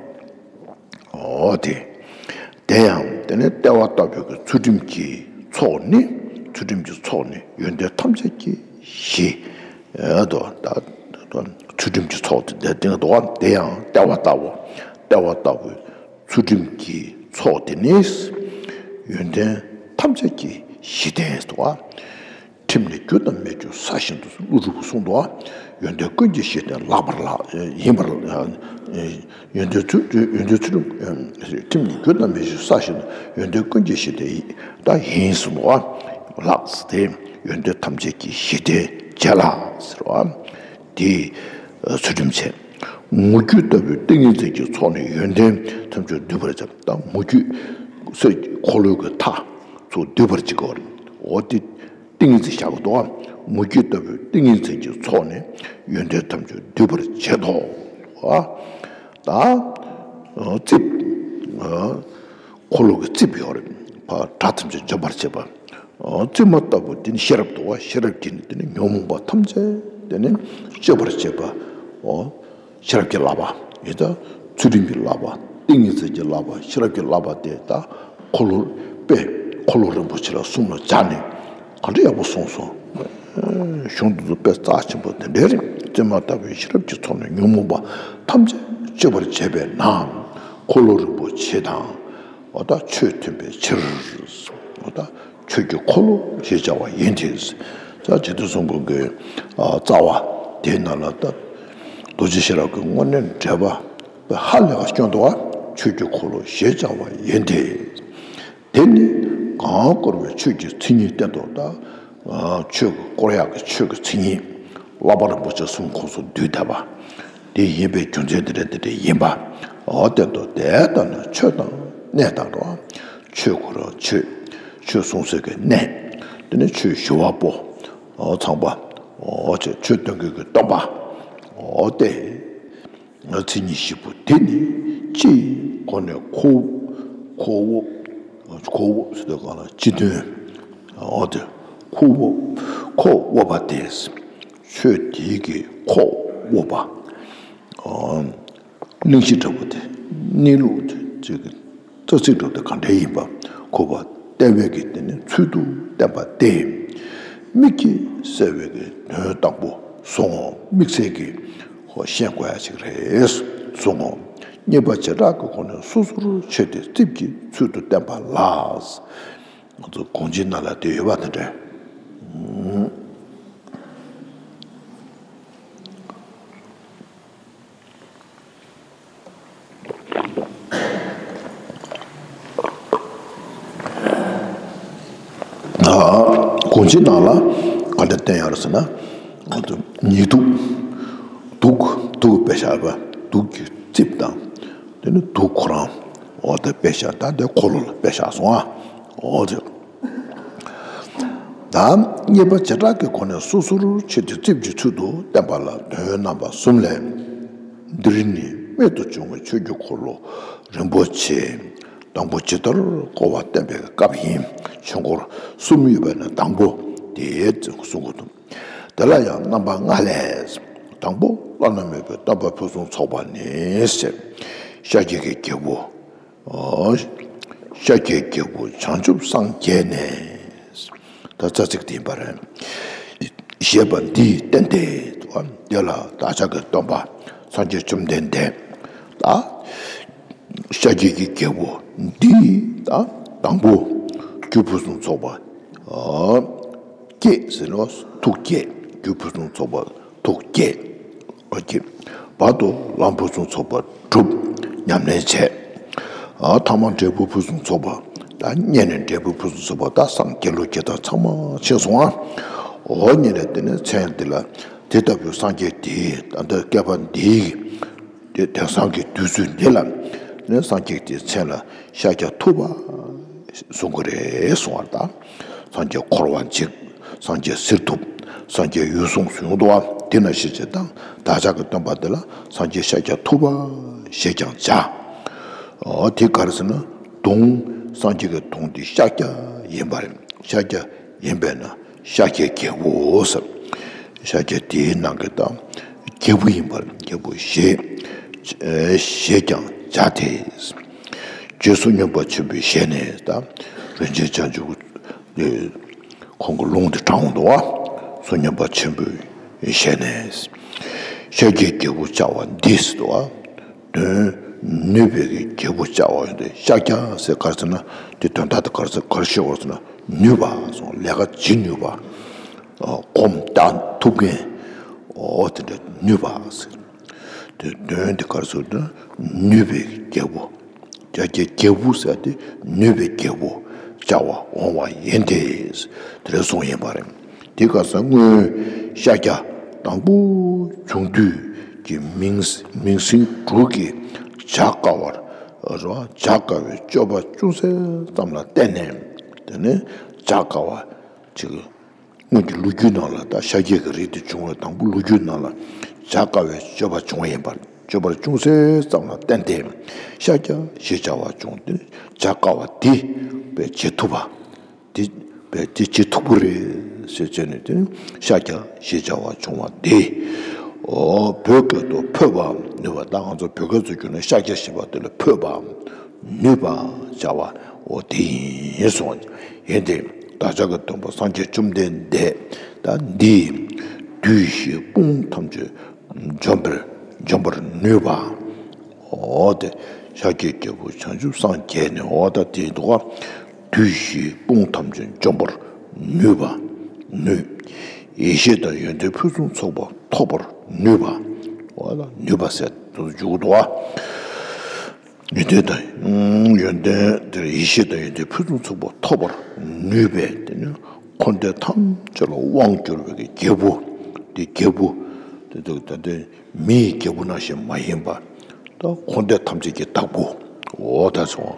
འོ་དེ། དེ་ཡང་དེ་ནས་ལྟེ་བ་ལྟ་བུའི་གི་ཚུལ་ཁྲིམས་ཀྱི་ཚོགས་ནི། ཚུལ་ཁྲིམས་ཀྱི་ཚོགས་ནི་ཡོན་ཏན་ཐམས་ཅད་ཀྱི་གཞི། ཨེ་དོ། ད་ད་ཚུལ་ཁྲིམས་ཀྱི་ཚོགས་དེ་དེ་སྟེང་དུ་བ། དེ་ཡང་ལྟེ་བ་ལྟ་བུ། ལྟེ་བ་ལྟ་བུའི་ཚུལ་ཁྲིམས་ཀྱི་ཚོགས་དེ་ནི་ཡོན་ཏན་ཐམས་ཅད་ཀྱི་གཞི་རྟེན་དུ་བ། ཁྲིམས་ནི་རྒྱུ་དང་མི་རྒྱུ་ས་བཞིན་དུ། ཀླུ་སྒྲུབ་ཀྱིས་གསུངས་འདུག་བ། ཡོན་ཏན་ཀུན་གྱི་གཞི་རྟེན་ལགས་པར་ལགས་ཡིན་པར། ཡོན་ཏན་ཚུལ། ཡོན་ཏན་ཚུལ་ཁྲིམས། ཁྲིམས་ནི་རྒྱུ་དང་མི་རྒྱུ་ས་བཞིན་དུ། ཡོན་ཏན་ཀུན་གྱི་གཞི་རྟེན་ད་ཡིན་གསུངས་འདུག་བ། ལགས་ཏེ་ཡོན་ཏན་ཐམས་ཅད་ཀྱི་གཞི་རྟེན་བྱེད་ལ་ཟེར་བ། དེ་ཚུལ་ཁྲིམས་བྱས། མུ་ཁྱུད་ལྟ་བུའི་ཏིང་ངེ་འཛིན་གྱི་ཚོགས་ནི་ཡོན་ཏན་ཐམས་ཅད་སྡུད་པར་བྱེད། ད་མུ་ཁྱུད་སའི་འཁོར་ལོའི་གི་མཐའ་ཚོ་སྡུད་པར་བྱེད་དགོས་རེད། འོ་དེ་ཏིང་ངེ་འཛིན་བཞག་གི་འདུག་བ། མུ་ཁྱུད་ལྟ་བུའི་ཏིང་ངེ་འཛིན་གྱི་ཚོགས་ནི་ཡོན་ཏན་ཐམས་ཅད་སྡུད་པར་བྱེད་དོ། ད་རྩིབས། འཁོར་ལོ་གི་རྩིབས་ཡོད་རེད། ཕར་དགྲ་ཐམས་ཅད་འཇོམས་པར་བྱེད་པ། ཨོ། རྩིབས་མ་ལྟ་བུ་དེ་ནི་ཤེས་རབ་ཏུ་བ། ཤེས་རབ་ཀྱིས་ནི་དེ་ནི་ཉོན་མོངས་པ་ཐམས་ཅད་དེ་ནི་གཅོད་པར་བྱེད་པ། ཨོ། ཤེས་རབ་ཀྱི་བསླབ་པ་ཡིན་ད། ཚུལ་ཁྲིམས་ཀྱི་བསླབ་པ། ཏིང་ངེ་འཛིན་གྱི་བསླབ་པ། ཤེས་རབ་ཀྱི་བསླབ་པ་དེ་ད་འཁོར་ལོ་དཔེ་འཁོར་ལོ་རིན་པོ་ཆེ་ལ་གསུམ་ལ་སྦྱར་ནས་ག་འདྲ་ཡག་པོ་གསུངས་སོང་། གཞུང་དེ་ཚོ་དཔེ་རྩ་ཆེན་པོ་དེ་འདྲ་རེད། རྩིབས་མ་ལྟ་བུའི་ཤེས་རབ་ཀྱི་ཚོགས་ནི་ཉོན་མོངས་པ་ཐམས་ཅད་གཅོད་པར་བྱེད་པས་ན། འཁོར་ལོ་རིན་པོ་ཆེ་དང་། འོ་ད་ཆོས་མཐུན་པའི་ཕྱིར། འོ་ད་ཆོས་ཀྱི་འཁོར་ལོ་ཞེས་བྱ་བ་ཡིན་ཏེ། ད་རྗེ་བཙུན་སྲས་མོ་གི་རྩ་བ་དེའི་ནང་ལ་ད་རྡོ་རྗེ་ཤེས་རབ་ཀྱི་དངོས་གནས་འགྲེལ་པ་ཧ་ལས་པ་སྐྱོན་འདུག་བ། ཆོས་ཀྱི་འཁོར་ལོ་ཞེས་བྱ་བ་ཡིན་ཏེ། དེ་ནི་གང་བསྐོར་བའི་ཆོས་ཀྱི་མཚན་ཉིད་བསྟན་ཏོ། ད་ཆོས་ཀྱི་བསྐོར་ཡག་གི་ཆོས་ཀྱི་མཚན་ཉིད། བསླབ་པ་རིན་པོ་ཆེ་གསུམ་ཁོངས་སུ་འདུས་བསྡད་པ། དེ་ཡིན་པའི་རྒྱུ་མཚན་དེ་འདྲ་དེ་འདྲ་ཡིན་པ། འོ་དེ་ལྟར་དེ་ལྟར་ན་ཆོས་དང་གནས་དང་འགྲོ། ཆོས་ཁོ་རང་ཆོས། ཆོས་གསུང་སའི་གི་གནས། དེ་ནས་ཆོས་ཞུ་བ་པོ། འོ་ཚངས་པ། འོ་ཆོས་ཆོས་སྟོན་མཁན་གྱི་སྟོན་པ། འོ་དེ། མཚན་ཉིད་བཞི་པོ་དེ་ནི་སྤྱིའི་སྒོ་ནས་ཁོ་བོ། ཁོ་བོ། ཁོ་བོ་ཟེར་དུས་གང་ལ་སྤྱི་དོན། འོ་དེ། ཁོ་བོ། ཁོ་དབོབ་པ་སྟེ། ཆོས་དེའི་གི་ཁོ་དབོབ་པ། ཨ། གླེང་གཞི་འདྲ་པོ་དེ། གནས་ལུགས་དེ་ཅིག་གི་རྩ་ཚིག་འདྲ་པོ་དེ་ག་འདྲ་ཡིན་པ་ཁོ་བོ་བསྟན་པའི་གི་དེ་ནི་ཚུལ་དུ་བསྟན་པ་སྟེ། དམིགས་ཀྱིས་བསལ་བའི་གི་དོན་དང་པོ་སོང་། དམིགས་བསལ་གྱི་ཧོ་ཤེས་དགོས་ཡ་ཅིག་རེད་གསུངས། གཉིས་པ་བྱེ་བྲག་གི་སྒོ་ནས་སོ་སོར་ཕྱེ་སྟེ་རྩིབས་ཀྱི་ཚུལ་དུ་བསྟན་པ་ལ། ང་ཚོ་དགོངས་གཅིག་ནང་ལ་དེ་ཡོད་པ་དེ་འདྲ། ཨ། དགོངས་གཅིག་ནང་ལ་ག་འདྲ་བསྟན་ཡོད་རེད་ཟེར་ན། ཨ། ཉིས་གདུགས། གདུགས། གདུགས་དཔེ་བཞག་པ། གདུགས་ཀྱི་རྩིབས་དང་། དེ་ནི་གདུགས་ཁོ་རང་། འོ་དེ་དཔེ་བཞག་ད་དེ་འཁོར་ལོ་ལ་དཔེ་བཞག་སོང་ཨ། འོ་དེ། ད་གཉིས་པ་བྱེ་བྲག་གི་སྒོ་ནས་སོ་སོར་ཕྱེ་སྟེ་རྩིབས་ཀྱི་ཚུལ་དུ་བསྟན་པ་ལ་དོན་རྣམ་པ་གསུམ་ལས། འདིར་ནི་རྨད་དུ་བྱུང་བའི་ཆོས་ཀྱི་འཁོར་ལོ་རིན་པོ་ཆེ། དང་པོ་ཇི་ལྟར་བསྐོར་བ་བསྟན་པའི་སྐབས་ཡིན། ཆོས་འཁོར་གསུམ་ཡོད་པ་ནི་དང་པོ་དེའི་གསུང་གི་འདུག་དེ་ལ་ཡང་རྣམ་པ་ལྔ་ལས། དང་པོ་བླ་ན་མེད་པའི་སྟོན་པ་ཕུན་སུམ་ཚོགས་པ་ནས་ཟེར། ཤཱཀྱའི་རྒྱལ་པོ། ཤཱཀྱའི་རྒྱལ་པོ་བྱང་ཆུབ་སངས་རྒྱས་ནས། ད་རྩ་ཚིག་དེ་ཡིན་པ་རེད། ཞེས་པ་འདིས་བསྟན་ཏེ། དེ་ལ་བདག་ཅག་གི་སྟོན་པ་སངས་རྒྱས་བཅོམ་ལྡན་འདས་ད་ཤཱཀྱའི་གི་རྒྱལ་པོ་འདི་ད་དང་པོ་རྒྱུ་ཕུན་སུམ་ཚོགས་པ་སྐྱེས་ཟེར་ནོ། ཐུགས་བསྐྱེད། རྒྱུ་ཕུན་སུམ་ཚོགས་པ་ཐུགས་བསྐྱེད། ཨོ་ཀེ། བར་དུ་ལམ་ཕུན་སུམ་ཚོགས་པ་བསྒྲུབ། ཉམས་ལེན་བྱས། ཨ་ཐ་མ་འབྲས་བུ་ཕུན་སུམ་ཚོགས་པ། ད་བསྙེན་ནས་འབྲས་བུ་ཕུན་སུམ་ཚོགས་པ། ད་སངས་རྒྱས་ལུགས་ཀྱི་ད་ཚང་མ་ཕྱིན་སོང་ཨ། ཨོ་བསྙེན་ནས་དེ་ནས་མཚན་འདི་ལ་དེ་ལྟ་བུའི་སངས་རྒྱས་དེའི་ད་ལྟ་བསྐལ་པ་འདིའི་དེ་དེང་སང་གི་དུས་ཚོད་འདི་ལ་ནི་སངས་རྒྱས་དེའི་མཚན་ལ་ཤཱཀྱ་ཐུབ་པ་གསུང་གི་རེད་གསུང་བ་དང་། སངས་རྒྱས་འཁོར་བ་འཇིག། སངས་རྒྱས་གསེར་ཐུབ། སངས་རྒྱས་འོད་སྲུང་གསུང་འདུག་བ། དེ་ན་ཤེས་བྱེད་དང་བདག་ཅག་གི་སྟོན་པ་འདི་ལ་སངས་རྒྱས་ཤཱཀྱ་ཐུབ་པ་ཞེས་ཀྱང་བྱ། ཨོ་དེ་ག་རེ་ཟེར་ན་གདུང་། སངས་རྒྱས་ཀྱི་གདུང་འདི་ཤཱཀྱ་ཡིན་པ་རེད། ཤཱཀྱ་ཡིན་པས་ན་ཤཱཀྱའི་རྒྱལ་པོ་ཟེར། ཤཱཀྱ་དེའི་ནང་གི་ད་རྒྱལ་པོ་ཡིན་པར་རྒྱལ་པོ་ཞེས་ཞེས་ཀྱང་བྱ་སྟེ། རྗེ་བསོད་སྙོམས་པ་ཆེན་པོའི་ཞལ་ནས་ད་རིན་ཆེན་བྱང་ཆུབ་ཁོང་གི་ལུང་དེ་དྲངས་འདུག་བ། བསོད་སྙོམས་པ་ཆེན་པོའི་ཞལ་ནས། ཤཱཀྱའི་རྒྱལ་པོ་བྱ་བ་འདི་ཟེར་འདུག་བ། དོན་ནུས་པའི་གི་རྒྱལ་པོ་བྱ་བ་ཡོད་དེ། ཤཱཀྱ་ཟེར་ག་རེ་ཟེར་ན་དེ་དོན་དག་དེ་ག་རེ་ཟེར་ག་རེ་ཤེས་དགོས་ཟེར་ན་ནུས་པ་སོང་ལས་ཀ་བྱེད་ནུས་པ། གོམ་བཏགས་ཐུབ་མཁན། ཨོ་དེ་འདྲ་ནུས་པ་ཟེར། དེ་དོན་དེ་ག་རེ་ཟེར་ན་ནུས་པའི་རྒྱལ་པོ། རྒྱ་རྒྱལ་རྒྱལ་པོ་ཟེར་དེ་ནུས་པའི་རྒྱལ་པོ་བྱ་བ་འོང་བ་ཡིན་ཏེ། དེ་རེ་གསུངས་ཡིན་པ་རེད། དེ་ག་ས་སྔོན་ཤཱཀྱ་དང་པོ་བྱུང་དུས་ཀྱི་མིང་མིང་སྲིང་དྲུག་གིས་བྱ་དཀའ་བར་རོ། བྱ་དཀའ་བའི་སྤྱོད་པ་ཅུང་ཟད་ཙམ་ལ་བརྟེན་ནས་དེ་ནས་བྱ་དཀའ་བ་ཅིག་སྔོན་གྱི་ལོ་རྒྱུས་ནང་ལ་ད་ཤཱཀྱའི་གི་རིགས་དེ་བྱུང་བའི་དང་པོ་ལོ་རྒྱུས་ནང་ལ་བྱ་དཀའ་བའི་སྤྱོད་པ་བྱུང་བ་ཡིན་པར་སྤྱོད་པར་ཅུང་ཟད་ཙམ་ལ་བརྟེན་ཏེ་ཤཱཀྱ་ཞེས་བྱ་བ་བྱུང་སྟེ་བྱ་དཀའ་བ་དེ་བས་བྱེད་ཐུབ་པ། དེ་བས་དེ་བྱེད་ཐུབ་པོ་རེད་ཟེར་བྱས་ནས་དེ་ནི་ཤཱཀྱ་ཞེས་བྱ་བ་བྱུང་བ་དེ། ཨོ་བོད་སྐད་དུ་འཕོད་པ་ནུས་པ། ད་ང་ཚོ་བོད་སྐད་དུ་བསྒྱུར་ན་ཤཱཀྱ་ཞེས་པ་དེ་ལ་འཕོད་པ་ནུས་པ་བྱ་བ་ཨོ་དེ་ཡིན་གསུངས། ཡིན་ཏེ་བདག་ཅག་གི་སྟོན་པ་སངས་རྒྱས་བཅོམ་ལྡན་འདས་ད་འདི་བདུད་བཞིའི་དཔུང་ཐམས་ཅད་འཇོམས་པར་འཇོམས་པར་ནུས་པ། ཨོ་དེ་ཤཱཀྱའི་རྒྱལ་པོ་བྱང་ཆུབ་སངས་རྒྱས་ནས་ཨོ་ད་དེ་འདུག་བ། བདུད་བཞིའི་དཔུང་ཐམས་ཅད་འཇོམས་པར་ནུས་པ། ནུས། ཡེ་ཤེས་དང་ཡོན་ཏན་ཕུན་སུམ་ཚོགས་པ་ཐོབ་པར་ནུས་པ། ཨོ་ད་ནུས་པ་ཟེར་དུ་འཇུག་འདུག་བ། ཡོན་ཏན་དང་ཡོན་ཏན་དེར་ཡེ་ཤེས་དང་ཡོན་ཏན་ཕུན་སུམ་ཚོགས་པ་ཐོབ་པར་ནུས་པས་དེ་ནི་འཁོར་འདས་ཐམས་ཅད་ལ་དབང་བསྒྱུར་བའི་རྒྱལ་པོ། དེ་རྒྱལ་པོ་དེ་དེ་དེ་དེ་མིའི་རྒྱལ་པོ་ནང་བཞིན་མ་ཡིན་པ། ད་འཁོར་འདས་ཐམས་ཅད་ཀྱི་བདག་པོ། འོ་ད་སོང་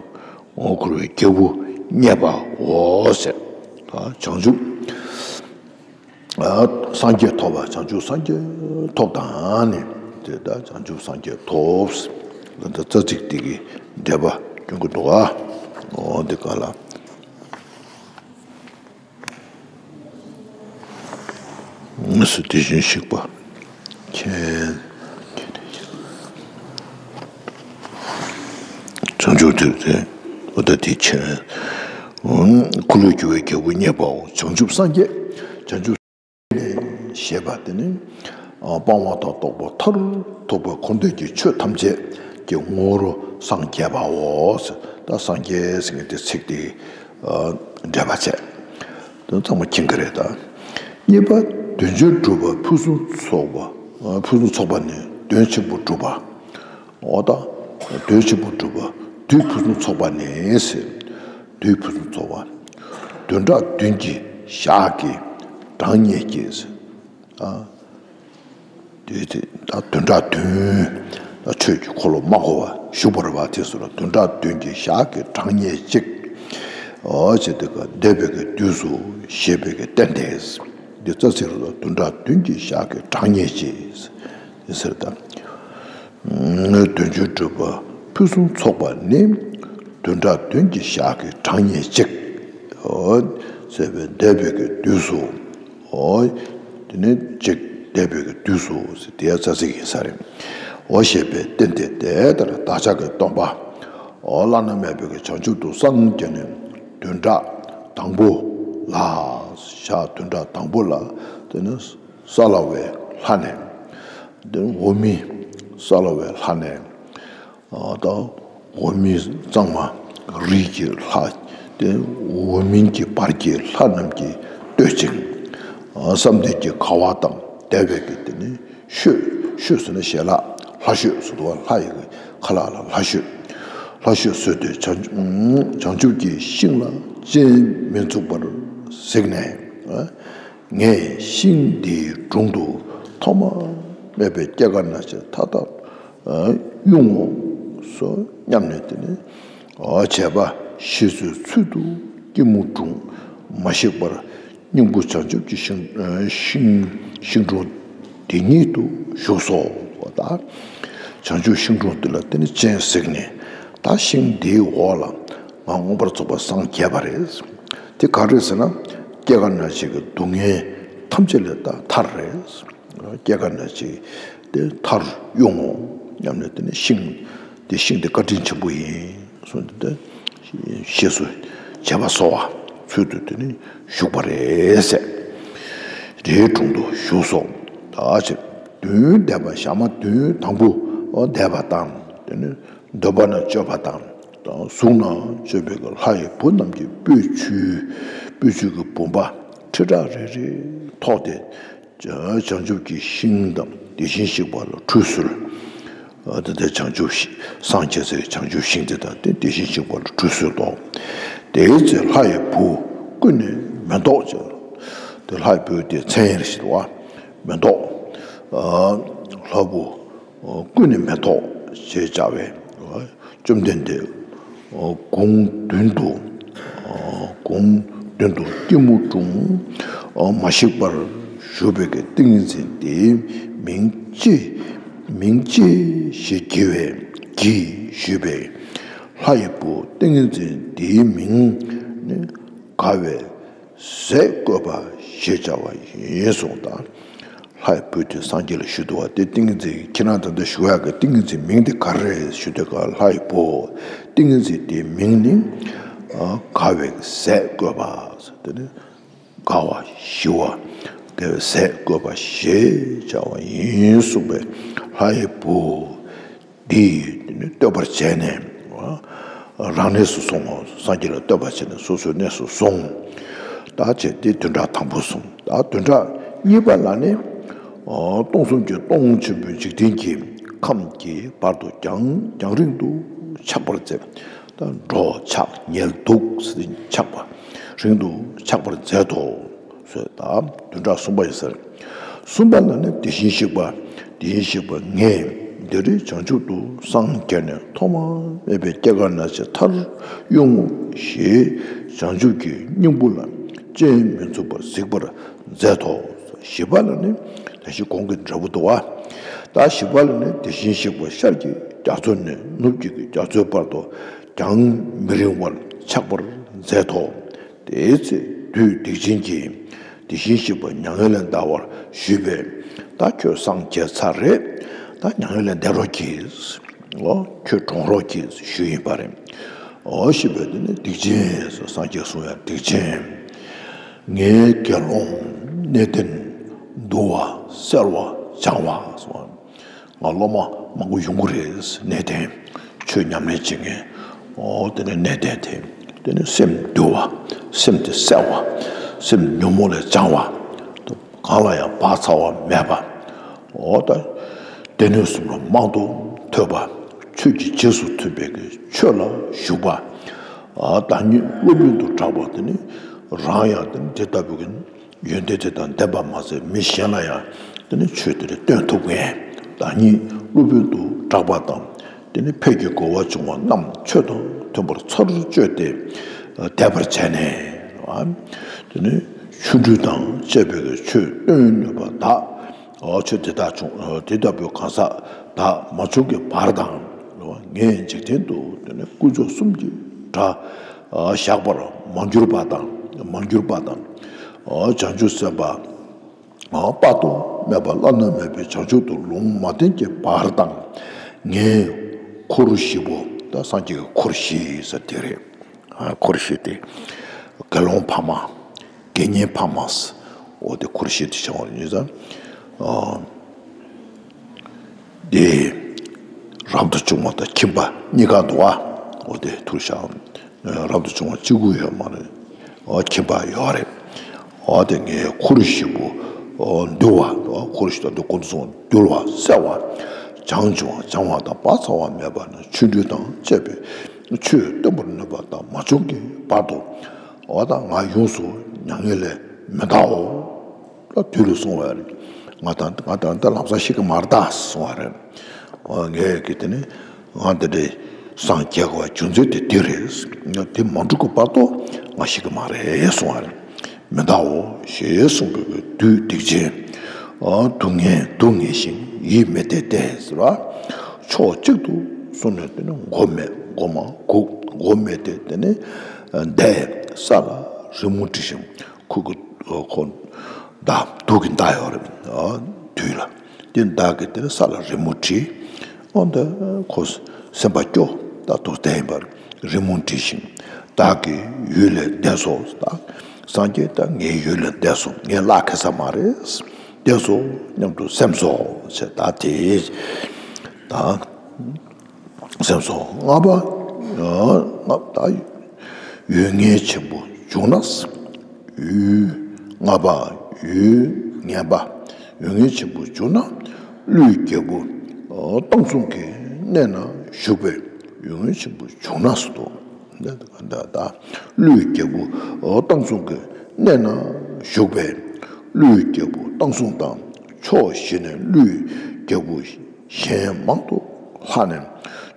འོ་འཁོར་བའི་རྒྱལ་པོ་མཉེས་པ་འོ་ཟེར། ད་བྱང་ཆུབ་སངས་རྒྱས་ཐོབ་པ། བྱང་ཆུབ་སངས་རྒྱས་ཐོབ་དང་ནི་དེ་ད་བྱང་ཆུབ་སངས་རྒྱས་ཐོབ། ད་རྩ་ཚིག་དེ་གི་འགྲེལ་པ་སྐྱོན་གི་འདུག་ཨ། འོ་འདི་ག་ལ། དངོས་སུ་དེ་བཞིན་གཤེགས་པ་མཁྱེན། བྱང་ཆུབ་ཐེག་པའི་ཨོ་ད་དེ་མཁྱེན། འཁོར་ལོས་སྒྱུར་བའི་རྒྱལ་པོ་མཉེས་པའོ། བྱང་ཆུབ་སངས་རྒྱས་བྱང་ཆུབ་ཞེས་པ་དེ་ནི་སྤང་བ་དང་རྟོགས་པ་མཐར་ཐུག་པ་འཁོར་འདས་ཀྱི་ཆོས་ཐམས་ཅད་ཀྱི་ངོ་བོར་སངས་རྒྱས་པའོ། ད་སངས་རྒྱས་ཟེར་མཁན་དེ་ཚིག་དེ་འགྲེལ་པ་བྱས། དོན་ཚང་མ་མཁྱེན་གྱི་རེད་ད། གཉིས་པ་དོན་ཆེན་སྒྲུབ་པ་ཕུན་སུམ་ཚོགས་པ། ཕུན་སུམ་ཚོགས་པ་ནི་དོན་ཆེན་པོ་སྒྲུབ་པ། འོ་ད་དོན་ཆེན་པོ་སྒྲུབ་པ་བདུད་ཕུན་སུམ་ཚོགས་པ་ནི་ཟེར། བདུད་ཕུན་སུམ་ཚོགས་པ། བདུན་ཕྲག་བདུན་གྱི་ཞག་གི་གྲངས་སྙེད་ཀྱིས་ཟེར། ཨ། དེ་དེ་ད་བདུན་ཕྲག་བདུན། ད་ཆོས་ཀྱི་འཁོར་ལོ་མ་བསྐོར་བར་བཞུགས་པར་བ་དེ་ཚོ་ལ་བདུན་ཕྲག་བདུན་གྱི་ཞག་གི་གྲངས་སྙེད་ཅིག་ཨོ་ཅེ་དེ་ཀ་འདས་པའི་གི་དུས་སུ་ཞེས་པའི་གི་རྟེན་དེ། འདི་རྩ་ཚིག་རུ་བདུན་ཕྲག་བདུན་གྱི་ཞག་གི་གྲངས་སྙེད་ཅིག་ཟེར་ད། དོན་ཆེན་སྒྲུབ་པ་ཕུན་སུམ་ཚོགས་པ་ནི། བདུན་ཕྲག་བདུན་གྱི་ཞག་གི་གྲངས་སྙེད་ཅིག་ཨོ། ཟེར་བའི་འདས་པའི་གི་དུས་སུ། ཨོ། དེ་ནས་ཅིག་འདས་པའི་གི་དུས་སུ་ཟེར་དེ་ཡང་རྩ་ཚིག་ཡིན་ས་རེད། ཨོ་ཞེས་པའི་རྟེན་དེ་དེ་ལྟར་བདག་ཅག་གི་སྟོན་པ། ཨོ་བླ་ན་མེད་པའི་གི་བྱང་ཆུབ་ཏུ་སངས་རྒྱས་ནས་བདུན་ཕྲག་དང་པོ་ལ། ཞག་བདུན་ཕྲག་དང་པོ་ལ་དེ་ནི་སཱ་ལ་ཝའི་ལྷ་ནས། དེ་ནི་འོག་མིན་སཱ་ལ་ཝའི་ལྷ་ནས། ཨ་ད་འོག་མིན་གཙང་མ་རིའི་གི་ལྷ། དེ་འོག་མིན་གྱི་བར་གྱི་ལྷ་རྣམས་ཀྱིས་བསྟོད་ཅིང་། ཨ་བསམ་གཏན་གྱི་དགའ་བ་དང་བདེ་བའི་གི་དེ་ནི་ཤོད། ཤོད་ཟེར་ན་ཞལ་ལག་ལྷ་ཤོད་ཟེར་འདུག་བ། ལྷ་ཡི་གི་ཁ་ལག་ལ་ལྷ་ཤོད། ལྷ་ཤོད་ཟོས་ཏེ་བྱང་བྱང་ཆུབ་ཀྱི་ཤིང་ལ་སྤྱན་མི་འཛུགས་པར་གཟིགས་ནས། ཨ་ངས་ཤིང་འདིའི་དྲུང་དུ་ཐོག་མ་མེད་པའི་སྐྱེ་རྒ་ན་འཆི་མཐའ་དག་དབྱུང་ངོ་སོ་སྙམ་ནས། དེ་ནས་བྱས་པ་ཤེས་བཟོད་ཚུལ་དུ་སྐྱིལ་མོ་ཀྲུང་མ་བཤིག་པར་སྙིང་པོ་བྱང་ཆུབ་ཀྱི་ཤིང་ཤིང་ཤིང་དྲུང་དེ་ཉིད་དུ་བཞུགས་སོ། ད་བྱང་ཆུབ་ཤིང་དྲུང་དེ་ལ་དེ་ནས་སྤྱན་གཟིགས་ནས། ད་ཤིང་འདིའི་འོག་ལ་ང་མངོན་པར་རྫོགས་པར་སངས་རྒྱས་པ་རེད། དེ་ག་རེ་ཟེར་ན། སྐྱེ་རྒ་ན་འཆི་གི་སྡུག་བསྔལ་ཐམས་ཅད་ལས་ད་ཐར་རེད། སྐྱེ་རྒ་ན་འཆི་དེ་མཐར་དབྱུང་ངོ་སྙམ་ནས། དེ་ནི་ཤིང་དེ་ཤིང་དེ་བཀའ་དྲིན་ཆེན་པོ་ཡིན་གསུངས་ཏེ། དེ་ཤེས་བཟོད་བྱས་པ་གསོལ་བ་ཚུལ་དུ་དེ་ནི་བཞུགས་པ་རེད་ཟེར། རིའི་དྲུང་དུ་བཞུགས་སོ། ད་ཅེས་བདུན་བཟླས་པ། ཞག་མ་བདུན་དང་པོ་བཟླས་པ་དང་། དེ་ནི་འདོན་པ་ན་སྤྱོད་པ་དང་། གཟུངས་ན་སྤྱོད་པའི་ལྷ་ཡི་བུ་རྣམས་ཀྱི་སྤོས་ཆུ། སྤོས་ཆུ་གི་བུམ་པ་ཁྲི་ཕྲག་རེ་རེ་ཐོགས་ཏེ། བྱང་ཆུབ་ཀྱི་ཤིང་དང་དེ་བཞིན་གཤེགས་པ་ལ་ཁྲུས་གསོལ། ཨ་དེ་དེ་བྱང་ཆུབ་ཤི་སངས་རྒྱས་སའི་བྱང་ཆུབ་ཤིང་དེ་དང་དེ་དེ་བཞིན་གཤེགས་པ་ལ་ཁྲུས་གསོལ་ཏོ། དེའི་ཚེ་ལྷ་ཡི་བུ་ཀུན་ནས་མེ་ཏོག་ཅེས། དེ་ལྷ་ཡི་བུ་དེ་མཚན་ཡིན་ཞེས་པ། མེ་ཏོག་ཨ་ལྷ་བུ་ཀུན་ནས་མེ་ཏོག་ཅེས་བྱ་བའི་བཅོམ་ལྡན་འདས། དགུང་མདུན་དུ། དགུང་མདུན་དུ་སྐྱིལ་མོ་ཀྲུང་མ་བཤིག་པར་བཞུགས་པའི་ཏིང་ངེ་འཛིན་དེའི་མིང་ཅི། མིང་ཅི་ཞེས་བགྱི་བས། བགྱི་ཞུས་པས། ལྷ་ཡི་བུ་ཏིང་ངེ་འཛིན་དེའི་མིང་ནི་དགའ་བའི་ཟས་བསྐོལ་བ་ཞེས་བྱ་བ་ཡིན་གསུངས་དང་། ལྷའི་བུ་དེ་སངས་རྒྱས་ལ་ཞུ་འདུག་བ། དེ་ཏིང་ངེ་འཛིན་ཁྱེད་རང་ད་ལྟ་ཞུ་ཡག་གི་ཏིང་ངེ་འཛིན་མིང་དེ་ག་རེ་རེད་ཞུ་དུས་སྐབས། ལྷའི་བུ་ཏིང་ངེ་འཛིན་དེའི་མིང་ནི་དགའ་བའི་ཟས་བསྐོལ་བ། དེ་ནི་དགའ་བ་ཞི་བ་དགའ་བའི་ཟས་བསྐོལ་བ་ཞེས་བྱ་བ་ཡིན་གསུངས་པས། ལྷའི་བུ་འདིས་དེ་ནི་བསྟོད་པར་བྱས་ནས། རང་གནས་སུ་སོང་ངོ་། སངས་རྒྱས་ལ་བསྟོད་པ་བྱས་ནས་སོ་སོའི་གནས་སུ་སོང་། ད་བྱས་ཏེ་བདུན་ཕྲག་དང་པོ་སོང་། ད་བདུན་ཕྲག་གཉིས་པ་ལ་ནི། སྟོང་གསུམ་གྱི་སྟོང་ཆེན་པོའི་འཇིག་རྟེན་གྱི་ཁམས་ཀྱི་བར་དུ་རྒྱང་རྒྱང་རིང་དུ་ཆགས་པར་མཛད། ད་འགྲོ་ཆགས་ཉལ་འདུག་ཟེར་ཏེ་ཆགས་པ། རིང་དུ་ཆགས་པར་མཛད་དོ། ཟེར་ད་བདུན་ཕྲག་གསུམ་པ་ཡིན་ཟེར། གསུམ་པ་ལ་ནི་དེ་བཞིན་གཤེགས་པ། དེ་བཞིན་གཤེགས་པ་ངས་འདི་རུ་བྱང་ཆུབ་ཏུ་སངས་རྒྱས་ནས་ཐོག་མ་མེད་པའི་སྐྱེ་རྒ་ན་འཆི་མཐར་དབྱུང་ངོ་ཞེས་བྱང་ཆུབ་ཀྱི་སྙིང་པོ་ལ་སྤྱན་མི་འཛུགས་པར་གཟིགས་པར་མཛད་དོ། བཞི་པ་ལ་ནི་ད་ཞིག་གོང་གི་འདྲ་པོ་འདུག་བ། ད་བཞི་པ་ལ་ནི་དེ་བཞིན་གཤེགས་པ་ཤར་གྱི་རྒྱ་མཚོ་ནས་ནུབ་ཀྱི་རྒྱ་མཚོའི་བར་དུ་ཀྱང་མི་རིང་བར་ཆགས་པར་མཛད་དོ། དེའི་ཚེ་བདུད་སྡིག་ཅན་གྱིས་དེ་བཞིན་གཤེགས་པ་མྱ་ངན་ལས་འདའ་བར་ཞུས་པས། ད་ཁྱོད་སངས་རྒྱས་ཚར་རེད། ད་མྱ་ངན་ལས་འདའ་རོགས་གྱིས། ཨོ་ཁྱོད་གྲོངས་རོགས་གྱིས་ཞུས་ཡིན་པ་རེད། ཨོ་ཞེས་པས་དེ་ནི་སྡིག་ཅན་སངས་རྒྱས་གསུང་ཡང་སྡིག་ཅན། ངའི་དགེ་སློང་གནས་བརྟན་འདུལ་བ་གསལ་བ་སྦྱང་བ་གསུང་བ། ང་སློབ་མ་མང་པོ་ཡོང་གི་རེད། གནས་བརྟན་ཆོས་ཉམས་ལེན་བྱེད་མཁན། ཨོ་དེ་ནས་གནས་བརྟན་དེ། དེ་ནས་སེམས་འདུལ་བ། སེམས་དེ་གསལ་བ། སེམས་ཉོན་མོངས་ལས་སྦྱང་བ། གང་ལ་ཡང་བག་ཚ་བ་མེད་པ། ཨོ་ད་སྡེ་སྣོད་གསུམ་ལ་རྨང་དུ་ཐོད་པ། ཆོས་ཀྱི་རྗེས་སུ་མཐུན་པའི་གི་ཆོས་ལ་ཞུགས་པ། ཨ་བདག་ཉིད་སློབ་དཔོན་དུ་གྲགས་པ། དེ་ནི་རང་ཡང་དེ་ནི་དེ་ལྟ་བུའི་གི་ཡོན་ཏན་དེ་དང་ལྡན་པ་མ་ཟད་མི་གཞན་ལ་ཡང་དེ་ནི་ཆོས་དེ་རེ་སྟོན་ཐུབ་མཁན། བདག་ཉིད་སློབ་དཔོན་དུ་གྲགས་པ་དང་། དེ་ནི་ཕས་ཀྱི་རྒོལ་བ་བྱུང་བ་རྣམས་ཆོས་དང་མཐུན་པར་ཚར་གཅོད་དེ་དད་པར་བྱས་ནས། དེ་ནི་ཆོ་འཕྲུལ་དང་བཅས་པའི་ཆོས་སྟོན་ནུས་པ་དག་ཆོས་དེ་དག་བྱུང་དེ་ལྟ་བུའི་གང་ཟག་དག་མ་བྱུང་གི་བར་དང་། ངས་འཇིག་རྟེན་དུ་དེ་ནི་དཀོན་མཆོག་གསུམ་གྱི་གྲྭ་བཞག་པར་མ་གྱུར་པ་དང་། མ་གྱུར་པ་དང་། བྱང་ཆུབ་སེམས་དཔའ་དཔག་ཏུ་མེད་པ་བླ་ན་མེད་པའི་བྱང་ཆུབ་ཏུ་ལུང་མ་བསྟན་གྱི་བར་དང་། ངའི་འཁོར་བཞི་པོ། ད་སངས་རྒྱས་ཀྱི་འཁོར་བཞི་ཟེར་དེ་རེད། འཁོར་བཞི་སྟེ། དགེ་སློང་ཕ་མ། དགེ་བསྙེན་ཕ་མ། འོ་དེ་འཁོར་བཤད་དེ་བྱ་བ་ཡིན་ཙང་། ཨ། དེ་རབ་ཏུ་བྱུང་བ་དང་ཁྱིམ་པ་གཉིས་ཀ་འདུག་ཨ། འོ་དེ་ཐུར་ཤག་རབ་ཏུ་བྱུང་བ་གཅིག་པུ་ཡོད་མ་རེད། འོ་ཁྱིམ་པ་ཡོད་རེད། འོ་དེ་ངས་འཁོར་བཞི་པོ་འོ་འདུལ་བ། འོ་འཁོར་བཞི་དང་འདུལ་ཁོང་ཚོ་འདུལ་བ་སེལ་བ། བྱང་ཆུབ་བྱང་བ་དང་བག་ཚ་བ་མེད་པ་ནི་ཆོ་འཕྲུལ་དང་བཅས་པའི་ཆོས་སྟོན་པར་ནུས་པ་དང་མ་བྱུང་གི་བར་དུ། འོ་ད་ང་ཡོངས་སུ་མྱ་ངན་ལས་མི་འདའོ། ད་དུས་ལ་སོང་བ་རེད། ང་དང་ང་དང་ད་ལམ་སང་ཤི་གི་མ་རེད་ད་སོང་བ་རེད། ཨོ་ངས་ཀྱི་དེ་ནི་ང་འདི་འདྲའི་སངས་རྒྱས་པ་རྒྱུ་མཚན་དེ་དེ་རེད། དེ་མ་འགྲུབ་ཀྱི་བར་དུ་ང་ཤི་གི་མ་རེད་སོང་བ་རེད། མི་འདའོ་ཞེས་གསུངས་པའི་བདུད་སྡིག་ཅན། ཨ་སྡུག་བསྔལ་སྡུག་བསྔལ་ཞིང་ཡིད་མི་བདེ་སྟེ་ཟེར་བ། ཕྱོགས་གཅིག་ཏུ་སོང་ནས་དེ་ནི་མགོ་མེད་མགོ་མ་གུག་མགོ་མེད་དེ་དེ་ནི་མདའི་ས་ལ་རི་མོ་བྲིས་ཤིང་། ཁོ་གི་ཁོ་མདའ་དུག་གི་མདའ་ཡོད་རེད། དུས་ལ་དེ་མདའ་གི་དེར་ས་ལ་རི་མོ་བྲིས། འོ་འདི་ཁོ་སེམས་པ་སྐྱོ་ད་དུ་བསྟན་པར་རི་མོ་བྲིས་ཤིང་བདག་གི་ཡུལ་ལས་འདས་སོ། ད་སངས་རྒྱས་ད་ངའི་ཡུལ་ལས་འདས་སོ། ངའི་བླ་ཁེ་ས་མ་རེད། འདས་སོ་སྙམ་དུ་སེམས་སོ་ཞེས་ད་དེ་ད། སེམས་སོ་ལྔ་པ། ལྔ་པ་ད་ཡུལ་ངན་ཆེན་པོ་བྱུང་ན། ཡུལ་ལྔ་པ་ཡུལ་ངན་པ་ཡུལ་ངན་ཆེན་པོ་བྱུང་ན། ཀླུའི་རྒྱལ་པོ་བཏང་བཟུང་གི་གནས་ན་བཞུགས་པའི་ཡུལ་ངན་ཆེན་པོ་བྱུང་ན་སུ་དོ། ད་ཀླུའི་རྒྱལ་པོ་བཏང་བཟུང་གི་གནས་ན་བཞུགས་པའི་ཀླུའི་རྒྱལ་པོ་བཏང་བཟུང་དང་ཕྱོགས་བཞི་ནས་ཀླུའི་རྒྱལ་པོ་གཞན་མང་དུ་ལྷགས་ནས་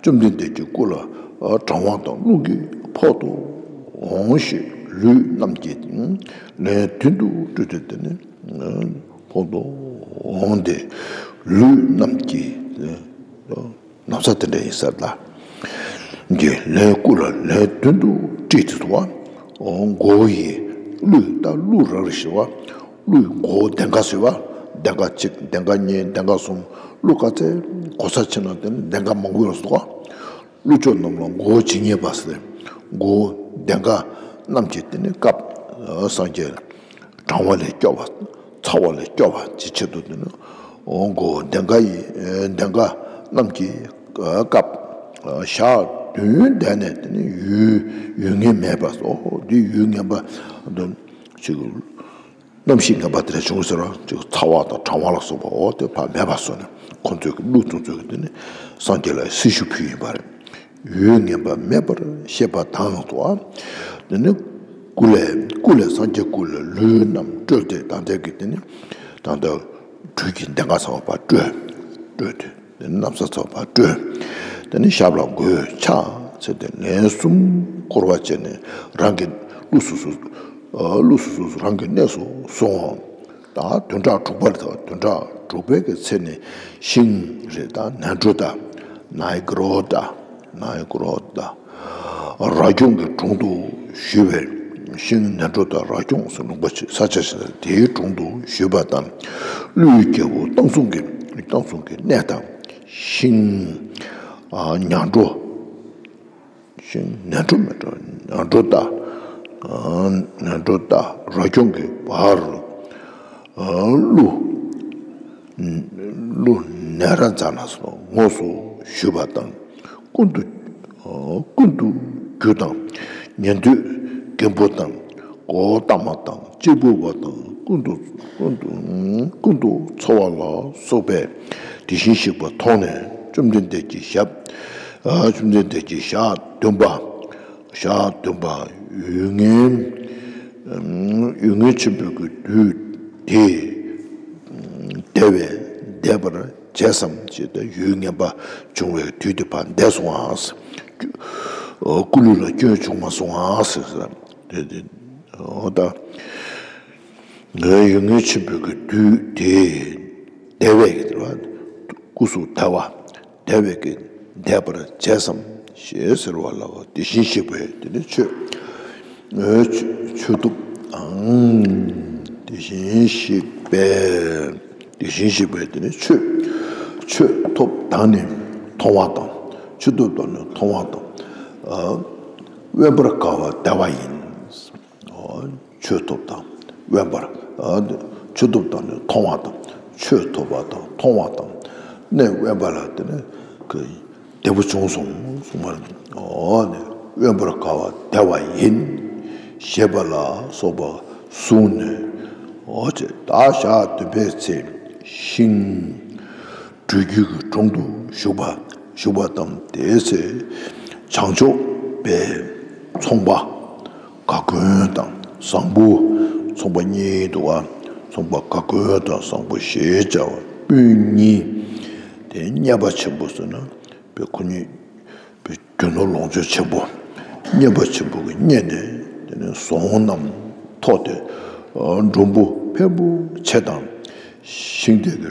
བཅོམ་ལྡན་འདས་ཀྱི་སྐུ་ལ་དྲང་བ་དང་རླུང་གིས་ཕོག་ཏུ་འོང་ཞེས་ལུས་རྣམས་ཀྱིས་ལན་བདུན་དུ་སྤྲུལ་ཏེ་དེ་ནི་ཕོག་ཏུ་འོང་སྟེ་ལུས་རྣམས་ཀྱིས་ན་བཟའ་དེ་འདྲ་ཡིན་ས་ལ། གྱི་ལན་སྐུ་ལ་ལན་བདུན་དུ་སྤྲུལ་ཏེ་འདུག་བ། མགོ་བོ་ཡི་ཀླུ་ད་ཀླུ་ར་རི་ཞེས་པ། ཀླུའི་མགོ་བོ་གདེངས་ཀ་ཟེར་བ། གདེངས་ཀ་གཅིག་གདེངས་ཀ་གཉིས་གདེངས་ཀ་གསུམ། ཀླུ་ག་ཚད་གོ་ས་ཆེ་ན་དེ་ནི་གདེངས་ཀ་མང་པོ་ཡོད་སོང་བ། ཀླུ་མཆོག་རྣམས་ལ་མགོ་བོ་ཇི་སྙེད་པ་ཟེར། མགོ་བོ་གདེངས་ཀ་རྣམས་ཀྱིས་དེ་ནི་བཀབ། སངས་རྒྱས་གྲང་བ་ལས་སྐྱོབ་པ། ཚ་བ་ལས་སྐྱོབ་པ་ཅི་ཆེད་དུ་དེ་ནི་མགོ་བོ་གདེངས་ཀ་ཡི་གདེངས་ཀ་རྣམས་ཀྱིས་བཀབ། ཞག་བདུན་འདས་ནས་དེ་ནི་ཡུལ་ཡུལ་ངན་མེད་པ་སོ། འདི་ཡུལ་ངན་པ་དུ་ཅིག་གནམ་གཤིས་ངན་པ་དེ་འདྲ་བྱུང་ཟེར་བ་ཅིག་ཚ་བ་དང་གྲང་བ་ལ་སོགས་པ་འོ་དེ་ཕར་མེད་པ་སོང་ནས་ཁོང་ཚོས་ཀྱི་ཀླུ་དེ་ཚོས་ཀྱི་དེ་ནི་སངས་རྒྱས་ལ་སྲི་ཞུ་ཕུལ་ཡིན་པ་རེད། ཡུལ་ངན་པ་མེད་པར་ཤེས་པ་དང་དུ་བ། དེ་ནི་སྐུ་ལས་སྐུ་ལས་སངས་རྒྱས་སྐུ་ལས་ལུས་རྣམས་བཀྲོལ་ཏེ་ད་ལྟའི་གི་དེ་ནི་ད་ལྟ་སྦྲུལ་གྱི་གདེངས་ཀ་ཚང་བ་བཀྲོལ། བཀྲོལ་ཏེ་དེ་ནི་ན་བཟའ་ཚང་བ་བཀྲོལ། དེ་ནི་ཞབས་ལ་མགོའི་ཕྱག་འཚལ་ཏེ་ལན་གསུམ་བསྐོར་བ་བྱས་ནས་རང་གི་ཀླུ་སོ་སོ་ཀླུ་སོ་སོ་རང་གི་གནས་སུ་སོང་། ད་བདུན་ཕྲག་དྲུག་པ་རེད། ད་བདུན་ཕྲག་དྲུག་པའི་གི་ཚེ་ནི་ཤིང་རེད། ད་ནེ་གྲོ་ད་ནའི་གྲོ་ད་ནའི་གྲོ་ད་ར་ཀྱུང་གི་དྲུང་དུ་བཞུད་པའི་ཤིང་ནེ་གྲོ་ད་ར་ཀྱུང་ཟེར་ལུང་པ་ཆེ་ས་ཆ་ཞིག་ལ་དེའི་དྲུང་དུ་བཞུད་པ་དང་། ཀླུའི་རྒྱལ་པོ་བཏང་བཟུང་གི་བཏང་བཟུང་གི་གནས་དང་ཤིང་ཉ་གྲོ། ཤིང་ནེ་གྲོ་མེ་གྲོ་ཉ་གྲོ་ད་ནེ་གྲོ་ད་ར་ཀྱུང་གི་བར་ཀླུ་ཀླུ་ནེ་ར་ཛ་ན་སོགས་དངོས་སུ་ཞུས་པ་དང་ཀུན་ཏུ་ཀུན་ཏུ་རྒྱུ་དང་ཉན་ཐོས་རྒན་པོ་དང་གོའུ་ཏ་མ་དང་གཅེར་བུ་པ་དང་ཀུན་ཏུ་ཀུན་ཏུ་ཀུན་ཏུ་འཚོ་བ་ལ་སོགས་པས་དེ་བཞིན་གཤེགས་པ་མཐོང་ནས་བཅོམ་ལྡན་འདས་ཀྱི་ཞབས་བཅོམ་ལྡན་འདས་ཀྱི་ཞག་བདུན་པ། ཞག་བདུན་པ་ཡུལ་ངན་ཡུལ་ངན་ཆེན་པོའི་གི་དུས་དེ་བདེ་བས་འདས་པར་བྱས་སམ་ཞེས། ད་ཡུལ་ངན་པ་བྱུང་བའི་དུས་དེ་ཕར་འདས་སོང་ང་། སྐུ་ལུས་ལ་སྐྱོན་བྱུང་མ་སོང་ང་ཟེར་ཟེར། དེ་དེ་འོ་ད་ངའི་ཡུལ་ངན་ཆེན་པོའི་གི་དུས་དེ་བདེ་བས་ཀྱི་དེ་བ་སྐུ་གཟུགས་བདེ་བ། བདེ་བའི་གི་བདེ་བར་བྱས་སམ་ཞེས་ཟེར་བ་ལ། དེ་བཞིན་གཤེགས་པས་དེ་ནི་ཆོས་ཆོས་ཐོབ་དང་། དེ་བཞིན་གཤེགས་པས་དེ་བཞིན་གཤེགས་པས་དེ་ནི་ཆོས་ཆོས་ཐོབ་དང་ནི་མཐོང་བ་དང་། ཆོས་ཐོབ་དང་ནི་མཐོང་བ་དང་། དབེན་པར་དགའ་བ་བདེ་བ་ཡིན། ཆོས་ཐོབ་དང་ དབེན་པར་ཨ་ཆོས་ཐོབ་དང་ནི་མཐོང་བ་དང་། ཆོས་ཐོབ་པ་དང་མཐོང་བ་དང་གནས་དབེན་པ་ལ་དེ་ནི་ཀྱི་བདེ་པོ་བྱུང་སོང་གསུངས་པ་རེད། འོ་ནི་དབེན་པར་དགའ་བ་བདེ་བ་ཡིན། ཞེས་པ་ལ་སོགས་པ་གསུངས་ནས། འོ་ཅེས་ད་ཞག་བདུན་པའི་ཚེ་ཤིང་སྦྲུལ་རྒྱུད་ཀྱི་དྲུང་དུ་བཞུགས་པ་བཞུགས་པ་དང་། དེའི་ཚེ་བྱང་ཕྱོགས་པའི་ཚོང་པ་ག་གོན་དང་བཟང་པོ། ཚོང་པ་གཉིས་འདུག་པ། ཚོང་པ་ག་གོན་དང་བཟང་པོ་ཞེས་བྱ་བ་སྤུན་གཉིས། དེ་མཉེས་པ་ཆེན་པོ་ཟེར་ན་པའི་ཁོ་གཉིས་པའི་རྒྱུ་ནོར་ལོངས་སྤྱོད་ཆེན་པོ། མཉེས་པ་ཆེན་པོ་གིས་མཉེས་ནས་དེ་ནས་ཟོང་རྣམས་ཐོགས་ཏེ། འགྲོན་པོ་ཕན་པོ་ཆེ་དང་། ཤིང་རྟའི་གི་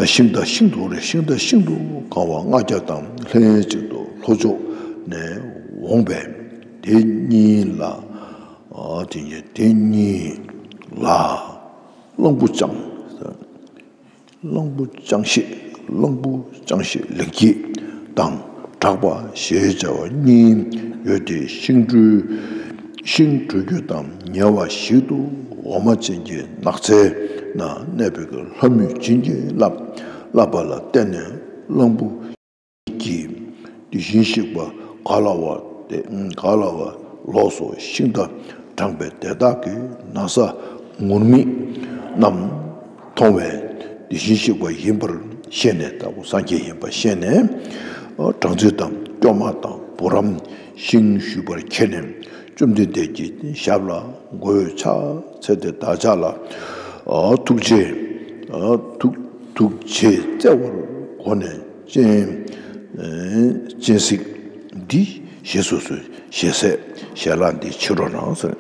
ཤིང་རྟ་ཤིན་ཏུ་རེ་ཤིང་རྟ་ཤིན་ཏུ་གང་བ་ལྔ་བརྒྱ་དང་ལྷན་ཅིག་ཏུ་ལྷོ་ཕྱོགས་ནས་འོངས་པས། དེ་གཉིས་ལ་དེ་གཉིས་དེ་གཉིས་ལ་གླང་པོ་ལྕང་། གླང་པོ་ལྕང་ཤེད། གླང་པོ་ལྕང་ཤེད་ལེགས་སྐྱེས་དང་གྲགས་པ་ཞེས་བྱ་བ་གཉིས་ཡོད་དེ། ཤིང་སྦྲུལ་ཤིང་སྦྲུལ་རྒྱུད་དང་ཉེ་བ་ཞིག་ཏུ་འོ་མ་ཅན་གྱི་ནགས་ཚལ་ན་གནས་པའི་ལྷ་མོས་བྱིན་གྱིས་བརླབས་བརླབས་པ་ལ་བརྟེན་ནས་གླང་པོ་ཀྱིས་དེ་བཞིན་གཤེགས་པ་ག་ལ་བ་དེ་ག་ལ་བ་ལོགས་སུ་ཤིང་རྟ་དྲངས་པས། དེ་དག་གིས་ན་བཟའ་ངུར་སྨྲིག་རྣམས་མཐོང་བས་དེ་བཞིན་གཤེགས་པ་ཡིན་པར་ཤེས་ནས། ལྟ་བུ་སངས་རྒྱས་ཡིན་པར་ཤེས་ནས། སྦྲང་རྩི་དང་སྐྱོ་མ་དང་བུ་རམ་ཤིང་བཞུས་པར་མཁྱེན་ནས། བཅོམ་ལྡན་འདས་ཀྱི་ཞབས་ལ་མགོས་ཕྱག་འཚལ་ཏེ། བདག་ཅག་ལ་ཐུགས་རྗེ་ཐུགས་ཐུགས་རྗེས་བརྩེ་བར་གོ་ནས། སྤྱན་སྤྱན་གཟིགས་འདི་བཞེས་སུ་གསོལ། ཞལ་ཟས་ཞལ་ལག་འདི་མཆོད་རོགས་གནང་ཟེར།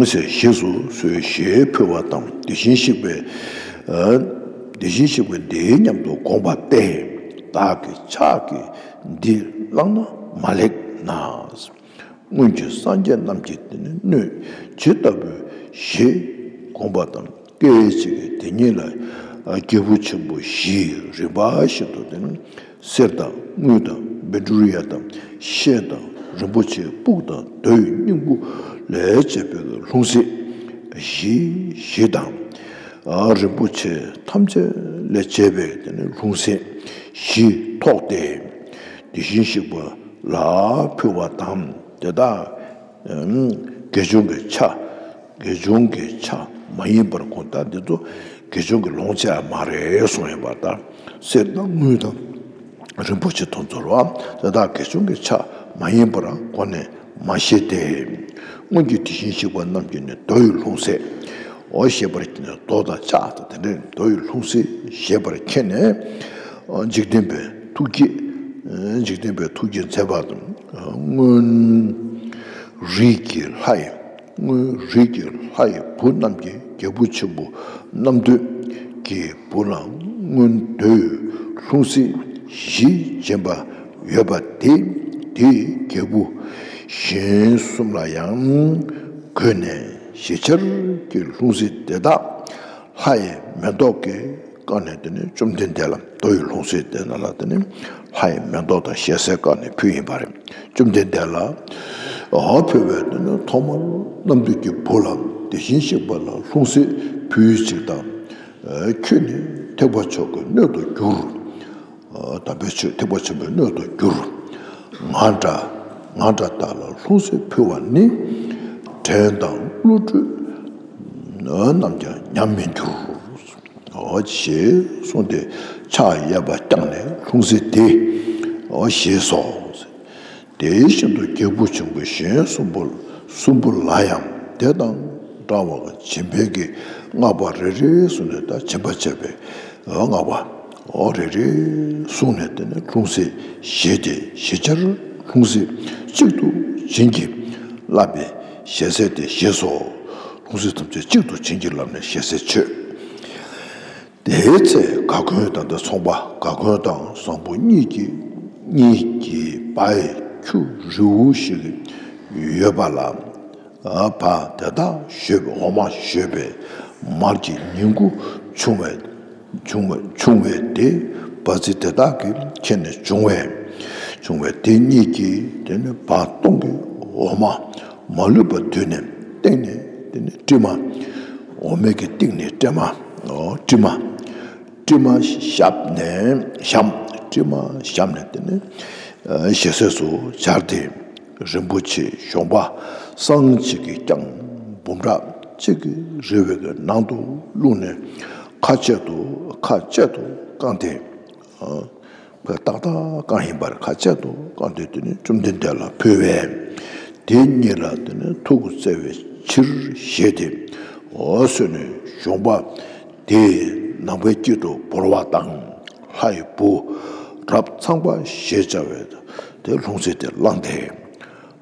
ཞེས་བཞེས་སུ་གསོལ་ཞེས་ཕུལ་བ་དང་། དེ་བཞིན་གཤེགས་པའི་དེ་བཞིན་གཤེགས་པའི་འདིའི་མཉམ་དུ་དགོངས་པ་སྟེ། བདག་གི་ཕྱག་གིས་འདི་བླངས་ན་མ་ལེགས་ན། སྔོན་གྱི་སངས་རྒྱས་རྣམས་ཀྱིས་དེ་ནི་སྣོད་ཇི་ལྟ་བུ་ཞེས་དགོངས་པ་དང་། སྐད་ཅིག་གིས་དེ་ཉིད་ལ་རྒྱལ་པོ་ཆེན་པོ་བཞིས་རིམ་པ་བཞིན་དུ་དེ་ནི་གསེར་དང་དངུལ་དང་བཻ་ཌཱུརྱ་དང་ཤེལ་དང་རིན་པོ་ཆེའི་སྤུགས་དང་རྡོའི་སྙིང་པོ་ལས་བྱས་པའི་ལྷུང་བཟེད་བཞི་བཞི་དང་། རིན་པོ་ཆེ་ཐམས་ཅད་ལས་བྱས་པའི་དེ་ནི་ལྷུང་བཟེད་བཞི་ཐོགས་ཏེ། དེ་བཞིན་གཤེགས་པ་ལ་ཕུལ་བ་དང་། དེ་དག་དགེ་སྦྱོང་གི་ཆ། དགེ་སྦྱོང་གི་ཆ་མ་ཡིན་པར་གོ། ད་འདི་ཚོ་དགེ་སྦྱོང་གི་ལོངས་སྤྱོད་མ་རེད་གསུངས་ཡོད་པ་ལྟར། གསེར་དང་དངུལ་དང་རིན་པོ་ཆེ་དེ་ཚོ་རེད་བ། དེ་དག་དགེ་སྦྱོང་གི་ཆ་མ་ཡིན་པར་གོ་ནས་མ་བཞེས་ཏེ། སྔོན་གྱི་དེ་བཞིན་གཤེགས་པ་རྣམས་ཀྱིས་ནི་རྡོ་ཡི་ལྷུང་བཟེད། འོ་ཞེས་པར་མཁྱེན་ནས། རྡོ་དང་ལྕགས་དང་དེ་འདྲའི་རྡོ་ཡི་ལྷུང་བཟེད་ཞེས་པར་མཁྱེན་ནས། འཇིག་རྟེན་པའི་ཐུགས་བསྐྱེད། འཇིག་རྟེན་པའི་ཐུགས་བསྐྱེད་མཛད་པ་དང་། སྔོན་རིགས་ཀྱི་ལྷ་ཡི། སྔོན་རིགས་ཀྱི་ལྷ་ཡི་བུ་རྣམས་ཀྱིས་རྒྱལ་པོ་ཆེན་པོ་རྣམ་ཐོས་ཀྱི་བུ་ལ་སྔོན་རྡོའི་ལྷུང་བཟེད་བཞི་སྦྱིན་པ་ཡོད་པ་དེ། དེའི་རྒྱལ་བུ་གཞན་གསུམ་ལ་ཡང་བགོས་ནས་བཞི་ཆར་གྱི་ལྷུང་བཟེད་དེ་དག་ལྷ་ཡི་མེ་ཏོག་གི་བཀང་ནས། དེ་ནས་བཅོམ་ལྡན་འདས་ལ་རྡོ་ཡི་ལྷུང་བཟེད་དེ་ནང་ལ་དེ་ནས་ལྷ་ཡི་མེ་ཏོག་དང་ཞལ་ཟས་བཀང་ནས་ཕུལ་ཡིན་པ་རེད། བཅོམ་ལྡན་འདས་ལ་ཨ་ཕུལ་བས། དེ་ནས་ཐོག་མར་རྣམ་ཐོས་ཀྱི་བུ་ལ་དེ་བཞིན་གཤེགས་པ་ལ་ལྷུང་བཟེད་ཕུལ་ཅིག་དང་། ཁྱོད་ནི་ཐེག་པ་མཆོག་གི་སྣོད་དུ་གྱུར། དམ་པའི་ཆོས་ཐེག་པ་ཆེན་པོའི་སྣོད་དུ་གྱུར། ང་འདྲ་ང་འདྲ་དག་ལ་ལྷུང་བཟེད་ཕུལ་བ་ནི། བྲན་དང་བློ་གྲོས་རྣམས་ཀྱང་ཉམས་མི་འགྱུར། འོ་ཞེས་གསུངས་ཏེ་ཕྱག་གཡས་པ་བརྐྱངས་ནས་ལྷུང་བཟེད་དེ་འོ་བཞེས་སོ། དེ་བཞིན་དུ་རྒྱལ་པོ་ཆེན་པོ་གཞན་གསུམ་པོ་གསུམ་པོ་ལ་ཡང་དེ་དང་འདྲ་བར་སྦྱིན་པའི་གི་བསྔགས་པ་རེ་རེ་གསུངས་ནས། ད་སྦྱིན་པ་བྱས་པའི་བསྔགས་པ་འོ་རེ་རེ་གསུངས་ནས། དེ་ནས་ལྷུང་བཟེད་བཞེས་ཏེ་བཞི་ཆར་ལྷུང་བཟེད་གཅིག་ཏུ་བྱིན་གྱིས་བརླབས་པའི་ཞལ་ཟས་དེ་བཞེས་སོ། ལྷུང་བཟེད་ཐམས་ཅད་གཅིག་ཏུ་བྱིན་གྱིས་བརླབས་ནས་ཞལ་ཟས་མཆོད། དེའི་ཚེ་ག་གོན་དང་། ད་ཚོང་པ་ག་གོན་དང་བཟང་པོ་གཉིས་ཀྱིས་གཉིས་ཀྱིས་བ་ཡི་ཁྱུ་རིལ་བུ་ཞིག་ཡོད་པ་ལ། བ་དེ་དག་བཞོས་པའི་འོ་མ་བཞོས་པའི་མར་གྱི་ཉིང་ཁུ་ཕྱུང་བས་ཕྱུང་བས་ཕྱུང་བས་དེ་བ་ཚི་དེ་དག་གིས་ཁྱེར་ནས་བྱུང་བས་བྱུང་བས་དེ་གཉིས་ཀྱིས་དེ་ནི་བ་སྟོང་གི་འོ་མ་མ་ལུས་པ་བསྡུས་ནས་ སྟེང་ནས་དེ་ནས་སྤྲིན་མ། འོ་མའི་གི་སྟེང་ནས་སྤྲིན་མ། འོ་སྤྲིན་མ། སྤྲིན་མ་ཞབས་ནས་ཞབས། སྤྲིན་མ་ཞབས་ནས་དེ་ནས་ཞལ་ཟས་སུ་སྦྱར་ཏེ། རིན་པོ་ཆེ་གཞོང་པ་སྲང་གཅིག་གི་རྐྱང་འབུམ་ཕྲག་གཅིག་གི་རི་བོའི་གི་ནང་དུ་བླུགས་ནས། ཁ་ཆད་དུ་ཁ་ཆད་དུ་བཀང་སྟེ། ཨ་ཏག་ཏག་བཀང་ཡིན་པར་ཁ་ཆད་དུ་བཀང་སྟེ། དེ་ནས་བཅོམ་ལྡན་འདས་ལ་ཕུལ་བས། དེ་ཉིད་ལ་དེ་ནས་ཐུགས་བརྩེ་བའི་ཕྱིར་བཞེས་ཏེ། འོ་ཟེར་ནས་གཞོང་པ་དེ་ནམ་མཁའི་དཀྱིལ་དུ་བོར་བ་དང་། ལྷའི་བུ་རབ་ཚངས་པ་ཞེས་བྱ་བས་དེ་ལྷུང་བཟེད་དེ་བླངས་ཏེ།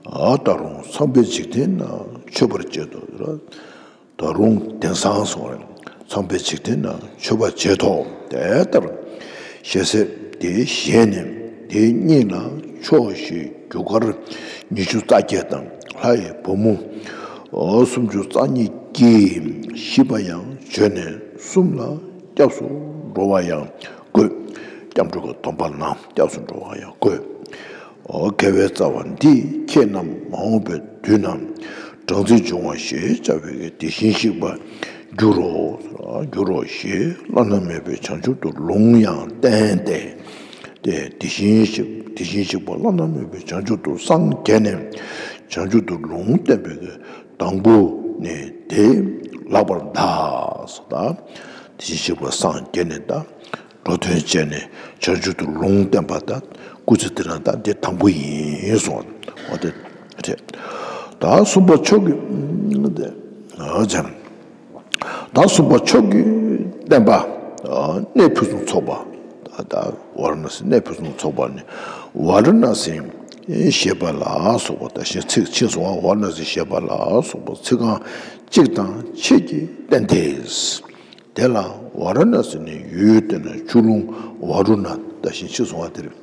ཨ་ད་རུང་ཚངས་པའི་འཇིག་རྟེན་ན་མཆོད་པར་བྱེད་དོ། ད་རུང་དེང་སང་སོང་རེད། ཚངས་པའི་འཇིག་རྟེན་ན་མཆོད་པ་བྱེད་དོ། དེ་ལྟར་ཞལ་ཟས་དེ་བཞེས་ནས། དེ་གཉིས་ལ་ཕྱོགས་བཞིའི་རྒྱུ་སྐར་ཉི་ཤུ་རྩ་བརྒྱད་དང་། ལྷའི་བུ་མོ་སུམ་ཅུ་རྩ་གཉིས་ཀྱིས་ཤིས་པ་ཡང་བརྗོད་ནས་གསུམ་ལ་སྐྱབས་སུ་འགྲོ་བ་ཡང་དགོས། སྐྱབས་འགྲོ་གི་སྡོམ་པ་ལ་སྐྱབས་སུ་འགྲོ་བ་ཡང་དགོས། འོ་དགེ་བའི་རྩ་བ་འདིས་ཁྱེད་རྣམས་མ་འོངས་པའི་དུས་ན་སྦྲང་རྩི་འབྱུང་བ་ཞེས་བྱ་བའི་དེ་བཞིན་གཤེགས་པར་འགྱུར་རོ། འགྱུར་རོ་ཞེས་བླ་ན་མེད་པའི་བྱང་ཆུབ་ཏུ་ལུང་ཡང་བསྟན་ཏེ། དེ་དེ་བཞིན་གཤེགས་དེ་བཞིན་གཤེགས་པ་བླ་ན་མེད་པའི་བྱང་ཆུབ་ཏུ་སངས་རྒྱས་ནས། བྱང་ཆུབ་ཏུ་ལུང་བསྟན་པའི་དང་པོ་ནི་དེ་ལེགས་པར་བཟླས་སོ། ད་དེ་བཞིན་གཤེགས་པ་སངས་རྒྱས་ནས་ད། འགྲོ་དོན་བྱས་ནས་བྱང་ཆུབ་ཏུ་ལུང་བསྟན་པ་དང་། སྐུ་ཚེ་འདི་ན་ད་འདི་དང་པོ་ཡིན་གསུངས། འོ་དེ་རེད། ད་གསུམ་པ་མཆོག་གི་ཨ་ཅེ། ད་གསུམ་པ་མཆོག་གི་བསྟན་པ། གནས་ཕུན་སུམ་ཚོགས་པ། ད་ད་ཝཱ་ར་ཎ་སི་གནས་ཕུན་སུམ་ཚོགས་པ་ནི། ཝཱ་ར་ཎ་སི་ཞེས་པ་ལ་སོགས་པ། ད་ཞེས་ཚིག་ཕྱིན་སོང་བ། ཝཱ་ར་ཎ་སི་ཞེས་པ་ལ་སོགས་པ་ཚིག་རྐང་གཅིག་དང་ཕྱེད་ཀྱིས་བསྟན་ཏེ། དེ་ལ་ཝཱ་ར་ཎ་སི་ནི་ཡུལ་དེ་ན་ཆུ་ཀླུང་ཝཱ་རུ་ཎ་ད་ཞེས་ཕྱིན་སོང་བ་དེ་རེད།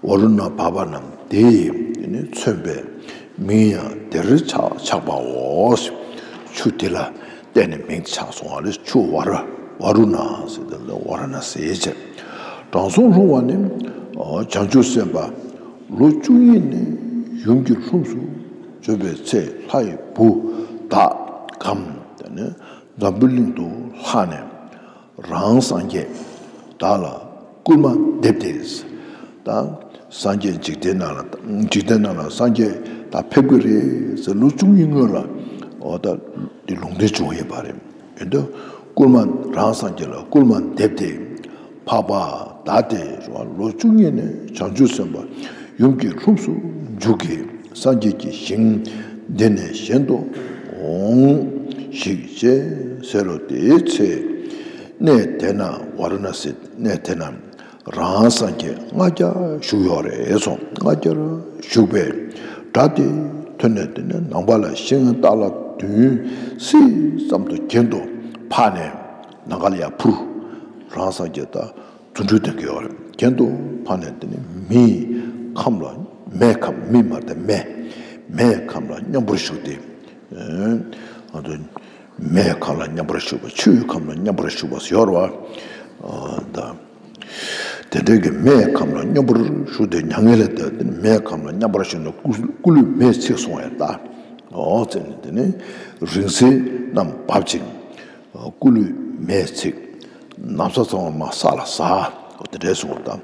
ཝཱ་རུ་ཎ་བབས་པ་རྣམས་དེ་ཡིས་དེ་ནི་མཚོན་པའི་མིང་ཡང་དེར་ཆགས་ཆགས་པའོ། ཆུ་དེ་ལ་བརྟེན་ནས་མིང་དེ་ཆགས་སོང་བ་རེད། ཆུ་ཝཱ་ར་ཝཱ་རུ་ཎ་ཟེར་དེ་ལ་ཝཱ་ར་ཎ་སི་ཟེར། དྲང་སྲོང་ལྷུང་བ་ནི་བྱང་ཆུབ་སེམས་དཔའ་ལོ་བཅུ་གཉིས་ནས་ཡུམ་གྱི་ལྷུམས་སུ་བྱོན་པའི་ཚེ། ལྷའི་བུ་དག་གམ་དེ་ནི་འཛམ་བུའི་གླིང་དུ་ལྷགས་ནས། རང་སངས་རྒྱས་བདག་ལ་བསྐུལ་མ་འདེབས་ཏེ། ད་སངས་རྒྱས་འཇིག་རྟེན་ནང་ལ། འཇིག་རྟེན་ནང་ལ་སངས་རྒྱས་ད་ཕེབས་ཀྱི་རེད་ཟེར་ལོ་བཅུ་གཉིས་སྔོན་ལ། འོ་ད་འདི་ལུང་བསྟན་བྱུང་ཡོད་པ་རེད། ཡིན་དུས་བསྐུལ་མ། རང་སངས་རྒྱས་ལ་བསྐུལ་མ་འདེབས་ཏེ། འཕགས་པ་བདག་དེ་ལོ་བཅུ་གཉིས་ནས་བྱང་ཆུབ་སེམས་དཔའ་ཡུམ་གྱི་ལྷུམས་སུ་འཇུག་གི། སངས་རྒྱས་ཀྱི་ཞིང་འདི་ནས་གཞན་དུ་འོང་ཞིག་ཅེས་ཟེར་རོ། དེའི་ཚེ་གནས་དེ་ན། ཝཱ་ར་ཎ་སི་གནས་དེ་ན་རང་སངས་རྒྱས་ལྔ་བརྒྱ་བཞུགས་ཡོད་རེད་གསུངས། ལྔ་བརྒྱར་བཞུགས་པས་སྒྲ་དེ་ཐོས་ནས། དེ་ནས་ནམ་མཁའ་ལ་ཤིང་ཏཱ་ལ་བདུན་སྲིད་ཙམ་དུ་གྱེན་དུ་འཕགས་ནས། ནམ་མཁའ་ལ་ཡར་འཕུར། རང་སངས་རྒྱས་ད་རྫུ་འཕྲུལ་ལྡན་གྱི་ཡོད་རེད། གྱེན་དུ་འཕགས་ནས་དེ་ནི་མིའི་ཁམས་ལ། མེའི་ཁམས། མི་མ་རེད། མེ། མེའི་ཁམས་ལ་མཉམ་པར་ཞུགས་ཏེ། ཨ་ད་མེའི་ཁམས་ལ་མཉམ་པར་ཞུགས་པ། ཆུའི་ཁམས་ལ་མཉམ་པར་ཞུགས་པ་ཡོད་རེད་བ། ཨ་ད་དེ་འདྲའི་གི་མེའི་ཁམས་ལ་མཉམ་པར་ཞུགས་ཏེ་མྱ་ངན་ལས་འདས། དེ་ནི་མེའི་ཁམས་ལ་མཉམ་པར་ཞུགས་ནས་སྐུ་སྐུ་ལུས་མེས་ཚིག་སོང་བས་ད། འོ་ཙེ་ནི་དེ་ནི་རིང་བསྲེལ་རྣམས་འབབ་ཅིང་། སྐུ་ལུས་མེས་ཚིག། ན་བཟའ་ཚང་མ་ས་ལ་ཟགས། འོ་དེ་འདྲའི་གསུངས་པ་དང་།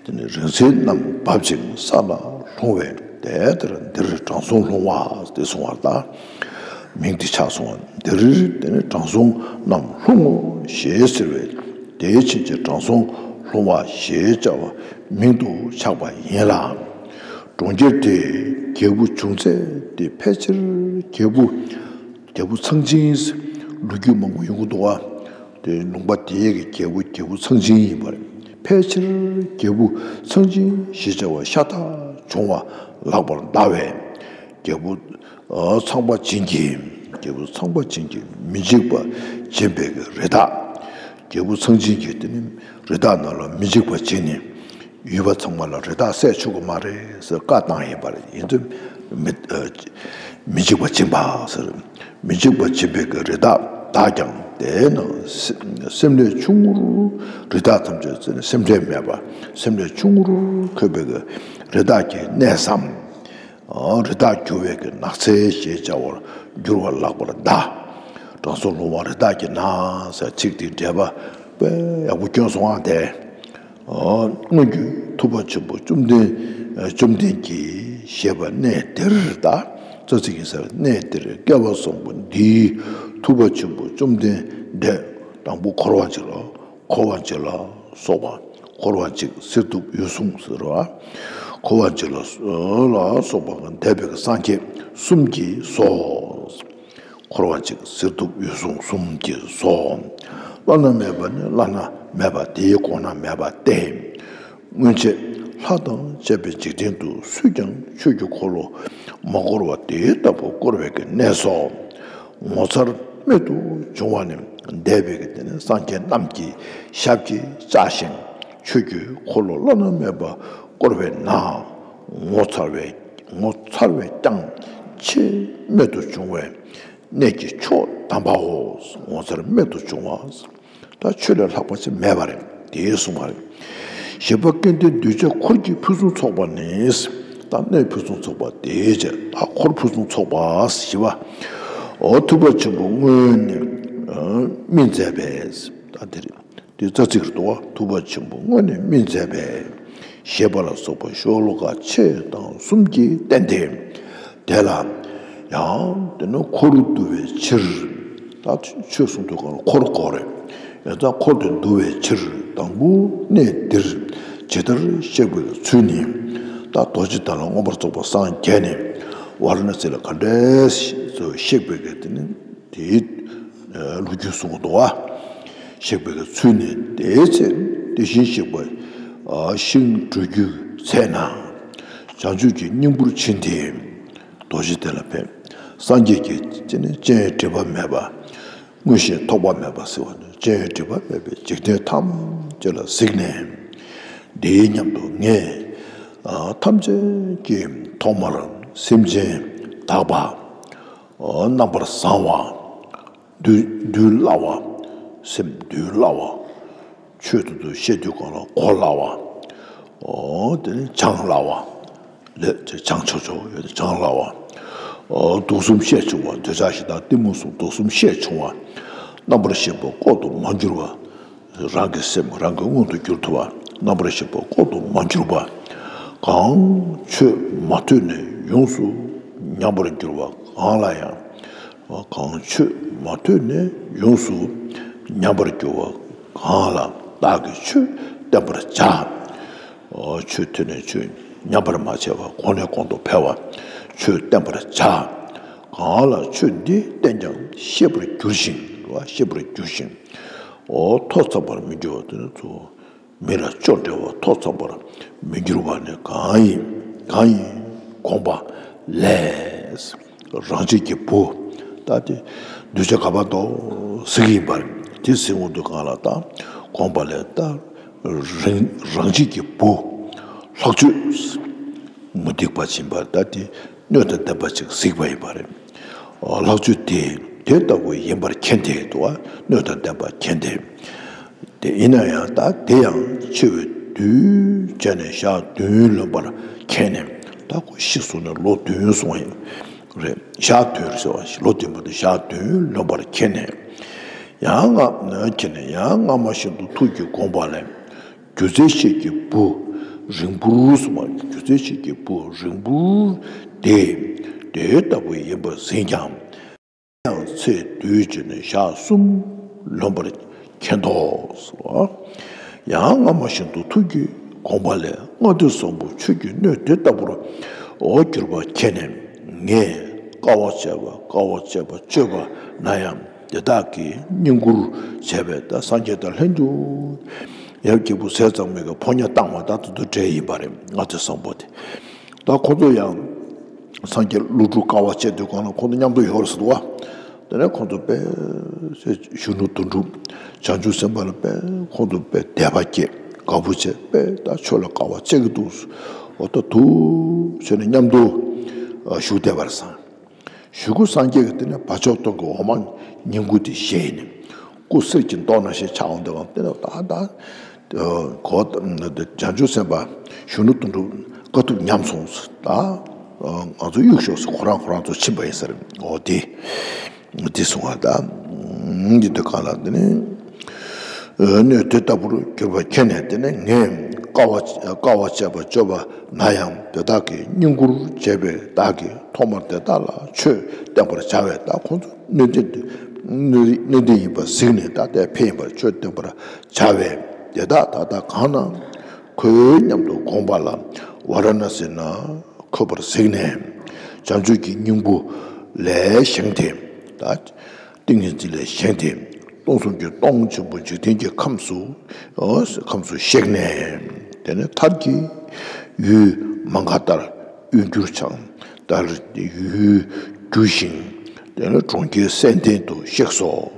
དེ་ནི་རིང་བསྲེལ་རྣམས་འབབ་ཅིང་ས་ལ་ལྷུང་བས། དེ་ལྟར་འདིར་དྲང་སྲོང་ལྷུང་བ་དེ་གསུངས་པ་དང་། མིང་དེ་ཆགས་སོང་བ། འདིར་དེ་ནི་དྲང་སྲོང་རྣམས་ལྷུང་ངོ་ཞེས་ཟེར་བས། དེའི་ཕྱིན་ཆད་དྲང་སྲོང་ལྷུང་བ་ཞེས་བྱ་བ་མིང་དུ་ཆགས་པ་ཡིན་ལ། གྲོང་ཁྱེར་དེའི་རྒྱལ་པོ་བྱུང་ཚད་དེ་ཕལ་ཆེར་རྒྱལ་པོ། རྒྱལ་པོ་ཚངས་སྦྱིན། ལོ་རྒྱུས་མང་པོ་ཡོང་གི་འདུག་བ། དེ་ལུང་པ་དེའི་གི་རྒྱལ་པོ་རྒྱལ་པོ་ཚངས་སྦྱིན་ཡིན་པ་རེད། ཕལ་ཆེར་རྒྱལ་པོ་ཚངས་སྦྱིན་ཞེས་བྱ་བ་ཤ་སྟག་བྱུང་བ་ལེགས་པར་བཟླས་པས། རྒྱལ་པོ་ཨ་ཚངས་པ་སྦྱིན་གྱིས། རྒྱལ་པོ་ཚངས་པ་སྦྱིན་གྱིས་མི་འཇིགས་པ་སྦྱིན་པའི་གི་རི་དྭགས། རྒྱལ་པོ་ཚངས་སྦྱིན་གྱིས་དེ་ནི་རི་དྭགས་རྣམས་ལ་མི་འཇིགས་པ་བྱིན་ནས། ཡུལ་པ་ཚང་མ་ལ་རི་དྭགས་བསད་ཆོག་གི་མ་རེད་ཟེར་བཀའ་བཏང་ཡིན་པ་རེད། ཡིན་དུས་མི་ཨ་མི་འཇིགས་པ་སྦྱིན་པ་ཟེར། མི་འཇིགས་པ་སྦྱིན་པའི་གི་རི་དྭགས་དག་ཀྱང་དེ་ན་སེམས་ལས་ཆུང་ངུར། རི་དྭགས་ཐམས་ཅད་ཟེར་ནས་སེམས་ཁྲལ་མེད་པ། སེམས་ལས་ཆུང་ངུར་འཁོད་པའི་གི་རི་དྭགས་ཀྱི་གནས་སམ། རི་དྭགས་རྒྱུ་བའི་གི་ནགས་ཚལ་ཞེས་བྱ་བར་འགྱུར་བ་ལགས་པར་གདའ། དྲང་སྲོང་ལྷུང་བ་རི་དྭགས་ཀྱི་ནགས་ཟེར་ཚིག་དེའི་འགྲེལ་པ་དཔེ་ཡག་པོ་བསྐྱོན་སོང་ཨ་དེ། སྔོན་གྱི་ཐུབ་པ་ཆེན་པོ་བཅོམ་ལྡན་བཅོམ་ལྡན་གྱིས་ཞེས་པ་གནས་འདིར་གདའ། རྩ་ཚིག་ཡིན་ས་གནས་འདིར་བསྐལ་པ་བཟང་པོ་འདིའི་ཐུབ་པ་ཆེན་པོ་བཅོམ་ལྡན་འདས། དང་པོ་འཁོར་བ་འཇིག་ལ་འཁོར་བ་འཇིག་ལ་སོགས་པ། འཁོར་བ་འཇིག་གསེར་ཐུབ་འོད་སྲུང་ཟེར་བ། འཁོར་བ་འཇིག་ལ་ལ་སོགས་པ་འདས་པའི་སངས་རྒྱས་གསུམ་གྱིས་སོ། འཁོར་བ་འཇིག་གསེར་ཐུབ་འོད་སྲུང་གསུམ་གྱིས་སོ། བླ་ན་མེད་པ་ནི་བླ་ན་མེད་པ་དེའི་གོང་ན་མེད་པ་སྟེ། སྔོན་ཆད་ལྷ་དང་བཅས་པའི་འཇིག་རྟེན་དུ་སུས་ཀྱང་ཆོས་ཀྱི་འཁོར་ལོ་མ་བསྐོར་བ་དེ་ལྟ་བུ་བསྐོར་བའི་གི་གནས་སོ། ངོ་མཚར་རྨད་དུ་བྱུང་བ་ནི་འདས་པའི་གི་དེ་ནི་སངས་རྒྱས་རྣམས་ཀྱི་ཞབས་ཀྱིས་བཅགས་ཤིང་ཆོས་ཀྱི་འཁོར་ལོ་བླ་ན་མེད་པ་བསྐོར་བས་ན། ངོ་མཚར་བའི་ངོ་མཚར་བས་ཀྱང་ཆེས་རྨད་དུ་བྱུང་བའི་གནས་ཀྱི་མཆོག་དམ་པའོ། ངོ་མཚར་རྨད་དུ་བྱུང་བ། ད་ཆོས་ལས་ལྷག་པ་ཅིག་མེད་པ་རེད། དེའི་གསུངས་པ་རེད། ཞེས་པ་སྐལ་ལྡན་གདུལ་བྱ་འཁོར་གྱི་ཕུན་སུམ་ཚོགས་པ་ནི། ད་གནས་ཕུན་སུམ་ཚོགས་པ་དེའི་ཕྱིར་ད་འཁོར་ཕུན་སུམ་ཚོགས་པ་ཞེས་པ། འོ་ཐུབ་པ་ཆེན་པོ་སྔོན་ནས་སྨིན་མཛད་པས། ད་དེ་རེད། དེ་རྩ་ཚིག་རེད་དོ། ཐུབ་པ་ཆེན་པོ་སྔོན་ནས་སྨིན་མཛད་པས། ཞེས་པ་ལ་སོགས་པ་ཤོ་ལོ་ཀ་ཕྱེད་དང་གསུམ་གྱིས་བསྟན་ཏེ། དེ་ལ་ཡང་དེ་ནི་འཁོར་བསྡུ་བའི་ཕྱིར། ད་ཆོས་གསུང་དུས་གང་ལ་འཁོར་དགོས་རེད། ཡང་ད་འཁོར་དེ་བསྡུ་བའི་ཕྱིར་དང་པོ་གནས་འདིར་ཇི་ལྟར་གཤེགས་པའི་ཚུལ་ནི། ད་རྡོ་རྗེ་གདན་ལ་མངོན་པར་རྫོགས་པར་སངས་རྒྱས་ནས་ཝཱ་ར་ཎ་སི་ལ་ག་འདྲས་གཤེགས་པའི་གི་དེ་ནི་དེའི་ལོ་རྒྱུས་གསུང་གི་འདུག་བ། གཤེགས་པའི་གི་ཚུལ་ནི་དེའི་ཚེ་དེ་བཞིན་གཤེགས་པ་ཤིང་འབྲུ་རྒྱུད་ཚལ་ན་བྱང་ཆུབ་ཀྱི་སྙིང་པོར་ཕྱིན་ཏེ། རྡོ་རྗེ་གདན་ལ་ཕེབས། སངས་རྒྱས་ཀྱི་སྤྱན་སྤྱན་སྒྲིབ་པ་མེད་པ། མངོན་ཤེས་ཐོགས་པ་མེད་པ་ཟེར་བ་ནི་སྤྱན་སྒྲིབ་པ་མེད་པའི་འཇིག་རྟེན་ཐམས་ཅད་ལ་གཟིགས་ནས། འདིའི་སྙམ་དུ་ངས་ཐམས་ཅད་ཀྱི་ཐོག་མར་སེམས་ཅན་དག་པ། རྣམ་པར་བཟང་བ། འདུལ་འདུལ་སླ་བ། སེམས་འདུལ་སླ་བ། ཆོས་དེ་ཚོ་བཤད་དུས་གང་ལ་གོ་སླ་བ། འོ་དེ་ནི་སྦྱང་སླ་བ། ལས་དེ་སྦྱང་ཆོག་ཆོག་ཡོད་དེ་སྦྱང་སླ་བ། འོ་དུག་གསུམ་བཤད་ཆུང་བ། འདོད་ཆགས་ཞེ་སྡང་གཏི་མུག་གསུམ་དུག་གསུམ་བཤད་ཆུང་བ། རྣམ་པར་ཤེས་པ་ལྐོག་ཏུ་མ་གྱུར་པ། རང་གི་སེམས་རང་གིས་མངོན་དུ་གྱུར་ཐུབ་པ། རྣམ་པར་ཤེས་པ་ལྐོག་ཏུ་མ་གྱུར་པ། གང་ཆོས་མ་ཐོས་ནས་ཡོངས་སུ་ཉམས་པར་གྱུར་པ་གང་ལ་ཡང་། གང་ཆོས་མ་ཐོས་ནས་ཡོངས་སུ་ཉམས་པར་གྱུར་པ་གང་ལ་བདག་གིས་ཆོས་བསྟན་པར་བྱ། ཆོས་ཐོས་ནས་ཆོས་ཉམས་པར་མ་བྱས་པ། གོང་ནས་གོང་དུ་འཕེལ་བ་ཆོས་བསྟན་པར་བྱ། གང་ལ་ཆོས་འདི་བསྟན་ཀྱང་ཤེས་པར་འགྱུར་ཞིང་། ཤེས་པར་འགྱུར་ཞིང་། འོ་ཐོ་ཚང་བར་མི་འགྱུར་བ་དེ་ནི་ཚུ། མི་ལ་སྐྱོ་བྲལ་བ་ཐོ་ཚང་བར་མི་འགྱུར་བ་ནི་གང་ཡིན། གང་ཡིན་དགོངས་པ་ལས། རང་བྱེད་ཀྱི་བུ། ད་དེ་གདུལ་བྱ་ག་པར་དུ་གཟིགས་ཡིན་པར། དེ་གཟིགས་འོང་དུས་གང་ལ་ད་དགོངས་པ་ལས་ད་རང་རང་བྱེད་ཀྱི་བུ། ལྷག་སྤྱོད་མུ་སྟེགས་པ་ཕྱིན་པར་ད་དེ་སྣོད་དང་ལྡན་པ་ཅིག་གཟིགས་པ་ཡིན་པ་རེད། ལྷག་སྤྱོད་དེ་དེ་ལྟ་བུ་ཡིན་པར་མཁྱེན་ཏེ་དུ་བ་སྣོད་དང་ལྡན་པ་མཁྱེན་ཏེ། དེ་ཡིན་ན་ཡང་ད་དེ་ཡང་འཆི་བའི་དུས་བྱས་ནས་ཞག་བདུན་ལོན་པར་མཁྱེན་ནས། ད་ཁོ་ཤི་སོང་ནས་ལོ་བདུན་སོང་ཡིན་རེད། ཞག་བདུན་རེད་ཟེར་བ་ཞིག་ལོ་བདུན་པོ་དེ་ཞག་བདུན་ལོན་པར་མཁྱེན་ནས། ཡང་སྔ་མཁྱེན་ནས་ཡང་སྔ་མ་བཞིན་དུ་ཐུགས་ཀྱི་དགོངས་པ་ལས། སྒྱུ་རྩལ་ཤེས་ཀྱི་བུ་རིང་པོར་གསུངས་པ། སྒྱུ་རྩལ་ཤེས་ཀྱི་བུ་རིང་པོར་དེ་དེ་ལྟ་བུ་ཡིན་པར་གཟིགས་ཀྱང་། ཡང་ཚེ་དུས་གཅིག་ནས་ཞག་གསུམ་ལོན་པར་མཁྱེན་ཏོ། ཡང་སྔ་མ་བཞིན་དུ་ཐུགས་ཀྱི་དགོངས་པ་ལས་ལྔ་སྡེ་བཟང་པོ་ཆོས་ཀྱི་སྣོད་དེ་ལྟ་བུར་འོ་གྱུར་པ་མཁྱེན་ནས། ངས་དཀའ་བ་སྤྱད་པ་དཀའ་བ་སྤྱད་པ་སྤྱོད་པ་ན་ཡང་དེ་དག་གི་བསྙེན་བཀུར་བྱས་པས་ད་སངས་རྒྱས་དང་ལྷན་དུ་ཡབ་རྒྱལ་པོ་ཟས་གཙང་མའི་གི་ཕོ་ཉ་བཏང་བ་ད་དུ་དུ་འདྲེ་ཡིན་པ་རེད། ལྔ་སྡེ་བཟང་པོ་དེ། ད་ཁོ་ཚོ་ཡང་སངས་རྒྱས་ཀླུ་སྒྲུབ་དཀའ་བ་སྤྱད་དུས་གང་ལ་ཁོ་ཚོ་མཉམ་དུ་ཡོད་རེད་ཟེར་འདུག་བ། དེ་ནས་ཁོ་ཚོ་དཔེ་གཞོན་ནུ་དོན་གྲུབ་བྱང་ཆུབ་སེམས་དཔའ་ལ་དཔེ་ཁོ་ཚོ་དཔེ་དད་པ་སྐྱེས། དགའ་པོ་བྱས། དཔེ་ད་ཆོས་ལ་དཀའ་བ་སྤྱད་ཀྱི་འདུག་འོ་ད་དུ་བྱས་ནས་མཉམ་དུ་བཞུགས་བསྡད་པ་རེད་ཟེར། གཞུག་གུ་སངས་རྒྱས་ཀྱིས་དེ་ནས་བ་ཅོ་སྟོན་གྱི་འོ་མ་བསྙེན་བཀུར་དེ་བཞེས་ནས་སྐུ་གསེར་གྱི་མདོག་ནང་བཞིན་ཆགས་འོང་དེ་གང་དེ་ནས་ད་ད་གོ་བྱང་ཆུབ་སེམས་དཔའ་གཞོན་ནུ་དོན་གྲུབ་དཀའ་ཐུབ་ཉམས་སོང་ཟེར། ད་ ང་ཚོ་གཡུག་ཞོག་ཟེར། ཁོ་རང་ཁོ་རང་ཚོ་ཕྱིན་པ་ཡིན་ཟེར། འོ་དེ་དེ་གསུང་བ་ད། འདི་དུས་གང་ལ་དེ་ནི་སྣོད་དེ་ལྟ་བུར་གྱུར་པ་ཁྱེད་ནས། དེ་ནི་ངས་དཀའ་བ་དཀའ་བ་སྤྱད་པ་སྤྱོད་པ་ན་ཡང་དེ་དག་གིས་བསྙེན་བཀུར་བྱས་པའི་བདག་གིས་ཐོག་མར་དེ་དག་ལ་ཆོས་བསྟན་པར་བྱ་བས། ད་ཁོང་ཚོ་སྣོད་ལྡན་དུ་སྣོད་ལྡན་ཡིན་པར་གཟིགས་ནས། ད་ལྟའི་ཕན་ཡིན་པར་ཆོས་བསྟན་པར་བྱ་བས། དེ་དག་ད་ལྟ་གང་ན་འཁོད་སྙམ་དུ་དགོངས་པ་ལ། ཝཱ་ར་ཎ་སི་ན་འཁོད་པར་གཟིགས་ནས། བྱང་ཆུབ་ཀྱི་སྙིང་པོ་ལས་བཞེངས་ཏེ། ད་ཏིང་ངེ་འཛིན་ལས་བཞེངས་ཏེ། སྟོང་གསུམ་གྱི་སྟོང་ཆེན་པོ་འཇིག་རྟེན་གྱི་ཁམས་སུ། ཨོ། ཁམས་སུ་གཤེགས་ནས། དེ་ནས་མཐར་གྱིས་ཡུལ་མ་ག་དྷར་དབུས་འགྱུར་འཆང་། ད་ཡུལ་འགྱུར་ཞིང་། དེ་ནས་གྲོང་ཁྱེར་སེང་ལྡེང་དུ་གཤེགས་སོ།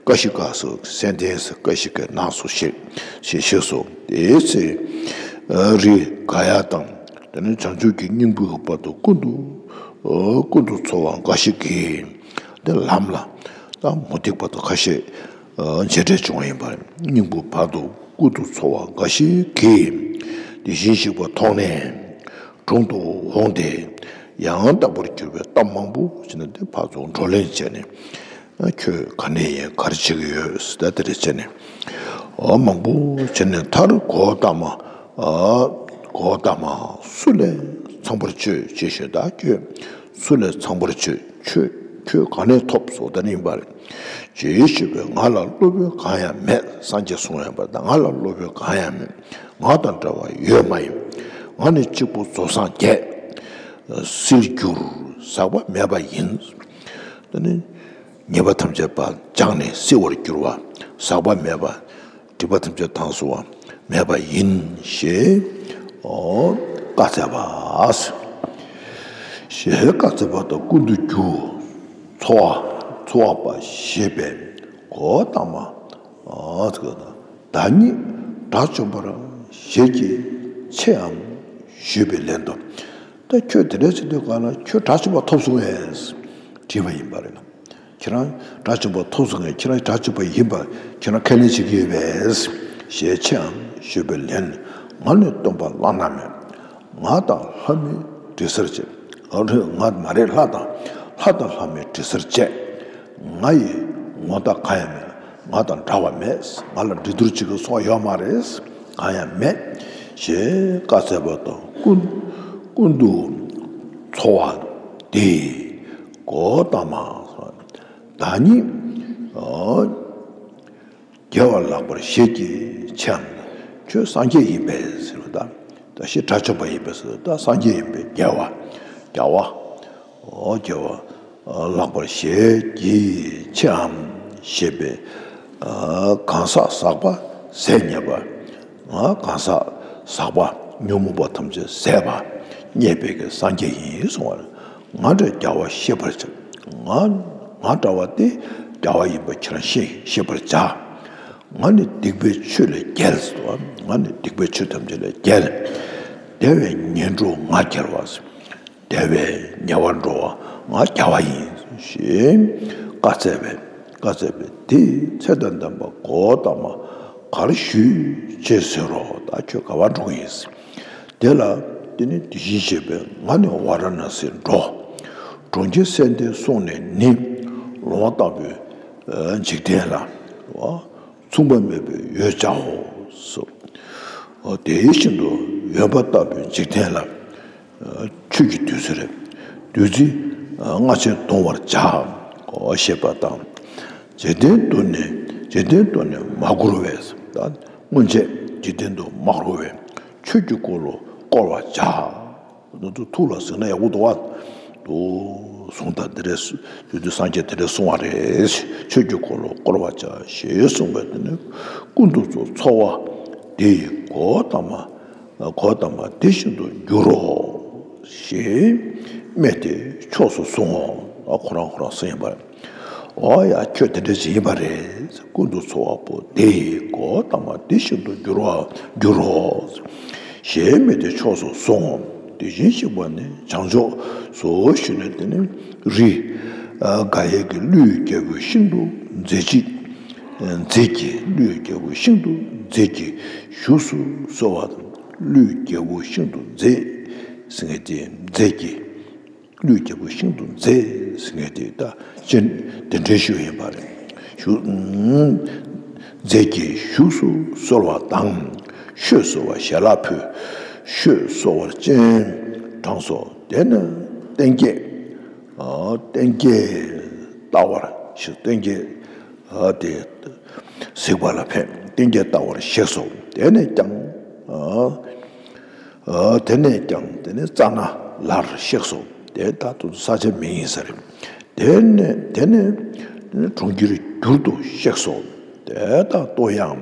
ཀ་ཤི་ཀ་སོགས་སེང་ལྡེང་སོགས་ཀ་ཤི་ཀའི་ནགས་སུ་གཤེགས། ཞེས་གཤེགས་སོ། དེའི་ཚེ་རི་ག་ཡ་དང་། དེ་ནས་བྱང་ཆུབ་ཀྱི་སྙིང་པོའི་བར་དུ་ཀུན་ཏུ། ཀུན་ཏུ་འཚོ་བ་འགའ་ཞིག་གིས། དེ་ལམ་ལ་ད་མུ་སྟེགས་པ་དང་ཁ་ཤས་མཇལ་འཕྲད་བྱུང་བ་ཡིན་པ། སྙིང་པོའི་བར་དུ་ཀུན་ཏུ་འཚོ་བ་འགའ་ཞིག་གིས་དེ་བཞིན་གཤེགས་པ་མཐོང་ནས་དྲུང་དུ་འོངས་ཏེ། ཡང་དག་པར་གྱུར་པའི་གཏམ་མང་པོ་ཞིག་ནི་དེ་ཕར་ཚུར་བགྲོ་གླེང་བྱས་ནས། ཁྱོད་ག་ནས་ཡིན། ག་རེ་བྱེད་ཀྱི་ཡོད་ཟེར། ད་དེ་འདྲ་བྱས་ནས། འོ། མང་པོ་བྱས་ནས། མཐར་གོའུ་ཏ་མ། གོའུ་ཏ་མ་སུ་ལས་ཚངས་པར་སྤྱོད་ཅེས་ཞུས། ད་ཁྱོད་སུ་ལས་ཚངས་པར་སྤྱོད། ཁྱོད་ཁྱོད་ག་ནས་ཐོབ་སོང་། ད་ནི་ཡིན་པ་རེད། ཅེས་ཞུས་པས། ང་ལ་སློབ་དཔོན་གང་ཡང་མེད། སངས་རྒྱས་གསུངས་ཡོད་པ། ད་ང་ལ་སློབ་དཔོན་གང་ཡང་མེད། ང་དང་འདྲ་བ་ཡོད་མ་ཡིན། ང་ནི་གཅིག་པུ་རྫོགས་སངས་རྒྱས། བསིལ་གྱུར་ཟག་པ་མེད་པ་ཡིན། ད་ནི་ཉེས་པ་ཐམས་ཅད་པ་སྦྱངས་ནས་བསིལ་བར་གྱུར་པ། ཟག་པ་མེད་པ། སྒྲིབ་པ་ཐམས་ཅད་དྭངས་སུ་བ་མེད་པ་ཡིན་ཞེས། ཨོ། བཀའ་སྩལ་པ། ཞེས་བཀའ་སྩལ་པ་དང་། ཀུན་ཏུ་རྒྱུ་འཚོ་བ་འཚོ་བ་པ་ཞེས་པས། གོའུ་ཏ་མ། ཨོ། བདག་ཉིད་དགྲ་བཅོམ་པར་བཞེད་ཀྱི་ཆེའམ་ཞུས་པའི་ལན་དུ། ད་ཁྱོད་དེ་འདྲ་བྱེད་དུས་གང་ལ་ཁྱོད་དགྲ་བཅོམ་པ་ཐོབ་སོང་ངས་དྲིས་པ་ཡིན་པ་རེད། ཁྱེད་རང་དགྲ་བཅོམ་པ་ཐོབ་སོང་ངས། ཁྱེད་རང་དགྲ་བཅོམ་པ་ཡིན་པ་ཁྱེད་རང་ཁས་ལེན་བྱེད་ཀྱི་ཡོད་པས་ཞེས་ཆེའམ་ཞུས་པའི་ལན། ང་ནི་སྟོན་པ་བླ་ན་མེད། ང་དང་ལྷ་མིའི་དྲི་ཟར་བཅས། ང་མ་རེད། ལྷ་དང་། ལྷ་དང་ལྷ་མིའི་དྲི་ཟར་བཅས། ང་ཡི་ངོ་རྟགས་གང་ཡང་མེད། ང་དང་འདྲ་བ་མེད། ང་ལ་འདྲི་བསྡུར་བྱེད་ཀྱི་སོགས་ཡོད་མ་རེད། གང་ཡང་མེད། ཞེས་བཀའ་སྩལ་པ་དང་། ཀུན་ཀུན་ཏུ་འཚོ་བ་འདི་གོའུ་ཏ་མ། བདག་ཉིད་རྒྱལ་བ་ལགས་པར་བཞེད་ཀྱི་ཆེའམ། ཁྱོད་སངས་རྒྱས་ཡིན་པས་ཟེར་བ་དང་། ད་ཤི་དགྲ་བཅོམ་པ་ཡིན་པས་ཟེར། ད་སངས་རྒྱས་ཡིན་པས། རྒྱལ་བ། རྒྱལ་བ། ཨོ། རྒྱལ་བ་ལགས་པར་བཞེད་ཀྱི་ཆེའམ་ཞེས་པས། གང་ཟག་ཟག་པ་ཟད་མྱེད་པ། ང་གང་ཟག་ཟག་པ་ཉོན་མོངས་པ་ཐམས་ཅད་ཟད་པ་མྱེད་པའི་གི་སངས་རྒྱས་ཡིན་གསུང་བ་ལ། ང་འདྲ་རྒྱལ་བ་ཤེས་པར་བྱ། ང་ང་འདྲ་བ་དེ་རྒྱལ་བ་ཡིན་པ་ཁྱེད་རང་ཤེས་ཤེས་པར་བྱ། ང་ནི་སྡིག་པའི་ཆོས་ལས་རྒྱལ་ཟེར་བ། ང་ནི་སྡིག་པའི་ཆོས་ཐམས་ཅད་ལས་རྒྱལ། དེ་བས་ངན་འགྲོ་ང་རྒྱལ་བ་ཟེར། དེ་བས་ཉེ་བར་འགྲོ་བ་ང་རྒྱལ་བ་ཡིན་ཞེས་བཀའ་སྩལ་པས། བཀའ་སྩལ་པས། དེའི་ཚེ་དང་ལྡན་པ་གོའུ་ཏ་མ་གར་ཞུས་ཅེས་ཟེར་རོ། ད་ཁྱོད་ག་པར་འགྲོ་གི་ཡིན། དེ་ལ་དེ་ནི་དེ་བཞིན་གཤེགས་པས། ང་ནི་ཝཱ་ར་ཎཱ་སིར་འགྲོ། གྲོང་ཁྱེར་སེང་ལྡེང་སོང་ནས་ནི། ལོང་བ་ལྟ་བུའི་འཇིག་རྟེན་ལ། མཚུངས་པ་མེད་པའི་འོད་བྱའོ་སོ། དེ་བཞིན་དུ་འོད་པ་ལྟ་བུའི་འཇིག་རྟེན་ལ། ཆོས་ཀྱི་བདུད་རྩི་རེད། བདུད་རྩི་ལྔ་ཆེན་བརྡུང་བར་བྱ། ཞེས་པ་དང་། འཇིག་རྟེན་དུ་ནི་འཇིག་རྟེན་དུ་ནི་མ་བཀུར་བས། ད་སྔོན་ཆད་འཇིག་རྟེན་དུ་མ་བཀུར་བས། ཆོས་ཀྱི་འཁོར་ལོ་བསྐོར་བར་བྱ། འདི་ཚོ་ཐུགས་ལ་ཟིན་ན་ཡག་པོ་འདུག་བ། དུ་གསུང་དང་། དེ་འདྲས་དུས་དུས་སངས་རྒྱས་དེ་འདྲས་གསུང་བ་རེད། ཆོས་ཀྱི་འཁོར་ལོ་བསྐོར་བར་བྱ་ཞེས་གསུངས་པས། དེ་ནི་ཀུན་ཏུ་འཚོ་འཚོ་བ་འདི་ཡི་གོའུ་ཏ་མ། གོའུ་ཏ་མ་དེ་བཞིན་དུ་འགྱུར་རོ། ཞེས་སྨྲས་ཏེ་ཕྱོགས་སུ་སོང་ངོ་། ཁོ་རང་ཁོ་རང་སེམས་ཡིན་པར། འོ་ཡ། ཁྱོད་དེ་འདྲ་ཞིག་ཡིན་པ་རེད། ཀུན་ཏུ་འཚོ་བ་པོ་དེ་ཡི་གོའུ་ཏ་མ་དེ་བཞིན་དུ་འགྱུར་བ་འགྱུར་རོ། ཞེས་སྨྲས་ཏེ་ཕྱོགས་སུ་སོང་ངོ་། དེ་བཞིན་གཤེགས་པ་ནི་བྱང་ཕྱོགས་སུ་བཞུད་ནས། དེ་ནི་རི་ག་ཡ་གི་ཀླུའི་རྒྱལ་པོའི་ཤིང་དུ་མཛེས་ཀྱི། མཛེས་ཀྱི། ཀླུའི་རྒྱལ་པོའི་ཤིང་དུ་མཛེས་ཀྱི་བཞུགས་སུ་གསོལ་བ་དང་། ཀླུའི་རྒྱལ་པོའི་ཤིང་དུ་མཛེས་ཟེར་མཁན་དེ་མཛེས་ཀྱི། ཀླུའི་རྒྱལ་པོ་ཤིན་ཏུ་མཛེས་ཟེར་མཁན་དེ་ད་སྤྱན་དེ་འདྲའི་ཤུགས་ཡིན་པ་རེད། ཞུ། མཛེས་ཀྱི་བཞུགས་སུ་གསོལ་བ་དང་། བཤོས་གསོལ་བ་ཞལ་ལ་ཕུལ། བཤོས་གསོལ་བར་སྤྱན་དྲངས་སོ། དེ་ནས་ལྟེང་རྒྱས། ཨ། ལྟེང་རྒྱས་བལྟ་བར་ཞིག་ལྟེང་རྒྱས། ཨ། དེ་གཟིགས་པ་ལ་ཕེབས། ལྟེང་རྒྱས་བལྟ་བར་གཤེགས་སོ། དེ་ནས་ཀྱང་། ཨ། ཨ། དེ་ནས་ཀྱང་དེ་ནས་རྩ་ནག་ལར་གཤེགས་སོ། དེ་ད་དུང་ས་ཆ་མིང་ཡིན་ས་རེད། དེ་ནས་དེ་ནས་དེ་ནས་གྲོང་ཁྱེར་འགྱུར་དུ་གཤེགས་སོ། དེ་ད་ལྟོ་ཡང་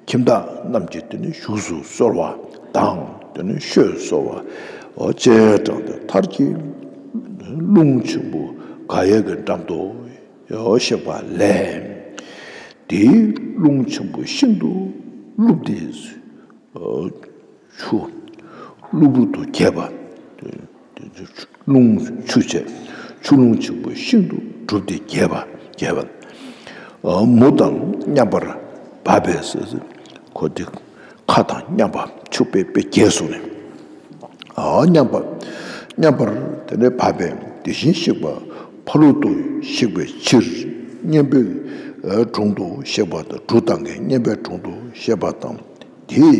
ཁྱིམ་བདག་རྣམས་ཀྱིས་དེ་ནས་བཞུགས་སུ་གསོལ་བ་དང་། དེ་ནས་བཤོས་གསོལ་བ་སྤྱན་དྲངས་ཏེ། མཐར་གྱིས་རླུང་ཆེན་པོ་ག་ཡེ་གི་འགྲམ་དུ་གཤེགས་པ་ལས། དེའི་རླུང་ཆེན་པོ་ཤིན་ཏུ་རླུབས་ཏེ། ཆུ་རླུབས་རླུབས་རུ་དུ་གྱེས་པ། རླུང་ཆུ་བྱས། ཆུ་རླུང་ཆེན་པོ་ཤིན་ཏུ་རླུབས་ཏེ་གྱེས་པ། གྱེས་པ། མོ་དང་མཉམ་པར་འབབ་པས། ཁོ་དེ་ཁ་དང་མཉམ་པ་ཆུ་དཔེ་དཔེ་གྱེས་སོང་ནས། མཉམ་པ། མཉམ་པར་དེ་ནས་འབབ་པས། དེ་བཞིན་གཤེགས་པ་ཕ་རོལ་ཏུ་གཤེགས་པའི་ཕྱིར་སྙན་པའི་དྲུང་དུ་གཤེགས་པ་དང་། གྲུ་བཏང་མཁན་སྙན་པའི་དྲུང་དུ་གཤེགས་པ་དང་། དེས་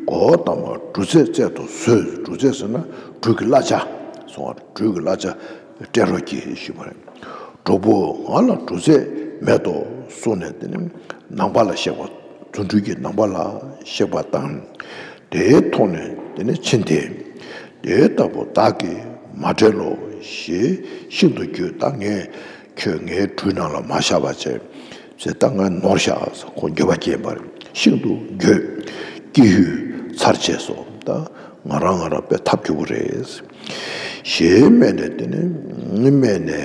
གོ་ཏམ་པ་སྦྲུལ་རྫས་བཙལ་དུ་གསོལ། སྦྲུལ་རྫས་ཟེར་ན་སྦྲུལ་གྱི་གླ་ཆ། སོང་བ་སྦྲུལ་གྱི་གླ་ཆ་སྤྲད་རོགས་གྱིས་ཞུས་པ་རེད། གྲོགས་པོ་ང་ལ་སྦྲུལ་རྫས་མེད་དོ་གསུངས་ནས། དེ་ནས་ནང་པ་ལ་གཤེགས་པ། རྫུ་འཕྲུལ་གྱི་ནང་པ་ལ་གཤེགས་པ་དང་། དེའི་ཐོག་ནས་དེ་ནས་ཕྱིན་ཏེ། དེ་ལྟ་བུ་བདག་གིས་མ་བསྒྲལ་ལོ་ཞེས་ཤིན་ཏུ་འགྱོད། ད་ངས་ཁྱོད་ངའི་སྦྲུལ་ནང་ལ་མ་བཞག་པ་བྱས། ཟེར། ད་ང་ནོར་བཞག་ཟེར་ཁོ་འགྱོད་པ་སྐྱེས་པ་རེད། ཤིན་ཏུ་འགྱོད། ཀྱི་ཧུད་ཚར་བཅད་སོ། ད་ང་རང་ང་རང་དཔེ་ཐབས་སྐྱོ་པོ་རེད། ཞེས་སྨྲས་ནས། དེ་ནས་སྨྲས་ནས་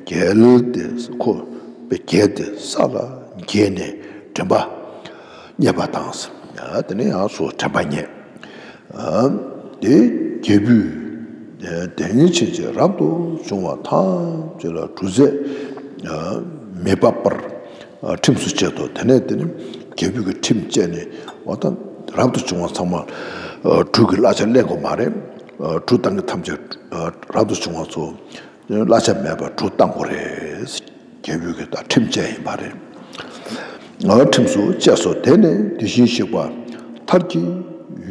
བརྒྱལ་ཏེ། ཁོ་དཔེ་བརྒྱལ་ཏེ་ས་ལ་འགྱེལ་ནས་དྲན་པ་རྙེད་པ་དང་། ཡ། དེ་ནས་ཡང་སུ་དྲན་པ་རྙེད། དེ་རྒྱལ་བུས་དེ་ཉིད་ཕྱིན་ཆད་རབ་ཏུ་བྱུང་བ་ཐམས་ཅད་ལ་སྦྲུལ་རྫས་མི་འབབ་པར་ཁྲིམས་སུ་བཅད་དོ། དེ་ནས་དེ་ནི་རྒྱལ་བུ་གིས་ཁྲིམས་བཅད་ནས། འོ་ད་རབ་ཏུ་བྱུང་བ་ཚང་མ་སྦྲུལ་གྱི་གླ་ཆ་ལེན་དགོས་མ་རེད། གྲུ་བཏང་མཁན་ཐམས་ཅད་རབ་ཏུ་བྱུང་བ་ཚོ་གླ་ཆ་མེད་པར་གྲུ་བཏང་དགོས་རེད། རྒྱལ་བུ་གིས་ད་ཁྲིམས་བཅད་ཡིན་པ་རེད། ཁྲིམས་སུ་བཅད་སོ། དེ་ནས་དེ་བཞིན་གཤེགས་པ་མཐར་གྱིས་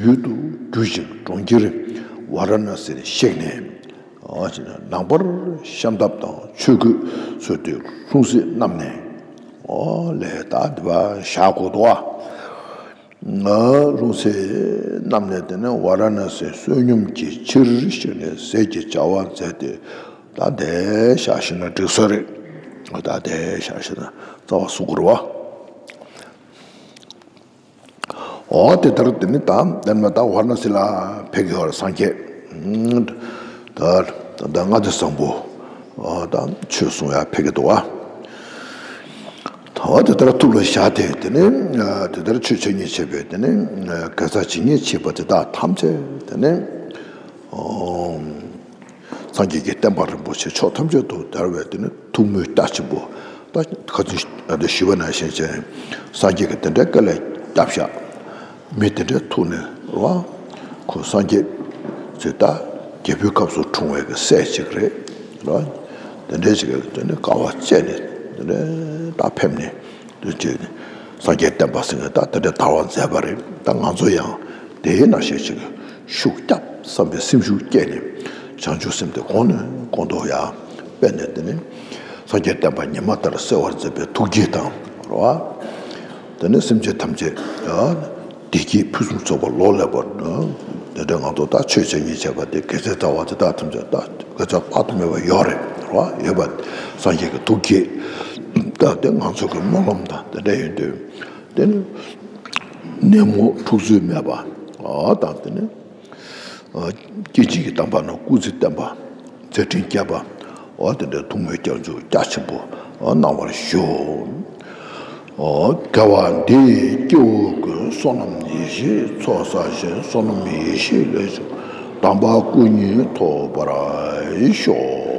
ཡུལ་དུ་གྱུར་ཅིང་གྲོང་ཁྱེར་ཝཱ་ར་ཎ་སིར་གཤེགས་ནས། ནང་པར་ཤམ་ཐབས་དང་ཆོས་གོས་གསོལ་ཏེ་ལྷུང་བཟེད་བསྣམས་ནས། ཨོ་ལེ། ད་འདི་པ་བཞག་གོ་དོ། ལྷུང་བཟེད་བསྣམས་ནས། དེ་ནས་ཝཱ་ར་ཎ་སིར་བསོད་སྙོམས་ཀྱི་ཕྱིར་གཤེགས་ནས་ཟས་ཀྱི་བྱ་བ་མཛད་དེ། ད་དེ་བཞག་ཤེ་ན་འགྲིག་ས་རེད། ད་དེ་བཞག་ཤེ་ན་རྩ་བ་སུ་དགོས་རེད་བ། འོ་དེ་ལྟར་དེ་ནི་ད་དེ་ནི་ད་ཝཱ་ར་ཎ་སི་ལ་ཕེབས་ཀྱི་ཡོད་རེད། སངས་རྒྱས། ད་ད་ལྔ་སྡེ་བཟང་པོ། ད་ཆོས་གསུང་ཡ་ཕེབས་ཀྱི་འདུག་བ། འོ་དེ་ལྟར་ཐུགས་ལ་བཞག་སྟེ། དེ་ནི་དེ་ལྟར་ཆོས་བྱེད་སྙིང་བྱེད་པའི་དེ་ནི་དགེ་རྩ་ཇི་སྙེད་བྱེད་པ་དེ་དག་ཐམས་ཅད་དེ་ནི། སངས་རྒྱས་ཀྱི་བསྟན་པ་རིན་པོ་ཆེ་ཕྱོགས་ཐམས་ཅད་དུ་དར་བའི་དེ་ནི་ཐུགས་མོས་རྒྱ་ཆེན་པོ། ད་ཁ་ཚུན་ཞུས་པ་ནང་བཞིན་བྱས། སངས་རྒྱས་ཀྱིས་དེ་འདྲའི་དཀའ་ལས་བརྒྱབ་བཞག་མི་དེ་འདྲའི་ཐུག་ནས་རེད་བ། ཁོ་སངས་རྒྱས་ཚོས་ད་རྒྱལ་པོའི་སྐབས་སུ་འཁྲུངས་པའི་གི་སྲས་ཅིག་རེད་རེད་བ། དེ་འདྲའི་ཅིག་གི་དེ་ནི་དཀའ་བ་སྤྱད་ནས་དེ་འདྲའི་ད་ཕེབས་ནས། དེ་བྱས་ནས་སངས་རྒྱས་བསྟན་པ་ཟེར་མཁན་ད་དེ་འདྲའི་དར་བ་མཛད་པ་རེད། ད་ང་ཚོ་ཡང་དེའི་ནང་བཞིན་ཅིག་ཤུགས་རྒྱབ་བསམ་པའི་སེམས་ཤུགས་བསྐྱེད་ནས། བྱང་ཆུབ་སེམས་དེ་གོང་ནས་གོང་དུ་ཡར་སྤེལ་ནས། དེ་ནས་སངས་རྒྱས་བསྟན་པ་ཉི་མ་ལྟར་གསལ་བར་མཛད་པའི་ཐུགས་བསྐྱེད་དང་རེད་བ། དེ་ནས་སེམས་ཅན་ཐམས་ཅད་བདེ་སྐྱིད་ཕུན་སུམ་ཚོགས་པ་ལོག་ལེགས་པར། དེ་འདྲ་ང་ཚོ་ད་ཆོས་བྱེད་སྙིང་བྱེད་པ་དེ་དགེ་རྩའི་རྩ་བ་དེ་དག་ཐམས་ཅད་ད་དགེ་རྩ་དཔག་ཏུ་མེད་པ་ཡོད་རེད་རེད་བ། ཡོད་པ་སངས་རྒྱས་ཀྱི་ཐུགས་བསྐྱེད། ད་དེ་ང་ཚོ་གི་སྨོན་ལམ་དང་དེ་འདྲ་ཡིན་དུས། དེ་ནི་ནད་མུག་འཁྲུག་རྩོད་མེད་པ། ཨ། དང་དེ་ནི་སྐྱེ་འཇིག་གི་དམ་པ་རྣམས་སྐུ་ཚེ་བརྟན་པ། མཛད་འཕྲིན་རྒྱས་པ། འོ་དེ་འདྲའི་ཐུགས་སྨོན་སྐྱབས་འཇུག་རྒྱ་ཆེན་པོ་གནང་བར་ཞུ། འོ། དགེ་བ་འདི་ཡིས་སྐྱེ་བོ་ཀུན། བསོད་ནམས་ཡེ་ཤེས་ཚོགས་བསགས་ཤིང་། བསོད་ནམས་ཡེ་ཤེས་ལས་བྱུང་དམ་པ་སྐུ་གཉིས་ཐོབ་པར་ཤོག།